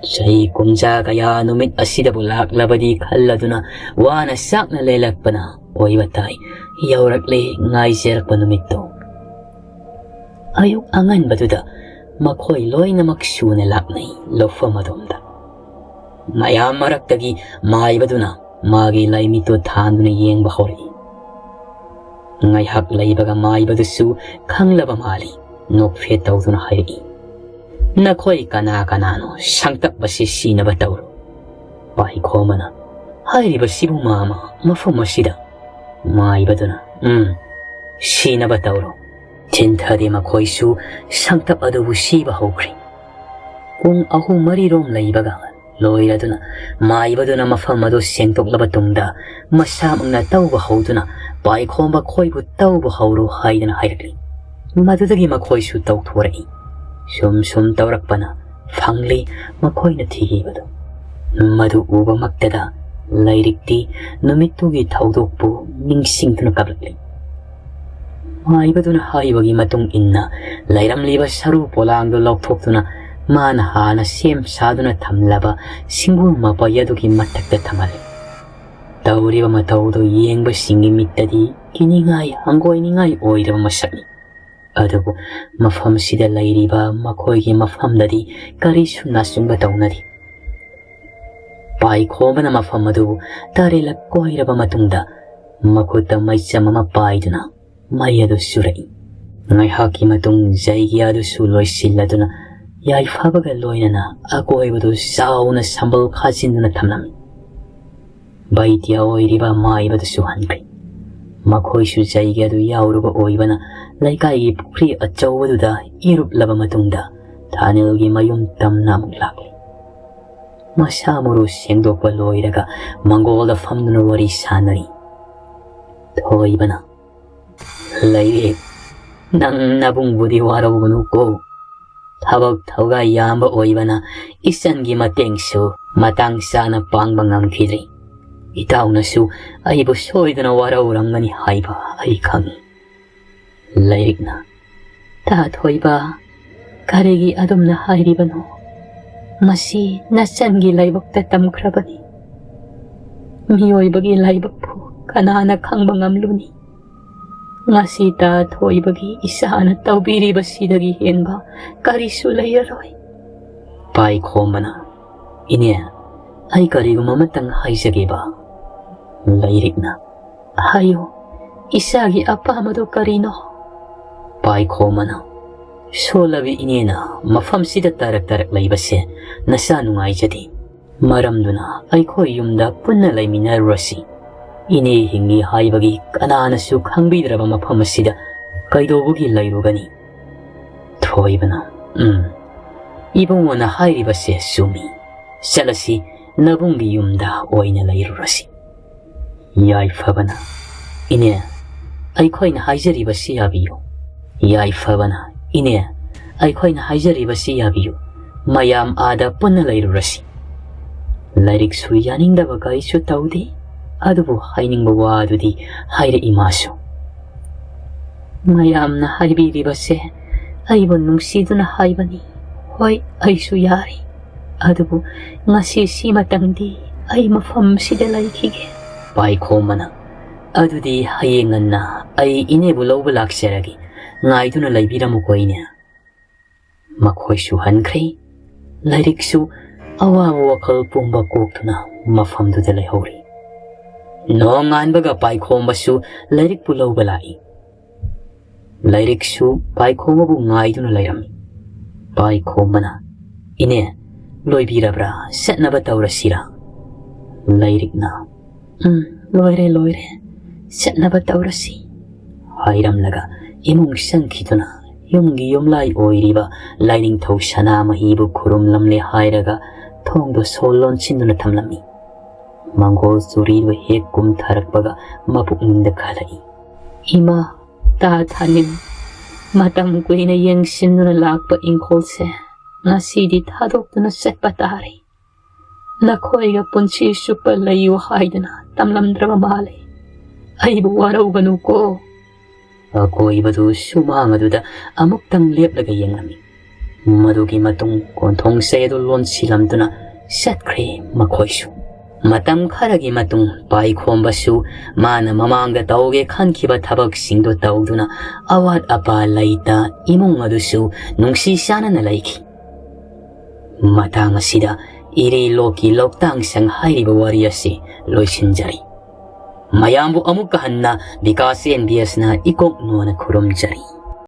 ꯆꯍꯤ ꯀꯨꯝꯖꯥ ꯀꯌꯥ ꯅꯨꯃꯤꯠ ꯑꯁꯤꯗꯕꯨ ꯂꯥꯛꯂꯕꯗꯤ ꯈꯜꯂꯗꯨꯅ ꯋꯥꯅ ꯆꯥꯛꯅ ꯂꯦꯜꯂꯛꯄꯅ ꯑꯣꯏꯕ ꯇꯥꯏ꯫ ꯌꯧꯔꯛꯂꯦ ꯉꯥꯏꯖꯔꯛꯄ ꯅꯨꯃꯤꯠꯇꯣ꯫ ꯑꯌꯨꯛ ꯑꯉꯟꯕꯗꯨꯗ ꯃꯈꯣꯏ ꯂꯣꯏꯅꯃꯛ ꯁꯨꯅ ꯂꯥꯛꯅꯩ ꯂꯧꯐꯝ ꯑꯗꯣꯝꯗ꯫ ꯃꯌꯥꯝ ꯃꯔꯛꯇꯒꯤ ꯃꯥꯏꯕꯗꯨꯅ ꯃꯥꯒꯤ ꯂꯥꯏꯃꯤꯠꯇꯨ ꯊꯥꯟꯗꯨꯅ ꯌꯦꯡꯕ ꯍꯧꯔꯛꯏ꯫ ꯉꯥꯏꯍꯥꯛ ꯂꯩꯕꯒ ꯃꯥꯏꯕꯗꯨꯁꯨ ꯈꯪꯂꯕ ꯃꯥꯜꯂꯤ꯫ ꯅꯣꯛꯐꯦꯠ ꯇꯧꯗꯨꯅ ꯍꯥꯏꯔꯛꯏ, "ꯅꯈꯣꯏ ꯀꯅꯥ ꯀꯅꯥꯅꯣ ꯁꯪꯇꯞ ꯑꯁꯤ ꯁꯤꯅꯕ ꯇꯧꯔꯣ"꯫ ꯄꯥꯏꯈꯣꯝꯕꯅ, "ꯍꯥꯏꯔꯤꯕꯁꯤꯕꯨ ꯃꯥꯃ, ꯃꯐꯝ ꯑꯁꯤꯗ"꯫ ꯃꯥꯏꯕꯗꯨꯅ, "ꯎꯝ, ꯁꯤꯅꯕ ꯇꯧꯔꯣ"꯫ ꯊꯤꯟꯊꯗꯦ ꯃꯈꯣꯏꯁꯨ ꯁꯪꯇꯞ ꯑꯗꯨꯕꯨ ꯁꯤꯕ ꯍꯧꯈ꯭ꯔꯦ꯫ ꯄꯨꯡ ꯑꯍꯨꯝ ꯃꯔꯤꯔꯣꯝ ꯂꯩꯕꯒ ꯂꯣꯏꯔꯗꯨꯅ ꯃꯥꯏꯕꯗꯨꯅ ꯃꯐꯝ ꯑꯗꯨ ꯁꯦꯡꯗꯣꯛꯂꯕ ꯇꯨꯡꯗ ꯃꯁꯥꯃꯛꯅ ꯇꯧꯕ ꯍꯧꯗꯨꯅ ꯄꯥꯏꯈꯣꯝꯕ ꯈꯣꯏꯕꯨ ꯇꯧꯕ ꯍꯧꯔꯣ ꯍꯥꯏꯗꯨꯅ ꯍꯥꯏꯔꯛꯂꯤ꯫ ꯃꯗꯨꯗꯒꯤ ꯃꯈꯣꯏꯁꯨ ꯇꯧꯊꯣꯔꯛꯏ꯫ ꯁꯨꯝ ꯁꯨꯝ ꯇꯧꯔꯛꯄꯅ ꯐꯪꯂꯤ ꯃꯈꯣꯏꯅ ꯊꯤꯈꯤꯕꯗꯨ꯫ ꯃꯗꯨ ꯎꯕꯃꯛꯇꯗ ꯂꯥꯏꯔꯤꯛꯇꯤ ꯅꯨꯃꯤꯠꯇꯨꯒꯤ ꯊꯧꯗꯣꯛꯄꯨ ꯅꯤꯡꯁꯤꯡꯗꯨꯅ ꯀꯞꯂꯛꯂꯤ꯫ ꯃꯥꯏꯕꯗꯨꯅ ꯍꯥꯏꯕꯒꯤ ꯃꯇꯨꯡ ꯏꯟꯅ ꯂꯩꯔꯝꯂꯤꯕ ꯁꯔꯨ ꯄꯣꯂꯥꯡꯗꯨ ꯂꯧꯊꯣꯛꯇꯨꯅ ꯃꯥꯅ ꯍꯥꯟꯅ ꯁꯦꯝ ꯁꯥꯗꯨꯅ ꯊꯝꯂꯕ ꯁꯤꯡꯕꯨ ꯃꯄꯩ ꯑꯗꯨꯒꯤ ꯃꯊꯛꯇ ꯊꯝꯍꯜꯂꯤ꯫ ꯇꯧꯔꯤꯕ ꯃꯇꯧꯗꯨ ꯌꯦꯡꯕꯁꯤꯡꯒꯤ ꯃꯤꯠꯇꯗꯤ ꯀꯤꯅꯤꯡꯉꯥꯏ ꯍꯪꯒꯣꯏꯅꯤꯡꯉꯥꯏ ꯑꯣꯏꯔꯕ ꯃꯁꯛꯅꯤ꯫ ꯑꯗꯨꯕꯨ ꯃꯐꯝꯁꯤꯗ ꯂꯩꯔꯤꯕ ꯃꯈꯣꯏꯒꯤ ꯃꯐꯝꯗꯗꯤ ꯀꯔꯤꯁꯨ ꯅꯥꯆꯨꯡꯕ ꯇꯧꯅꯗꯦ꯫ ꯄꯥꯏꯈꯣꯝꯕꯅ ꯃꯐꯝ ꯑꯗꯨ ꯇꯔꯦꯠꯂꯛ ꯀꯣꯏꯔꯕ ꯃꯇꯨꯡꯗ ꯃꯈꯨꯠꯇ ꯃꯩꯆꯝ ꯑꯃ ꯄꯥꯏꯗꯨꯅ ꯃꯩ ꯑꯗꯨ ꯆꯨꯔꯛꯏ꯫ ꯉꯥꯏꯍꯥꯛꯀꯤ ꯃꯇꯨꯡ ꯖꯩꯒ꯭ꯌꯥ ꯑꯗꯨꯁꯨ ꯂꯣꯏꯁꯤꯜꯂꯗꯨꯅ ꯌꯥꯏꯐꯕꯒ ꯂꯣꯏꯅꯅ ꯑꯀꯣꯏꯕꯗꯨ ꯆꯥꯎꯅ ꯁꯝꯕꯜ ꯈꯥꯖꯤꯟꯗꯨꯅ ꯊꯝꯂꯝꯃꯤ꯫ ꯕꯩꯗ꯭ꯌ ꯑꯣꯏꯔꯤꯕ ꯃꯥꯏꯕꯗꯨꯁꯨ ꯍꯟꯈ꯭ꯔꯦ꯫ ꯃꯈꯣꯏꯁꯨ ꯖꯩꯒ꯭ꯌꯥ ꯑꯗꯨ ꯌꯥꯎꯔꯨꯕ ꯑꯣꯏꯕꯅ ꯂꯩꯀꯥꯏꯒꯤ ꯄꯨꯈ꯭ꯔꯤ ꯑꯆꯧꯕꯗꯨꯗ ꯏꯔꯨꯞꯂꯕ ꯃꯇꯨꯡꯗ ꯊꯥꯅꯤꯜꯒꯤ ꯃꯌꯨꯝ ꯇꯝꯅ ꯑꯃꯨꯛ ꯂꯥꯛꯂꯤ꯫ ꯃꯁꯥ ꯃꯔꯨ ꯁꯦꯡꯗꯣꯛꯄ ꯂꯣꯏꯔꯒ ꯃꯪꯒꯣꯜꯗ ꯐꯝꯗꯨꯅ ꯋꯥꯔꯤ ꯁꯥꯟꯅꯔꯤ꯫ ꯊꯣꯏꯕꯅ, "ꯂꯩꯔꯤꯛ, ꯅꯪ ꯅꯕꯨꯡꯕꯨꯗꯤ ꯋꯥꯔꯧꯒꯅꯨꯀꯣ꯫ ꯊꯕꯛ ꯊꯧꯒꯥꯏ ꯌꯥꯝꯕ ꯑꯣꯏꯕꯅ ꯏꯆꯟꯒꯤ ꯃꯇꯦꯡꯁꯨ ꯃꯇꯥꯡ ꯆꯥꯅ ꯄꯥꯡꯕ ꯉꯝꯈꯤꯗ꯭ꯔꯤ꯫ ꯏꯇꯥꯎꯅꯁꯨ ꯑꯩꯕꯨ ꯁꯣꯏꯗꯅ ꯋꯥꯔꯧꯔꯝꯒꯅꯤ ꯍꯥꯏꯕ ꯑꯩ ꯈꯪꯏ꯫" ꯂꯩꯔꯤꯛꯅ, "ꯇꯥ ꯊꯣꯏꯕ, ꯀꯔꯤꯒꯤ ꯑꯗꯨꯝꯅ ꯍꯥꯏꯔꯤꯕꯅꯣ? ꯃꯁꯤ ꯅꯆꯟꯒꯤ ꯂꯥꯏꯕꯛꯇ ꯇꯝꯈ꯭ꯔꯕꯅꯤ꯫ ꯃꯤꯑꯣꯏꯕꯒꯤ ꯂꯥꯏꯕꯛꯄꯨ ꯀꯅꯥꯅ ꯈꯪꯕ ꯉꯝꯂꯨꯅꯤ? ꯉꯁꯤ ꯇꯥ ꯊꯣꯏꯕꯒꯤ ꯏꯆꯥꯅ ꯇꯧꯕꯤꯔꯤꯕꯁꯤꯗꯒꯤ ꯍꯦꯟꯕ ꯀꯔꯤꯁꯨ ꯂꯩꯔꯔꯣꯏ꯫" ꯄꯥꯏꯈꯣꯝꯕꯅ, "ꯏꯅꯦ, ꯑꯩ ꯀꯔꯤꯒꯨꯝꯕ ꯑꯃꯇꯪ ꯍꯥꯏꯖꯒꯦꯕ꯫" ꯂꯩꯔꯤꯛꯅ, "ꯍꯥꯏꯌꯨ, ꯏꯆꯥꯒꯤ ꯑꯄꯥꯝꯕꯗꯨ ꯀꯔꯤꯅꯣ?" ꯄꯥꯏꯈꯣꯝꯕꯅ, "ꯁꯣꯜꯂꯕꯤ ꯏꯅꯦꯅ ꯃꯐꯝꯁꯤꯗ ꯇꯔꯛ ꯇꯔꯛ ꯂꯩꯕꯁꯦ ꯅꯆꯥ ꯅꯨꯡꯉꯥꯏꯖꯗꯦ꯫ ꯃꯔꯝꯗꯨꯅ ꯑꯩꯈꯣꯏ ꯌꯨꯝꯗ ꯄꯨꯟꯅ ꯂꯩꯃꯤꯟꯅꯔꯨꯔꯁꯤ꯫ ꯏꯅꯦ ꯍꯤꯡꯉꯤ ꯍꯥꯏꯕꯒꯤ ꯀꯅꯥꯅꯁꯨ ꯈꯪꯕꯤꯗ꯭ꯔꯕ ꯃꯐꯝ ꯑꯁꯤꯗ ꯀꯩꯗꯧꯕꯒꯤ ꯂꯩꯔꯨꯒꯅꯤ?" ꯊꯣꯏꯕꯅ, "ꯎꯝ, ꯏꯕꯨꯡꯉꯣꯅ ꯍꯥꯏꯔꯤꯕꯁꯦ ꯆꯨꯝꯃꯤ꯫ ꯆꯠꯂꯁꯤ, ꯅꯕꯨꯡꯒꯤ ꯌꯨꯝꯗ ꯑꯣꯏꯅ ꯂꯩꯔꯨꯔꯁꯤ꯫" ꯌꯥꯏꯐꯕꯅ, "ꯏꯅꯦ, ꯑꯩꯈꯣꯏꯅ ꯍꯥꯏꯖꯔꯤꯕꯁꯤ ꯌꯥꯕꯤꯌꯨ꯫" ꯌꯥꯏꯐꯕꯅ, "ꯏꯅꯦ, ꯑꯩꯈꯣꯏꯅ ꯍꯥꯏꯖꯔꯤꯕꯁꯤ ꯌꯥꯕꯤꯌꯨ꯫ ꯃꯌꯥꯝ ꯑꯥꯗ ꯄꯨꯟꯅ ꯂꯩꯔꯨꯔꯁꯤ꯫" ꯂꯥꯏꯔꯤꯛꯁꯨ ꯌꯥꯅꯤꯡꯗꯕ ꯀꯔꯤꯁꯨ ꯇꯧꯗꯦ, ꯑꯗꯨꯕꯨ ꯍꯥꯏꯅꯤꯡꯕ ꯋꯥ ꯑꯗꯨꯗꯤ ꯍꯥꯏꯔꯛꯏ ꯃꯥꯁꯨ꯫ "ꯃꯌꯥꯝꯅ ꯍꯥꯏꯕꯤꯔꯤꯕꯁꯦ ꯑꯩꯕꯨ ꯅꯨꯡꯁꯤꯗꯨꯅ ꯍꯥꯏꯕꯅꯤ꯫ ꯍꯣꯏ, ꯑꯩꯁꯨ ꯌꯥꯔꯤ꯫ ꯑꯗꯨꯕꯨ ꯉꯁꯤ ꯁꯤꯃꯇꯪꯗꯤ ꯑꯩ ꯃꯐꯝꯁꯤꯗ ꯂꯩꯈꯤꯒꯦ꯫" ꯄꯥꯏꯈꯣꯝꯕꯅ, "ꯑꯗꯨꯗꯤ ꯍꯌꯦꯡ ꯉꯟꯅ ꯑꯩ ꯏꯅꯦꯕꯨ ꯂꯧꯕ ꯂꯥꯛꯆꯔꯒꯦ꯫ ꯉꯥꯏꯗꯨꯅ ꯂꯩꯕꯤꯔꯝꯃꯨꯀꯣ ꯏꯅꯦ꯫" ꯃꯈꯣꯏꯁꯨ ꯍꯟꯈ꯭ꯔꯦ꯫ ꯂꯥꯏꯔꯤꯛꯁꯨ ꯑꯋꯥꯕ ꯋꯥꯈꯜ ꯄꯨꯝꯕ ꯀꯣꯛꯇꯨꯅ ꯃꯐꯝꯗꯨꯗ ꯂꯩꯍꯧꯔꯤ꯫ ꯅꯣꯡꯉꯥꯟꯕꯒ ꯄꯥꯏꯈꯣꯝꯕꯁꯨ ꯂꯥꯏꯔꯤꯛꯄꯨ ꯂꯧꯕ ꯂꯥꯛꯏ꯫ ꯂꯥꯏꯔꯤꯛꯁꯨ ꯄꯥꯏꯈꯣꯝꯕꯕꯨ ꯉꯥꯏꯗꯨꯅ ꯂꯩꯔꯝꯃꯤ꯫ ꯄꯥꯏꯈꯣꯝꯕꯅ, "ꯏꯅꯦ, ꯂꯣꯏꯕꯤꯔꯕ꯭ꯔꯥ? ꯆꯠꯅꯕ ꯇꯧꯔꯁꯤꯔꯥ?" ꯂꯥꯏꯔꯤꯛꯅ, "ꯎꯝ, ꯂꯣꯏꯔꯦ, ꯂꯣꯏꯔꯦ꯫ ꯆꯠꯅꯕ ꯇꯧꯔꯁꯤ," ꯍꯥꯏꯔꯝꯂꯒ ꯏꯃꯨꯡ ꯆꯪꯈꯤꯗꯨꯅ ꯌꯨꯝꯒꯤ ꯌꯨꯝꯂꯥꯏ ꯑꯣꯏꯔꯤꯕ ꯂꯥꯏꯅꯤꯡꯊꯧ ꯁꯅꯥꯃꯍꯤꯕꯨ ꯈꯨꯔꯨꯝꯂꯝꯂꯦ ꯍꯥꯏꯔꯒ ꯊꯣꯡꯗꯣ ꯁꯣ ꯂꯣꯟꯁꯤꯟꯗꯨꯅ ꯊꯝꯂꯝꯃꯤ꯫ ꯃꯪꯒꯣꯜ ꯆꯨꯔꯤꯗꯨ ꯍꯦꯛ ꯀꯨꯝꯊꯔꯛꯄꯒ ꯃꯄꯨꯛꯅꯤꯡꯗ ꯈꯜꯂꯛꯏ, "ꯏꯃꯥ, ꯇꯥ ꯊꯥꯅꯤꯜ, ꯃꯇꯝ ꯀꯨꯏꯅ ꯌꯦꯡꯁꯤꯟꯗꯨꯅ ꯂꯥꯛꯄ ꯏꯪꯈꯣꯜꯁꯦ ꯉꯁꯤꯗꯤ ꯊꯥꯗꯣꯛꯇꯨꯅ ꯆꯠꯄ ꯇꯥꯔꯦ꯫ ꯅꯈꯣꯏꯒ ꯄꯨꯟꯁꯤ ꯆꯨꯞꯄ ꯂꯩꯌꯨ ꯍꯥꯏꯗꯨꯅ ꯇꯝꯂꯝꯗ꯭ꯔꯕ ꯃꯥꯜꯂꯦ꯫ ꯑꯩꯕꯨ ꯋꯥꯔꯧꯒꯅꯨꯀꯣ꯫" ꯑꯀꯣꯏꯕꯗꯨ ꯁꯨꯃꯥꯡ ꯑꯗꯨꯗ ꯑꯃꯨꯛꯇꯪ ꯂꯦꯞꯂꯒ ꯌꯦꯡꯂꯝꯃꯤ꯫ ꯃꯗꯨꯒꯤ ꯃꯇꯨꯡ ꯀꯣꯟꯊꯣꯡ ꯆꯩ ꯑꯗꯨ ꯂꯣꯟꯁꯤꯜꯂꯝꯗꯨꯅ ꯆꯠꯈ꯭ꯔꯦ ꯃꯈꯣꯏꯁꯨ꯫ ꯃꯇꯝ ꯈꯔꯒꯤ ꯃꯇꯨꯡ ꯄꯥꯏꯈꯣꯝꯕꯁꯨ ꯃꯥꯅ ꯃꯃꯥꯡꯗ ꯇꯧꯒꯦ ꯈꯟꯈꯤꯕ ꯊꯕꯛꯁꯤꯡꯗꯨ ꯇꯧꯗꯨꯅ ꯑꯋꯥꯠ ꯑꯄꯥ ꯂꯩꯇ ꯏꯃꯨꯡ ꯑꯗꯨꯁꯨ ꯅꯨꯡꯁꯤ ꯆꯥꯟꯅꯅ ꯂꯩꯈꯤ꯫ ꯃꯇꯥꯡ ꯑꯁꯤꯗ ꯏꯔꯩ ꯂꯣꯛꯀꯤ ꯂꯣꯛꯇꯥꯡ ꯁꯪ ꯍꯥꯏꯔꯤꯕ ꯋꯥꯔꯤ ꯑꯁꯤ ꯂꯣꯏꯁꯤꯟꯖꯔꯤ꯫ ꯃꯌꯥꯝꯕꯨ ꯑꯃꯨꯛꯀ ꯍꯟꯅ ꯕꯤꯀꯥꯁ ꯑꯦꯝ ꯕꯤ ꯑꯦꯁꯅ ꯏꯀꯣꯛ ꯅꯣꯟꯅ ꯈꯨꯔꯨꯝꯖꯔꯤ꯫